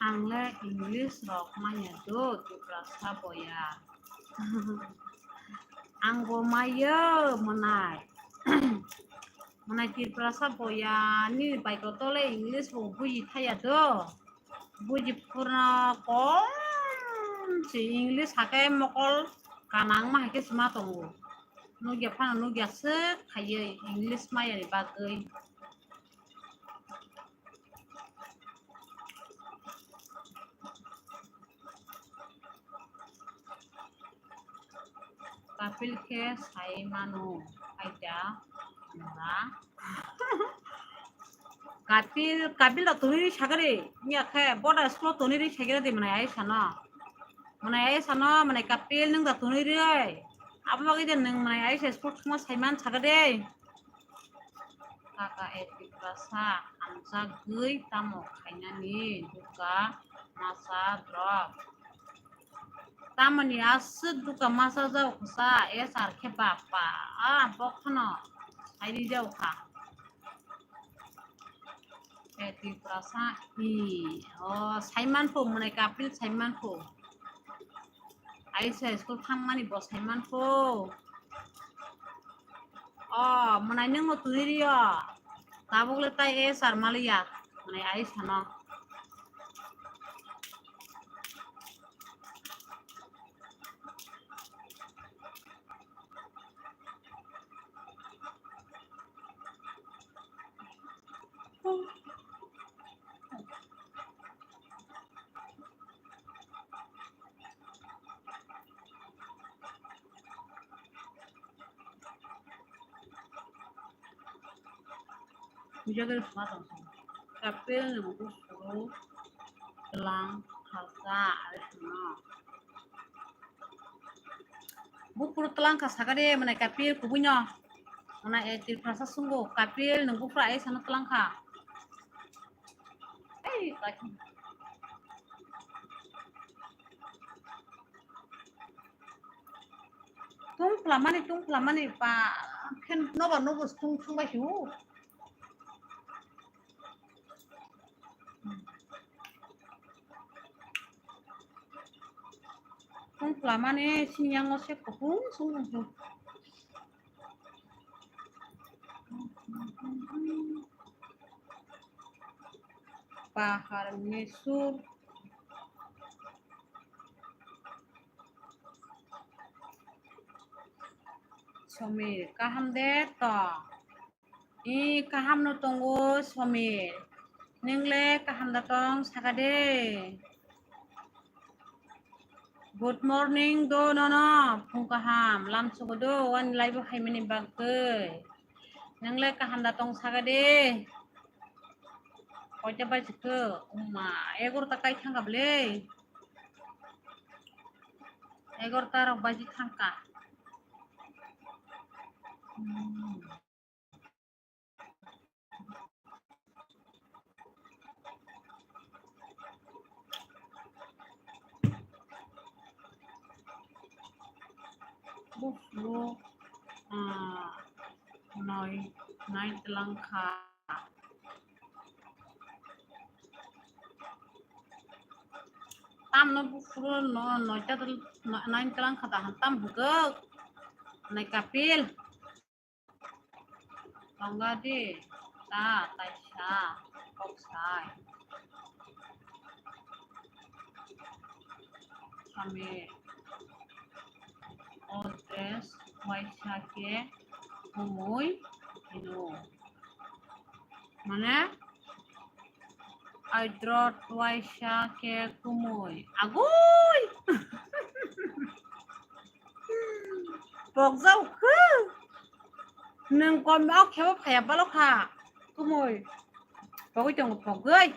Ang le English rok manya do, Tiprasa boya. Ang bo mayo mwnai. Mwnai Tiprasa boya, ni bai ko tole English bo buji thaya do. Buji purna kom si English hake mokol kanang ma hake sima tongo. Nugya phano nugya swk khaiye English maya ni bagwi. Kapil khe sai mano, aida, nora. Kapil, Kapil da tonwi ri sagari, nya khe boda school tonwi ri sagari de mwnai Aisa no. Mwnai Aisa no, mwnai Kapil nwng da tonwi ri. Abo bagwi de nwng mwnai Aisa school thangma sai man sagade. Kaka e Tiprasa hamjagwi tamo khainani duka masa drop. Tamoni aswk duka masa jao khwsa, S R khe bapa, a bokhno sairi jao kha. E Tiprasa i, o saiman pho, mwnai Kapil saiman pho. Aisa school thangmani bo saiman pho. O, mwnai nwng no twi rio. Tabuk le tai S R maliya. Mwnai Aisa no. Bujagari khama tong. Kapil nwng buphuru tlang khalka, are hwno. Buphuru tlang kha sakha de, mwnai Kapil kubui no. Mwnai, eh, Tiprasa sungo, Kapil nwng buphuru ai sano tlang kha. Ei, ta-, tung phlamani, tung phlamani pa, khen nobar nobo tung thung bai hiu. Tung phlamani sini yang se kutung sung sung. Pahar mesur. Somir, kaham de to? I kaham no tongo Somir. Nwngle kaham da tong sakha de. Good morning do nono, phung kaham, lam sugo do, wani live haimani bagwi. Nwngle kaham da tong sakha de. Koita baji khe, uma, egarota kai thangkha bwle. Egarota rok baji thangkha. Hmm. Buphuru, ah, noi, nai tlang kha. Tamno buphuru no, noita, no, nai tlang kha da, tam hwnkhe, nai Kapil. Tongga di, ta, taisa, kok sai. Kami, o dress, waisa khe, kumui, hino. Mane, I draw waisa khe kumui. Agui! Pokjak khe. Nwng kom o khebo phaya balo kha. Kumui. Pogwi tongo pogwi.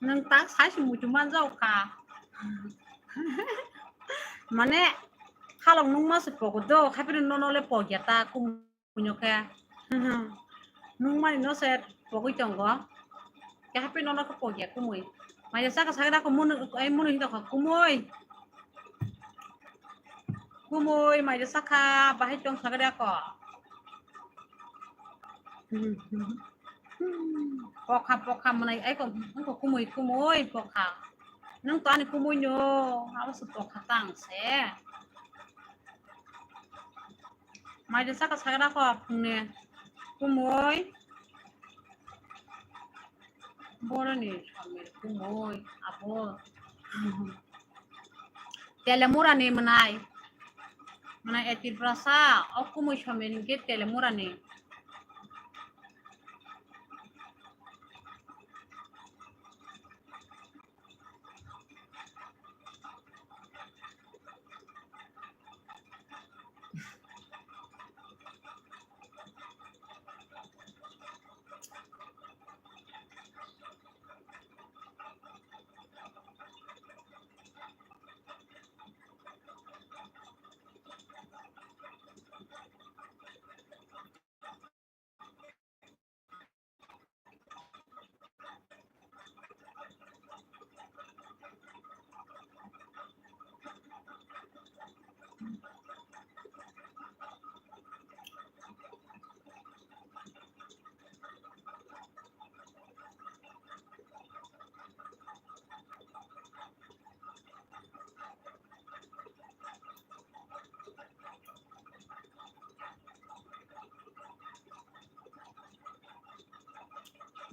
Nwng tak sai se muitu manjak kha. Mane, halok nungma se pogo do, haphino nono le pogya ta kumui. Punyo khe. Nungmani no se pogwi tongo. Khe haphai nono khe pogya kumui. Maija saka sakhe da kho munu, ai munu hinda kho kumui. Kumui maija saka bahai tong sakhe da kho. Pokha, pokha mwnai ai kho, wngkho kumui, kumui pokha. Nwng to ani kumui no, abo se pokha tang se. Maida saka sakra kho phungne. Kumui. Boroni samir kumui. Abo. Telemurani mwnai. Mwnai e Tiprasa. O kumui samir hingke telemurani.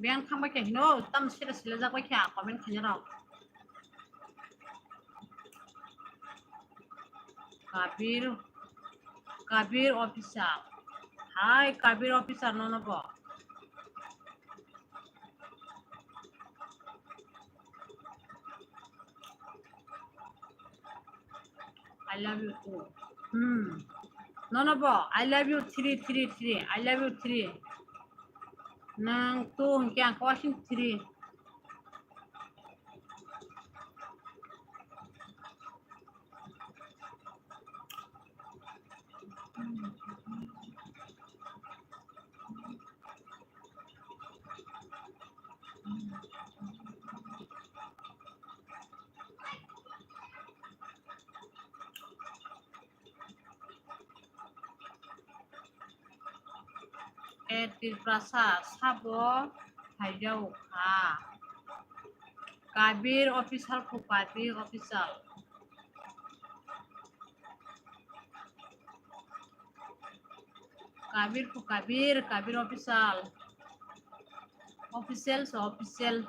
Beng thangbai khe hino, tam sila sila jak bai khe comment khaina rok. Kabir, Kabir officer. Hai, Kabir officer, nono bo. I love you too. Hmm. Nono bo, I love you three, three, three. I love you three. Nang tu hingke ang question three. E Tiprasa sabo phaijao kha. Kabir official phu Kabir official. Kabir phu Kabir, Kabir official. Official so official.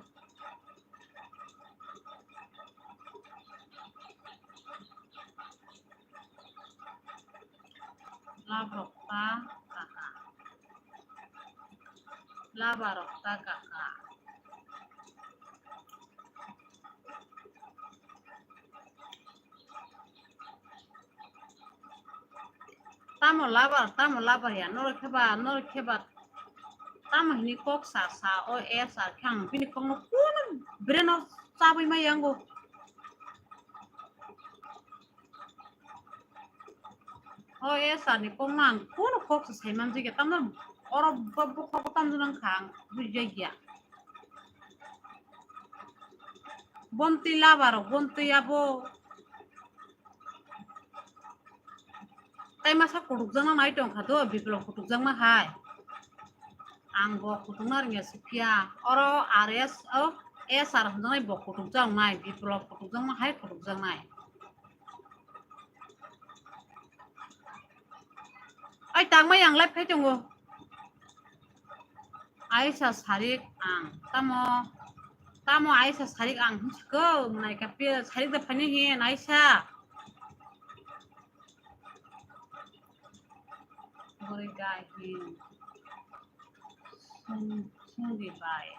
Labrok ta kaha. Labarok ta kaha. Tamo labar, tamo labar ya, norok khe ba, norok khe ba, tamo hini kok sa sa, o S R khe ang bini kokno kunu brain o chabwi ma yango. O S R ni kokno ang kunu kok sa sai manjak ya, tamo oro bo, bo kok tamjak nang kha ang bujijak ya. Bontwi labar, bontwi abo. Tai masa kutukjakna nai tongkha do, Biplop kutukjakma hai. Ang bo kutukna rwngya siphiya. Oro R S, o S R hwnjaknai bo kutukjak nai, Biplop kutukjakma hai kutukjaknai. Ai tangmai ang live khai tongo. Aisa sarik ang. Tamo, tamo Aisa sarik ang hinsikho, mwnai kapil sarik da phaini hin Aisa. Bwrwi gai hin. Sung, sungdi bai.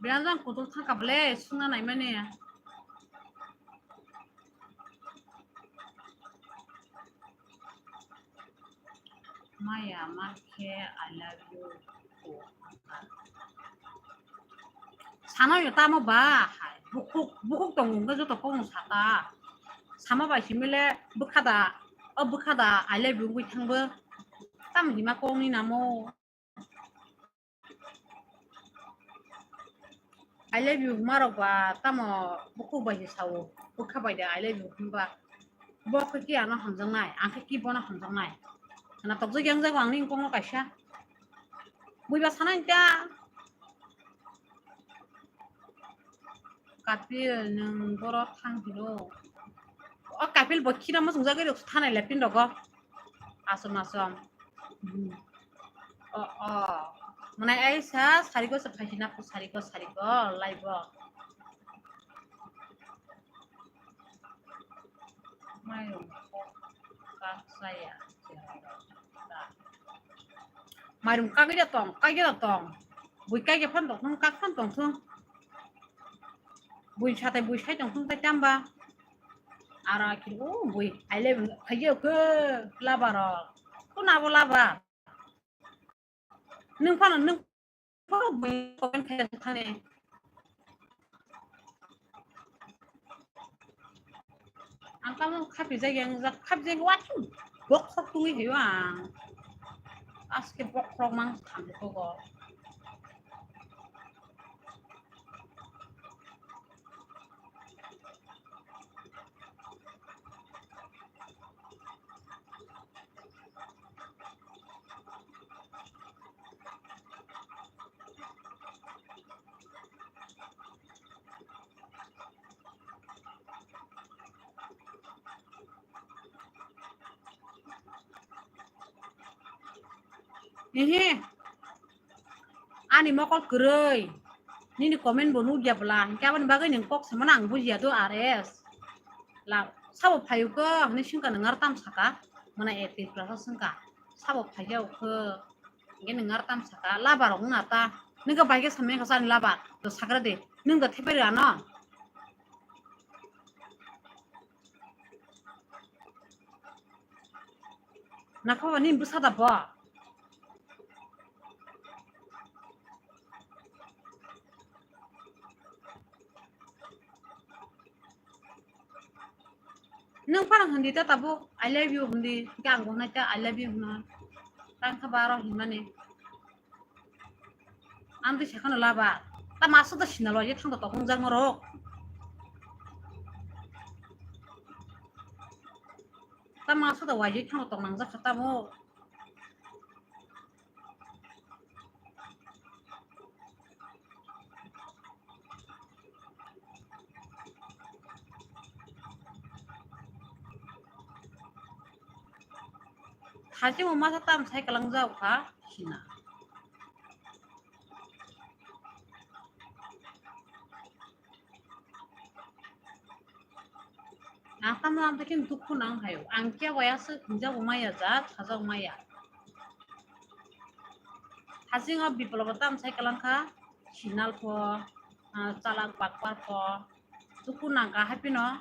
Bilang jang kutuk thangkha bwle, sungna naimani. Maya ma khe I love you. Sana yo tamo ba hai. Bukhuk, bukhuk tongo hwnkhe joto kokno saka. Sama bai simi le bwkha da, o bwkha da I love you wngwi thangbo. Tamo hima kokni namo. I love you hwnma rok ba tamo bukhuk bai se sao, bwkha bai de I love you hwnba. Bo khe ki ano hamjaknai, ang khe ki bono hamjaknai. Khna tokjak yang jago ang nini kokno kaisa. Buiba sanai ta. Kapil nwng borok thang hino. O Kapil bo khina muchungjagwi rok thanai lepin rogo. Asom asom. Hmm. O, o. Mwnai Aisa sariko se phaisina phu sariko, sariko, live o. Mairum kok kak saya. Mairum kagwi da tong, kagwi da tong. Bui kagwi phan tong thung, kak phan tong thung. Bui satai bui sai tong thung tai tamba. Aro akhir o bui I love you khayo khe labar o. Kuna bo labar. Nwng phano nwng phano bui comment khaina thani. Ang tamo khapijak yang jak khapijak wathung bokhok tungwi hayo ang. Aske bokhok mang thamko go. Ehe. Ani mokol kwrwi. Nini comment bo nukya bwla. Hinkhe aboni bagwi nwng kok samano ang bujiya do R S. La, sabo phaio khe, hwnwi swngkha nwng ar tam saka. Mwnai A Tiprasa swngkha. Sabo phaikhe o khe. Hinkhe nwng ar tam saka. Labar rok wngna ta. Nwng khe bai khe samani kha ani labar. To sakra de. Nwng da thepai rw ano. Nakha ni bwsa da bo. Nwng phano hindi ta tabuk, "I love you" hindi, hingke ang bo hwnai ta, "I love you" hwna. Tang kha baro hinmani. Ang twi sakhano laba. Ta maso ta sinalo ye thangto tok wngjak norok. Ta maso ta wai ye thangto tok nangjak kha tamo. Thajimo masa tam sai kalang jao kha sina. Ang tamo ang takin dukhu nang hayo. Ang khe waya se hinjago maya ja, sajago maya. Hajingo Biplabo tam sai kalang kha, sinal pho, ah, chalak bakbar pho, dukhu nang kha haipino.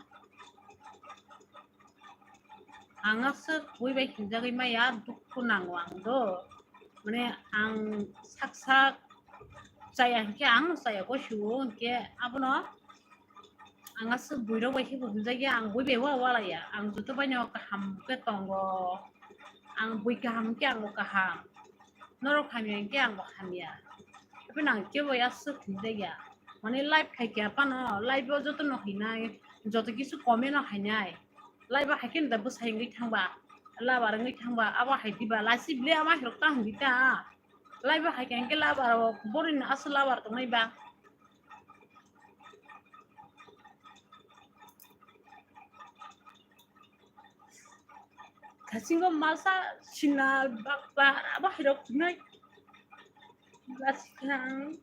Ang aswk bui bai hinjagwi maya, dukhu nango ang do. Mane ang sak sak chaya hinkhe ang chaya ko sio hinkhe abono ang aswk bui rok bai khe bo hinjakya, ang bui bai wa walaya, ang joto bai no kaham khe tongo, ang bui kaham hinkhe ang bo kaham, norok hamya hinkhe ang bo hamya, hapheno ang kebo aswk hinjakya, mane live khaikhe phano live o joto no hinai, joto kisu comment no hainai. Laiba hai khe da bwsai wngwi thangba, labar wngwi thangba, abo hai diba, lachi bile ama hirok ta hwnwi ta. Laiba hai khe hwnkhe labar o, boroni aswk labar tongnai ba. Thasingo masa sinal bakba, abo hirok tongnai. Lachi khe ang.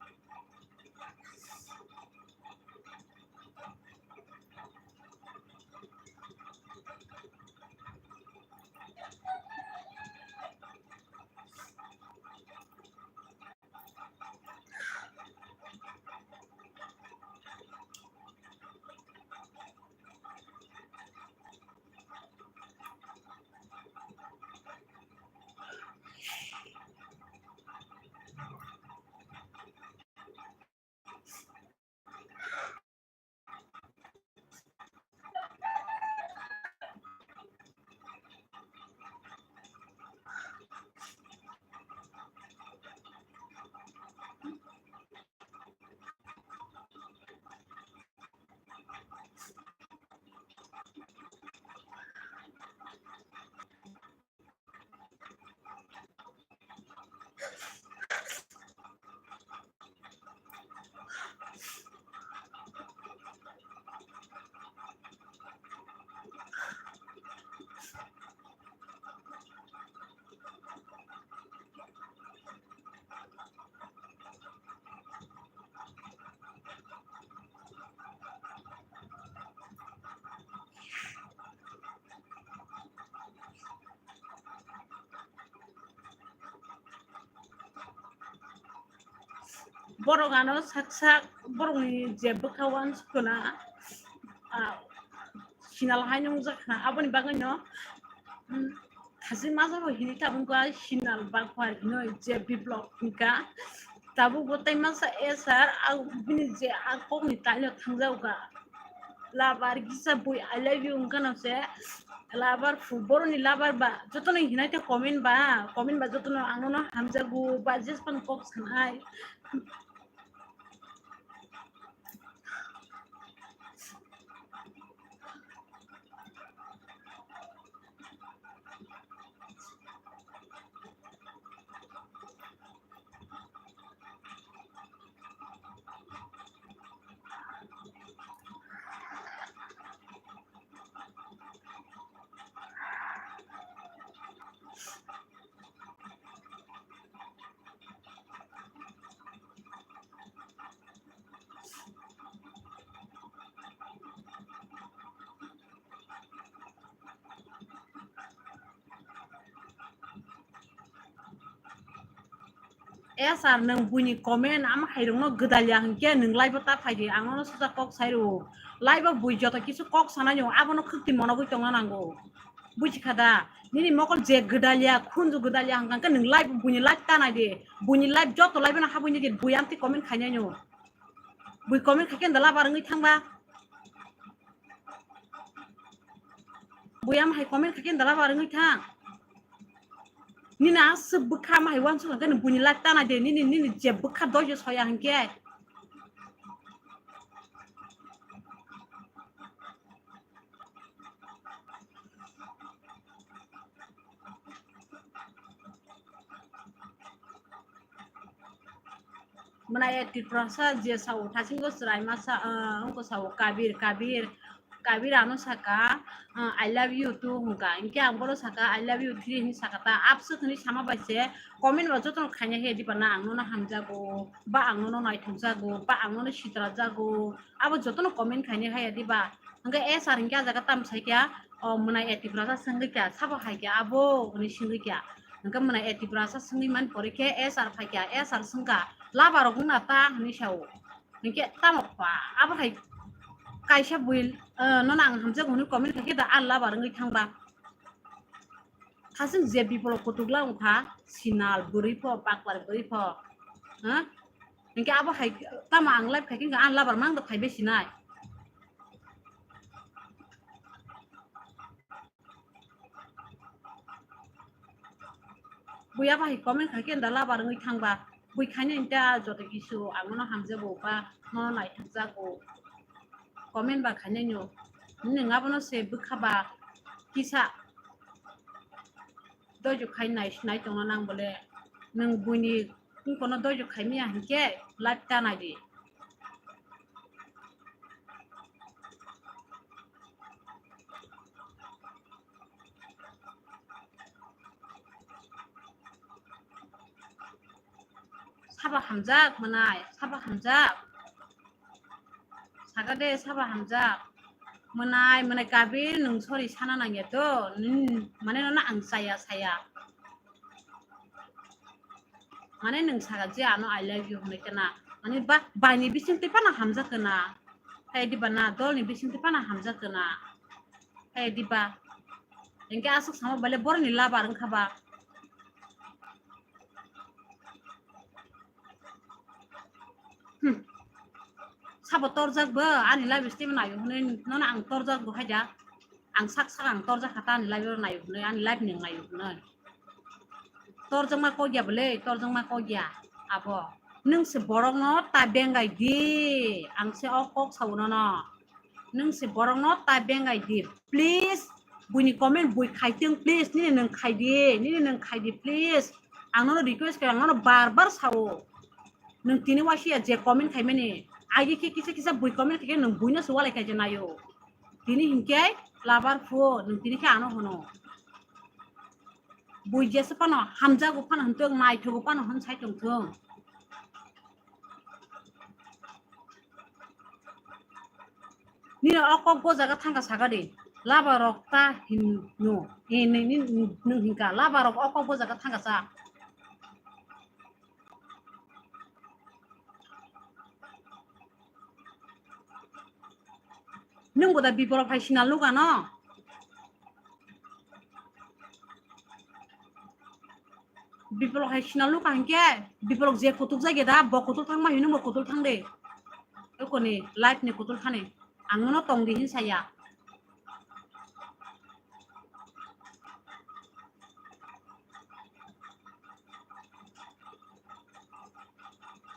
Borok ano sak sak borokni je bwkha uansukuna, ah, sinal hai nungjak khna, aboni bagwino, mm, thajima jabo hini tabuk ba sinal bakwa hinoi je biplop hinka. Tabuk bo tei masa S R, ah, bini je ah kokni taino thangjago ka. Labar kisa bui I love you wngkha no se. Labar fu-, boroni labar ba. Jotono hinai te comment ba. Comment ba jotono ang no hamjago ba jespan kok sanai. Eh, sir, nwng buini comment ama hairokno gwdalya hinkhe nwng live-o ta phaidi, ang nono susa kok sai rwo. Live-o bui joto kisu kok sanai no, abono khwktwi monogwi tongna nango. Buji kha da? Nini mokol je gwdalya, khunju gwdalya hwnkha khe nwng live, buini live ta nai di. Buini live joto live-o no habwi nai di, bui amtwi comment khainai no. Bui comment khai khe da labar wngwi thangba. Buya ma hai comment khaikhe dala bar wngwi thang. Nini aswk bwkha ma hai uansuk khe nini buini life tana de, nini, nini je bwkha dojo soya hinkhe. Mwnai Tiprasa je sao thasingo chwraima sa, ah, wngkha sao Kabir, Kabir, Kabir ano saka, ah, "I love you too" hwnka. Hinkhe ang bono saka, "I love you three" hinwi saka ta. Abswk hinwi sama bai se comment bo jotono khaina he diba na ang nono hamjago, ba ang nono naithokjago, ba ang nono sitrajago. Abo jotono comment khaina haya diba. Hwnkhe S R hinkhe ah jaga tamo sai kha, o mwnai Tiprasa swngwi kha, sabo hai kha abo hwnwi swngwi kha. Hwnkhe mwnai Tiprasa swngwi man pore khe S R phai kha, S R swngkha, "Labarok wngna ta?" hwnwi sao. Hinkhe tamo pa, abo hai kaisa buil, eh, nono ang hamjago hwnwi comment khaikhe da, ah, labar wngwi thangba. Khasing je bipolo kutukla wngkha, sinal bwrwi pho, baklar bwrwi pho. Ha? Hinkhe abo hai tamo ang live khaikhe wngkha, ah, labar mang da phaibai sinai. Buya bahai comment khaikhe da labar wngwi thangba. Bui khaina inta joto kisu ang nono hamjago ba nono naithokjago. Comment ba khaina nyo. Nwng abono se bwkha ba kisa dojo khai nai, nai tongna nang bole. Nwng buini wngkono dojo khai miya hinkhe live ta nai di. Sabo hamjak mwnai, sabo hamjak. Saka de sabo hamjak. Mwnai, mwnai Kabir, nwng sorry sana nangya to. Nwng, mane nono ang chaya, saya. Mane nwng saka je ano "I love you" hwnwi kana. Mane ba, baini bising twi phano hamjak kana. Hai diba na, dolni bising twi phano hamjak kana. Hai diba. Hinkhe aswk sama bale boroni labar wngkha ba. Hmm. Sabo torjak bo, ani live stream naio hwnwi nono ang torjak bo haida. Ang sak sak ang torjak kha ta ani live naio hwnwi, ani live ni naio hwnwi. Torjakma kok ya bole, torjakma kok ya abo. Nwng se borokno ta bengai di, ang se o kok sao nono. Nwng se borokno ta bengai di. Please, buini comment bui khaitwng, please, nini nwng khai di, nini nwng khai di, please. Ang nono request khe, ang nono bar bar sao. Nwng tini wasia je comment khaimani, agi khe kisa kisa bui comment khaikhe nwng buino se walai khaija naio. Tini hinkhe labar phuo, nwng tini khe ano hwno. Bui jesa phano hamjago phano hwntwng, naithogo phano hwn sai tongthwng. Nini o kok bo jaga thangka saka di. Labarok ta hin no. Eh, ni, ni, nwng hinka. Labarok o kok bo jaga thangka sa. Nwng bo da bipolo phai sinal nuka no? Bipolo hai sinal nuka hinkhe, bipolo je kutuk jagya da, bo kutul thangma hino, bo kutul thang de. Ekoni life ni kutul thani. Ang no tong di hin saya.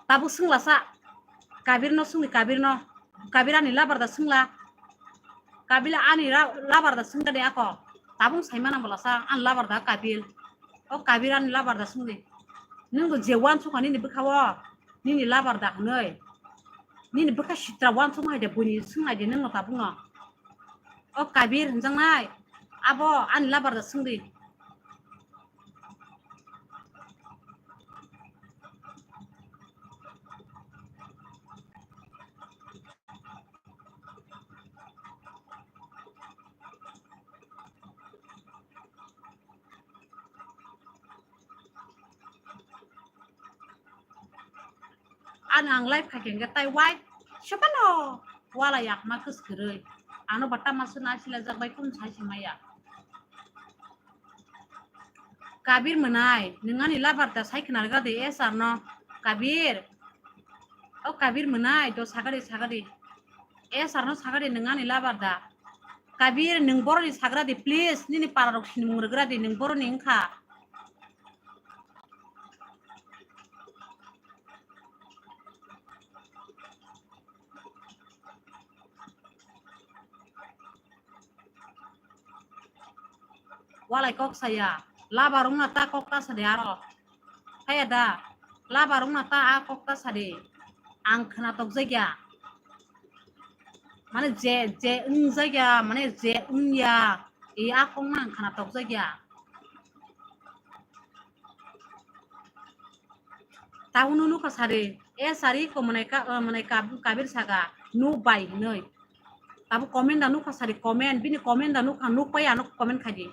Tabuk swngla sa. Kabir no swngdi, Kabir no. Kabir ani labar da swngla. Kabila ani ra-, labar da swngda de ako. Tabung saimana bola sa, ani labar da Kabil. O Kabir ani labar da swngdi. Nwng do je uansukha nini bwkha o, nini labar da hwnwi. Nini bwkha sitra uansukma hai de buini swng nai de nwng no tabung no. O Kabir hwnjaknai, abo ani labar da swngdi. Ano ang live khaikhe hwnkhe tai wai sebano wala yakma kwskwrwi. Ano bata masu na silajak bai kum sai se maya. Kabir mwnai, nwng ani labar da sai khna rwgadi S R no. Kabir. O Kabir mwnai, do sagadi, sagadi. S R no sagadi, nwng ani labar da. Kabir, nwng boroni sagra di, please. Nini para rok sinimung rwgra di, nwng boroni wngkha. Walai kok saya. Labar wngna ta kok ta sadi aro. Haya da. Labar wngna ta a kok ta sadi. Ang khwnatok jakya. Mane je, je wng jakya, mane je wngya. I a kok no ang khwnatok jakya. Tahu nunu ka sari, e sari ko manai ka, eh, manai ka, Kabir saka, nuk bai hinoi. Tabu comment da nuk ka sari comment, bini comment da nuk ka nuk pai ano comment khaji.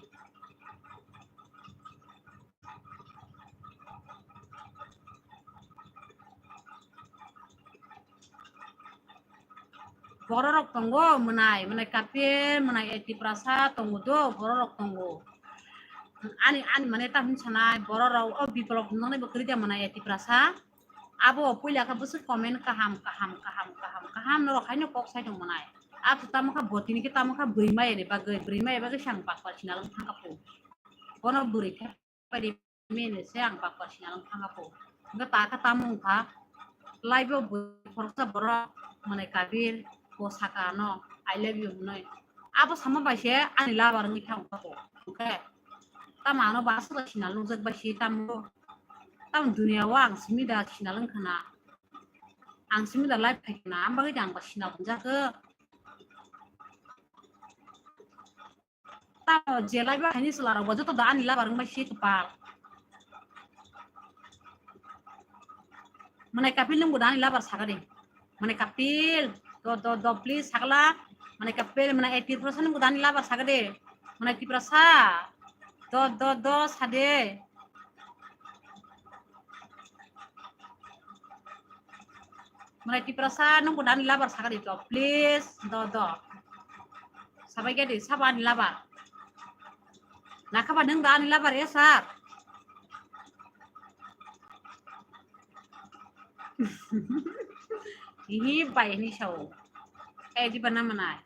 Bororok tongo mwnai, mwnai Kapil, mwnai A Tiprasa tongo do, bororok tongo. Ani, ani mane ta hwn sanai, bororok o biplop hwnjaknai bo kwrwi da mwnai A Tiprasa. Abo puila khe bwswk comment kaham, kaham, kaham, kaham, kaham norok haino kok sai tong mwnai. Abo tamo kha botini khe tamo kha bwrwi maya ni bagwi, bwrwi maya bagwi sang bakbar sinalwng thangkha po. Bono bwrwi khe paidi mene se ang bakbar sinalwng thangkha po. Hwnkhe ta khe tamo wngkha, live o bwrwi khoroksa borok mwnai Kabir bo saka ano, "I love you" hwnwi. Abo sama bai se ani lover wngwi thangkha po. Hwnkhe tamo ano bo aswk sinal nukjak bai se tamo. Tamo duniya o ang simi da sinal wngkha na. Ang simi da live phaikha na, ang bagwi da ang ba sinal wngjak khe. Tamo je live o haini chwla rok bo joto da ani lover wngbai se kwpal. Mwnai Kapil nwng bo da ani lover saka de. Mwnai Kapil, do, do, do, please sakla. Mwnai Kapil, mwnai A Tiprasa nwng bo da ani lover saka de. Mwnai Tiprasa, do, do, do, sade. Mwnai Tiprasa, nwng bo da ani lover saka de to, please, do, do. Sabai khe de, sabo ani lover. Nakha ba nwng da ani lover, eh, sir? Hihi bai hini sao. Eh, diba na mwnai.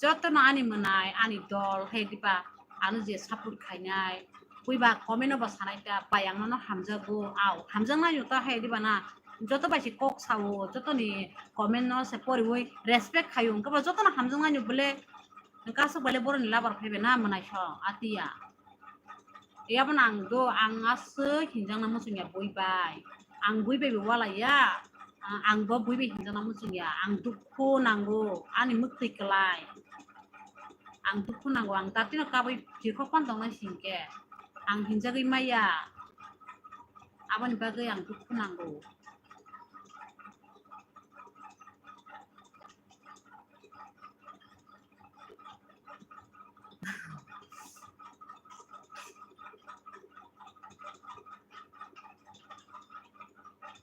Joto no ani mwnai, ani dol, he diba, ano je support khainai. Buiba comment no bo sanai ta, bai ang no hamjago, au, hamjaknai ta he diba na. Joto bai se kok sao, joto ni comment no se poriwi respect khaio, hwnkhe bo joto no hamjaknai bole, hwnkhe aswk bole boroni lover phaibai na mwnai so, atiya. Yabono ang do, ang aswk hinjakna muchungya bui bai. Ang bui bai bo walaiya, a-, ang bo bui bai hinjakna muchungya. Ang dukhu nango, ani mwktwi kwlai. Ang dukhu nango, ang datino kabui jirkhok phano tongnai singkhe. Ang hinjagwi maya. Aboni bagwi ang dukhu nango.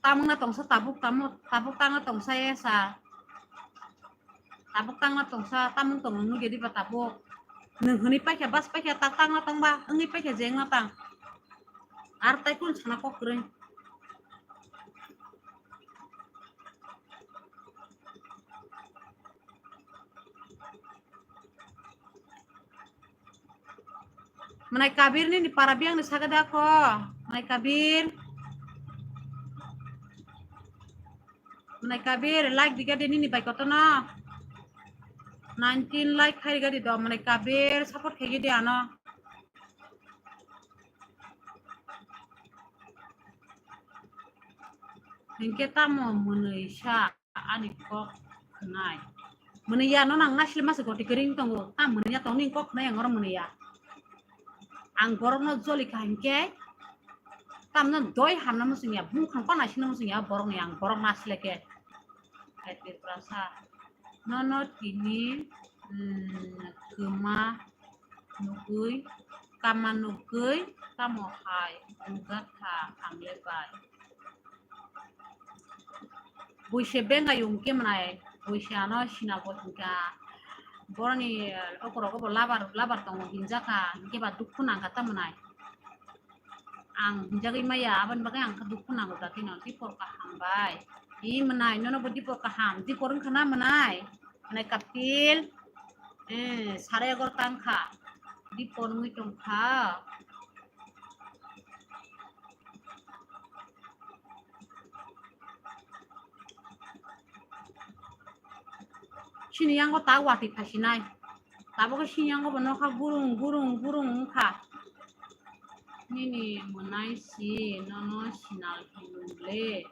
Tamungna tongsa tabuk, tamu-, tabuk tangna tongsa esa. Tabuk tangna tongsa, tamung tongna nugya diba tabuk. Nwng hwnwi paikha, bas paikha, tak tangna tongba, wngwi paikha je wngna tang. Ar tai kun sana kok kwrwi. Mwnai Kabir nini para biyang ni sagada ko. Mwnai Kabir. Mwnai Kabir, like diga de nini bai kotono. Nineteen like khai gadi do, mwnai Kabir, support khai gadi ano. Hingke tamo mwnwi sa ani kok khwnai. Mwnwi ya no nang nasle masa goti kering tongo. Ta mwnwi ya tong ning kok khwnai ang oro mwnwi ya. Ang borok no joli kha hingke tamno doi hamna muchung ya, bumkhang pa naisingna muchung ya borok ni ang borok nasle ke. Hai Tiprasa. Nono tini, mm, kwma nugwi, kama nugwi, tamo hai, wngjakha ang le bai. Buise bengai wngkhe mwnai, buise ano sinabo hingkha. Boroni, eh, okorok obo labar, labar tongo hinjakha, hingkhe ba dukhu nangkha ta mwnai. Ang hinjagwi maya, aboni bagwi ang kha dukhu nango da phino, dipor kaham bai. Hi mwnai, nono bo dipor kaham, dipor wngkha na mwnai? Mwnai Kapil. Eh, sare egaro tang kha. Di pormui tong kha. Chini yango ta watwi phasinai. Tabuk chini yango bo nokha gurung, gurung, gurung wngkha. Nini mwnai si nono sinal hinung le.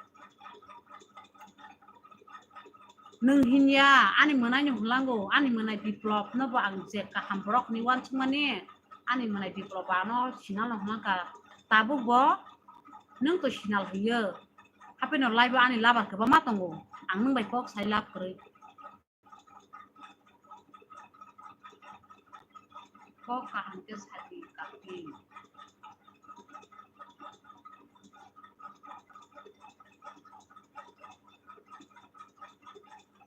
Nwng hinya, ani mwnaino hwnlango, ani mwnai Biplop no bo ang je kaham borok hinwi uansukmani, ani mwnai Biplop ano sinal no hwnlangkha. Tabuk bo nwng to sinal hiyo. Hapheno live o ani labar kwbangma tongo. Ang nwng bai kok sai lab kwrwi. Kok kaham khe sadi kapin.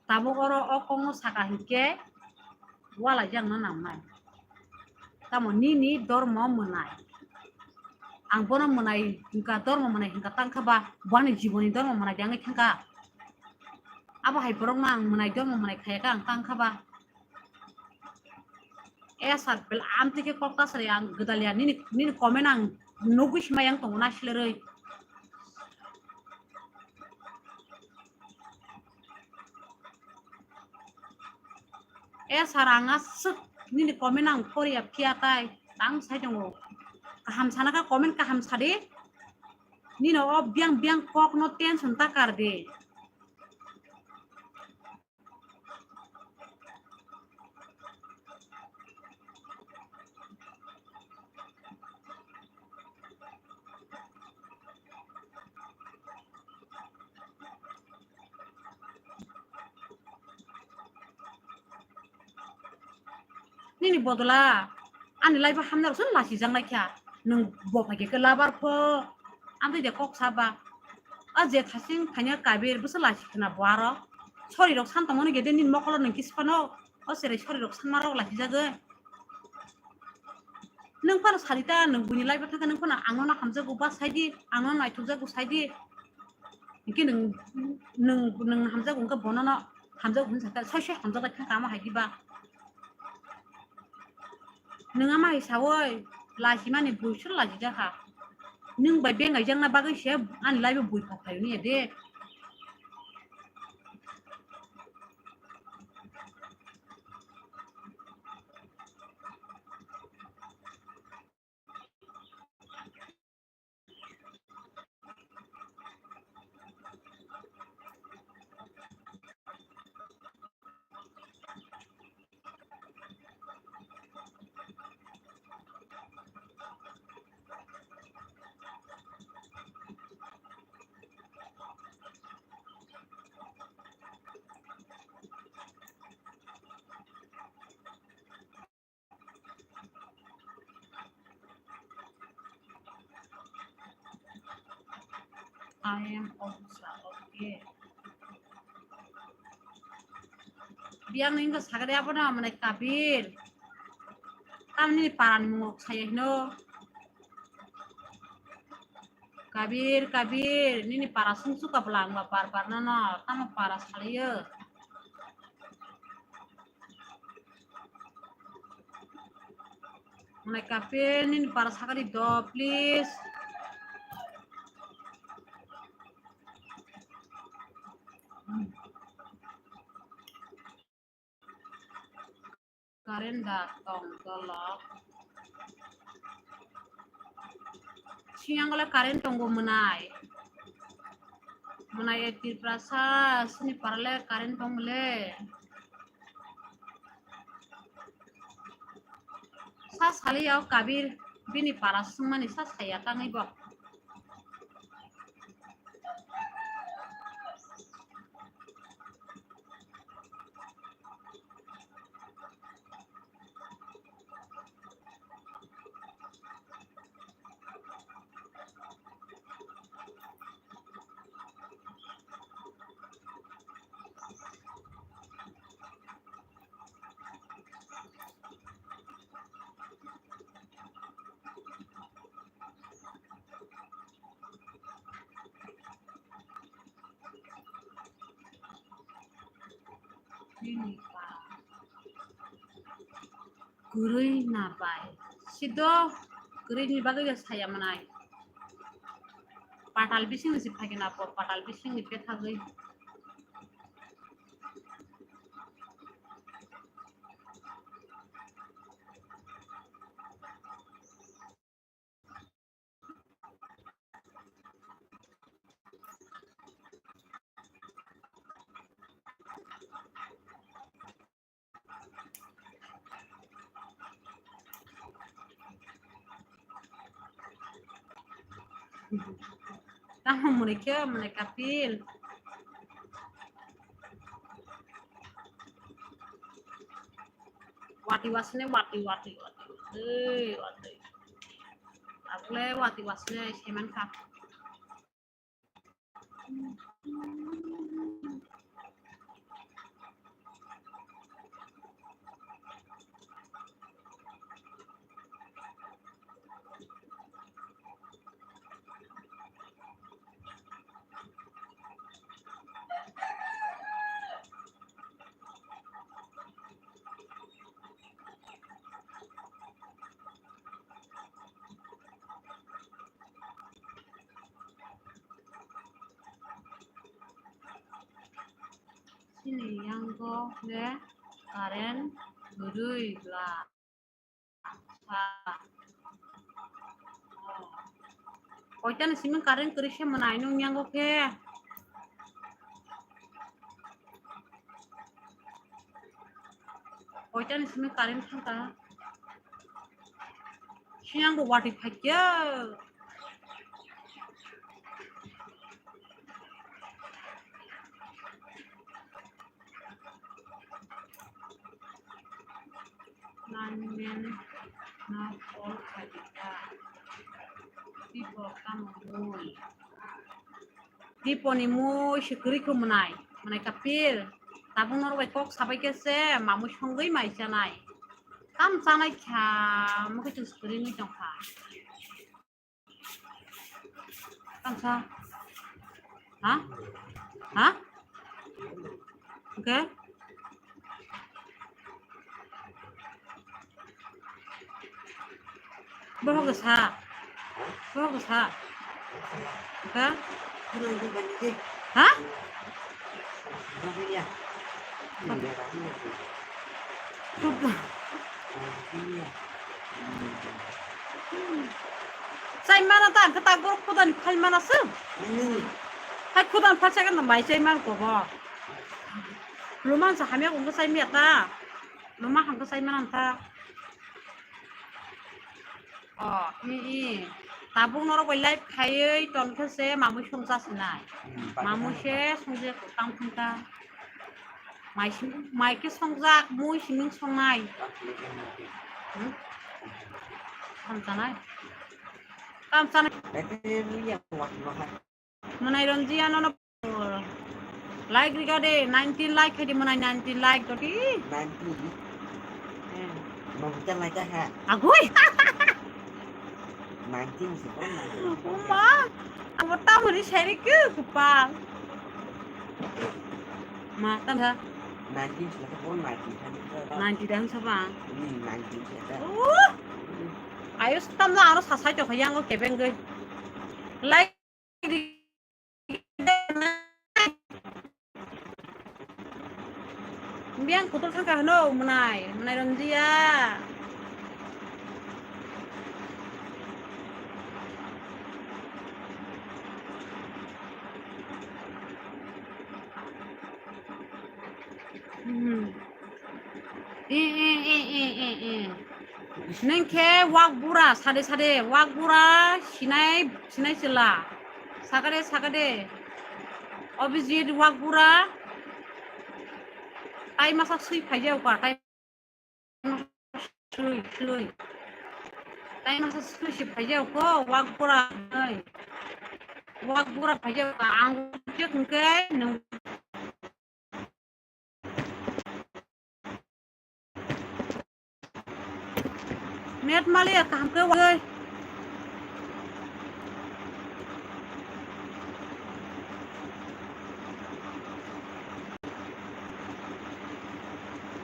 Tabuk oro o kokno saka hinkhe walaijakna nangnai. Tamo nini dormo mwnai. Ang bono mwnai hinkha, dormo mwnai hinkha tangkha ba, bo ani jiboni dormo mwnai de wngwi thangkha. Abo hai borokno ang mwnai dormo mwnai khayakha ang tangkha ba. E sir, bel amtwi khe kok ta sari ang gwdaliya nini, nini comment ang nugwi sima yang tongo na silerwi. E sir, ang aswk nini comment ang poriya phiya tai, tang sai tongo. Kaham sana kha comment kaham sadi. Nini o biang biang kok no tension ta kar di. Nini bodola ani life o hamna rok song lachijak nai kha. Nwng bo phai khe labar pho. Amtwi de kok saba. A je thasing phaina Kabir bwsa lachi khna bo aro. Sori rok san tongmani gede nini mokolo nwng kis phano. O sere sori rok sanma rok lachijagwi. Nwng phano sadi ta, nwng buini life o thangkha, nwng phano ang nono hamjakgo ba saidi, ang nono naithokjakgo saidi. Hinkhe nwng, nwng, nwng hamjakgo wngkha bonono hamjakgo hwnwi sakha, soi soi hamjakbai thangkha amo hai diba. Nwng ama hai sawi lachimani buisor lachijakha. Nwng bai bengaijakna bagwi se ani life o bui phok phaio wngya de. I am Officer, okay. Biang ni wngkha sakari abono, mane Kabir. Tamni parani mungok saya hino. Kabir, Kabir, nini para sung suka bwla ang ba bar bar no no, tamo para salayo. Mane Kabir, nini para sakari do, please. Current da tong dolok. Siyang le current tongo mwnai. Mwnai e Tiprasa sini parale current tong le. Sa sali yao Kabir bini para sungmani sa saya tangwi bo. Bini pa. Kwrwi na bai. Sido kwrwini bagwi khe saya manai. Patal bisingni se phaikhe na po, patal bisingni pethagwi. Tamo muni khe muni kapil. Wati wasne wati, wati, wati. Ei, wati. Abole wati wasne semen kha. Chini yango khe current kwrwi bla. Koitani simi current kwrwi se mwnai nung yango khe. Koitani simi current thangkha. Siyang bo watwi phaikya. Nine men no call khaikha. People come on. Diponi mui se kwrwi khe mwnai, mwnai kapil. Tabuk norok bai kok sabai khe se mamui songwi mai chanai. Tam chanai kha, mui khe chwng se kwrwi wngwi tongkha. Tam sa. Ha? Ha? Okay. Bohok sa. Bohok sa. Ka? Ha? Chai mana ta, ang khe tak borok khudani phai mana se. Hai khudani phai se khe mai chai man ko bo. Luman sa hamya ko chai miya ta. Luma hangkhe sai manang ta. O, i, i. Tabuk norok bai live khaiwi ton khe se mamui songcha sinai. Hmm, mamui se songje tang thung ta. Mai sim-, mai khe songjak, mui siming songnai. Hmm? Tam chanai. Tam chanai. Mwnai Ranjia nono like rika de, nineteen like khai di mwnai, nineteen like toti. Nineteen? Eh. Mabita like ha. Agoi. Nineteen se ko, nineteen. Uma, amo tamuri seri ke kupang. Ma, tam ha. Nineteen se ko, nineteen. Nineteen dan saba. Hmm, nineteen se ko. Uh. Ayo, tam la aro sasai to khayang ko kebeng goi. Like Biang kutul thangkha hwno mwnai, mwnai Ranjia. Hmm. E, e, e. Neng khe wak bura sade sade, wak bura sinai, sinai chwla. Sakade, sakade. Abhijit wak bura. Tai masa sui phaijao ka, tai sui, sui. Tai masa sui si phaijao ko, wak bura nai. Wak bura phaijao ka, ang chek hwnkhe nung Net mali ya kaham ke wai.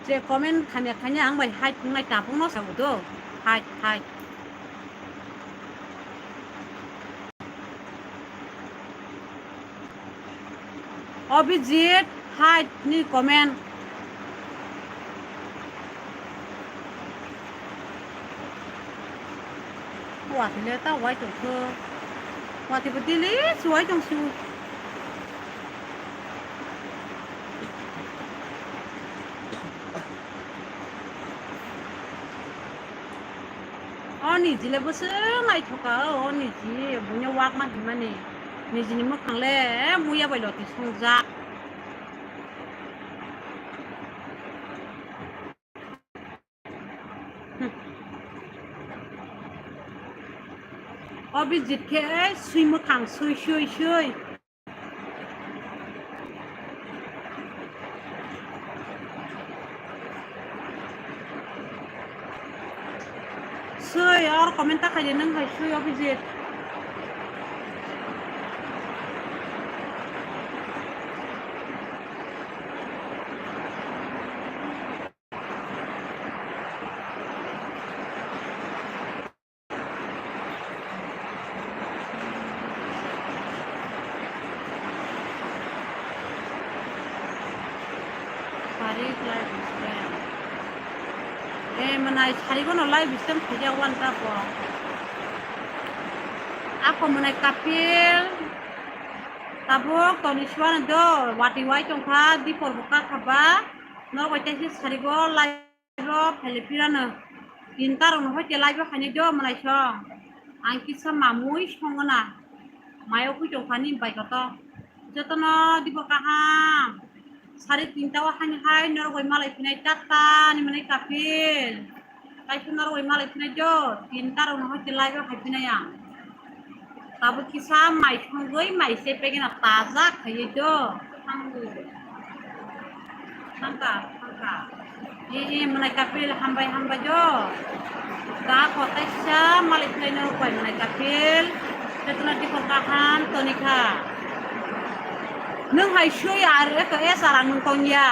Je comment khanya khanya ang bai hai wngnai tabukno sabu do. Hai, hai. Abhijit, hai ni comment. Watwi le ta wai tong kho. Watwi bo daily se wai tong su. O niji le bwswk naithoka o, o niji buino wakma hinmani. Nijini mwkhang le muya bai loti songjak. Abhijit khe sui mwkhang sui sui sui. Sui, or comment ta khaidi nwng hai sui Abhijit. Sarik live stream. Eh, mwnai sarigo no live stream khaijak wan ta bo. Ako mwnai Kapil. Tabuk toni suan do, wati wai tongkha, dipor bo kakha ba. Norok bai teisa sarigo live. Live o phele pirano. Tinta rok no hoite live o khainai do mwnai song. Ang kisa mamui songona. Mayo khui tong thani bai koto. Jotono dipor kaham. Sari tinta o haini hai norok bai malai phinai tata ni mwnai Kapil. Kaisa norok bai malai phinai do. Tinta rok no hoite live o khai phinai ang. Tabuk kisa mai thangwi mai se pegena taja khaiwi do. Thangwi. Thangka, thangka. Eh, eh, mwnai Kapil hambai, hambai do. Da kotaisa malai khlaino koi mwnai Kapil. Tetuna dikor kaham tonikha. Nwng hai sui ar eto es arang nwng tongya.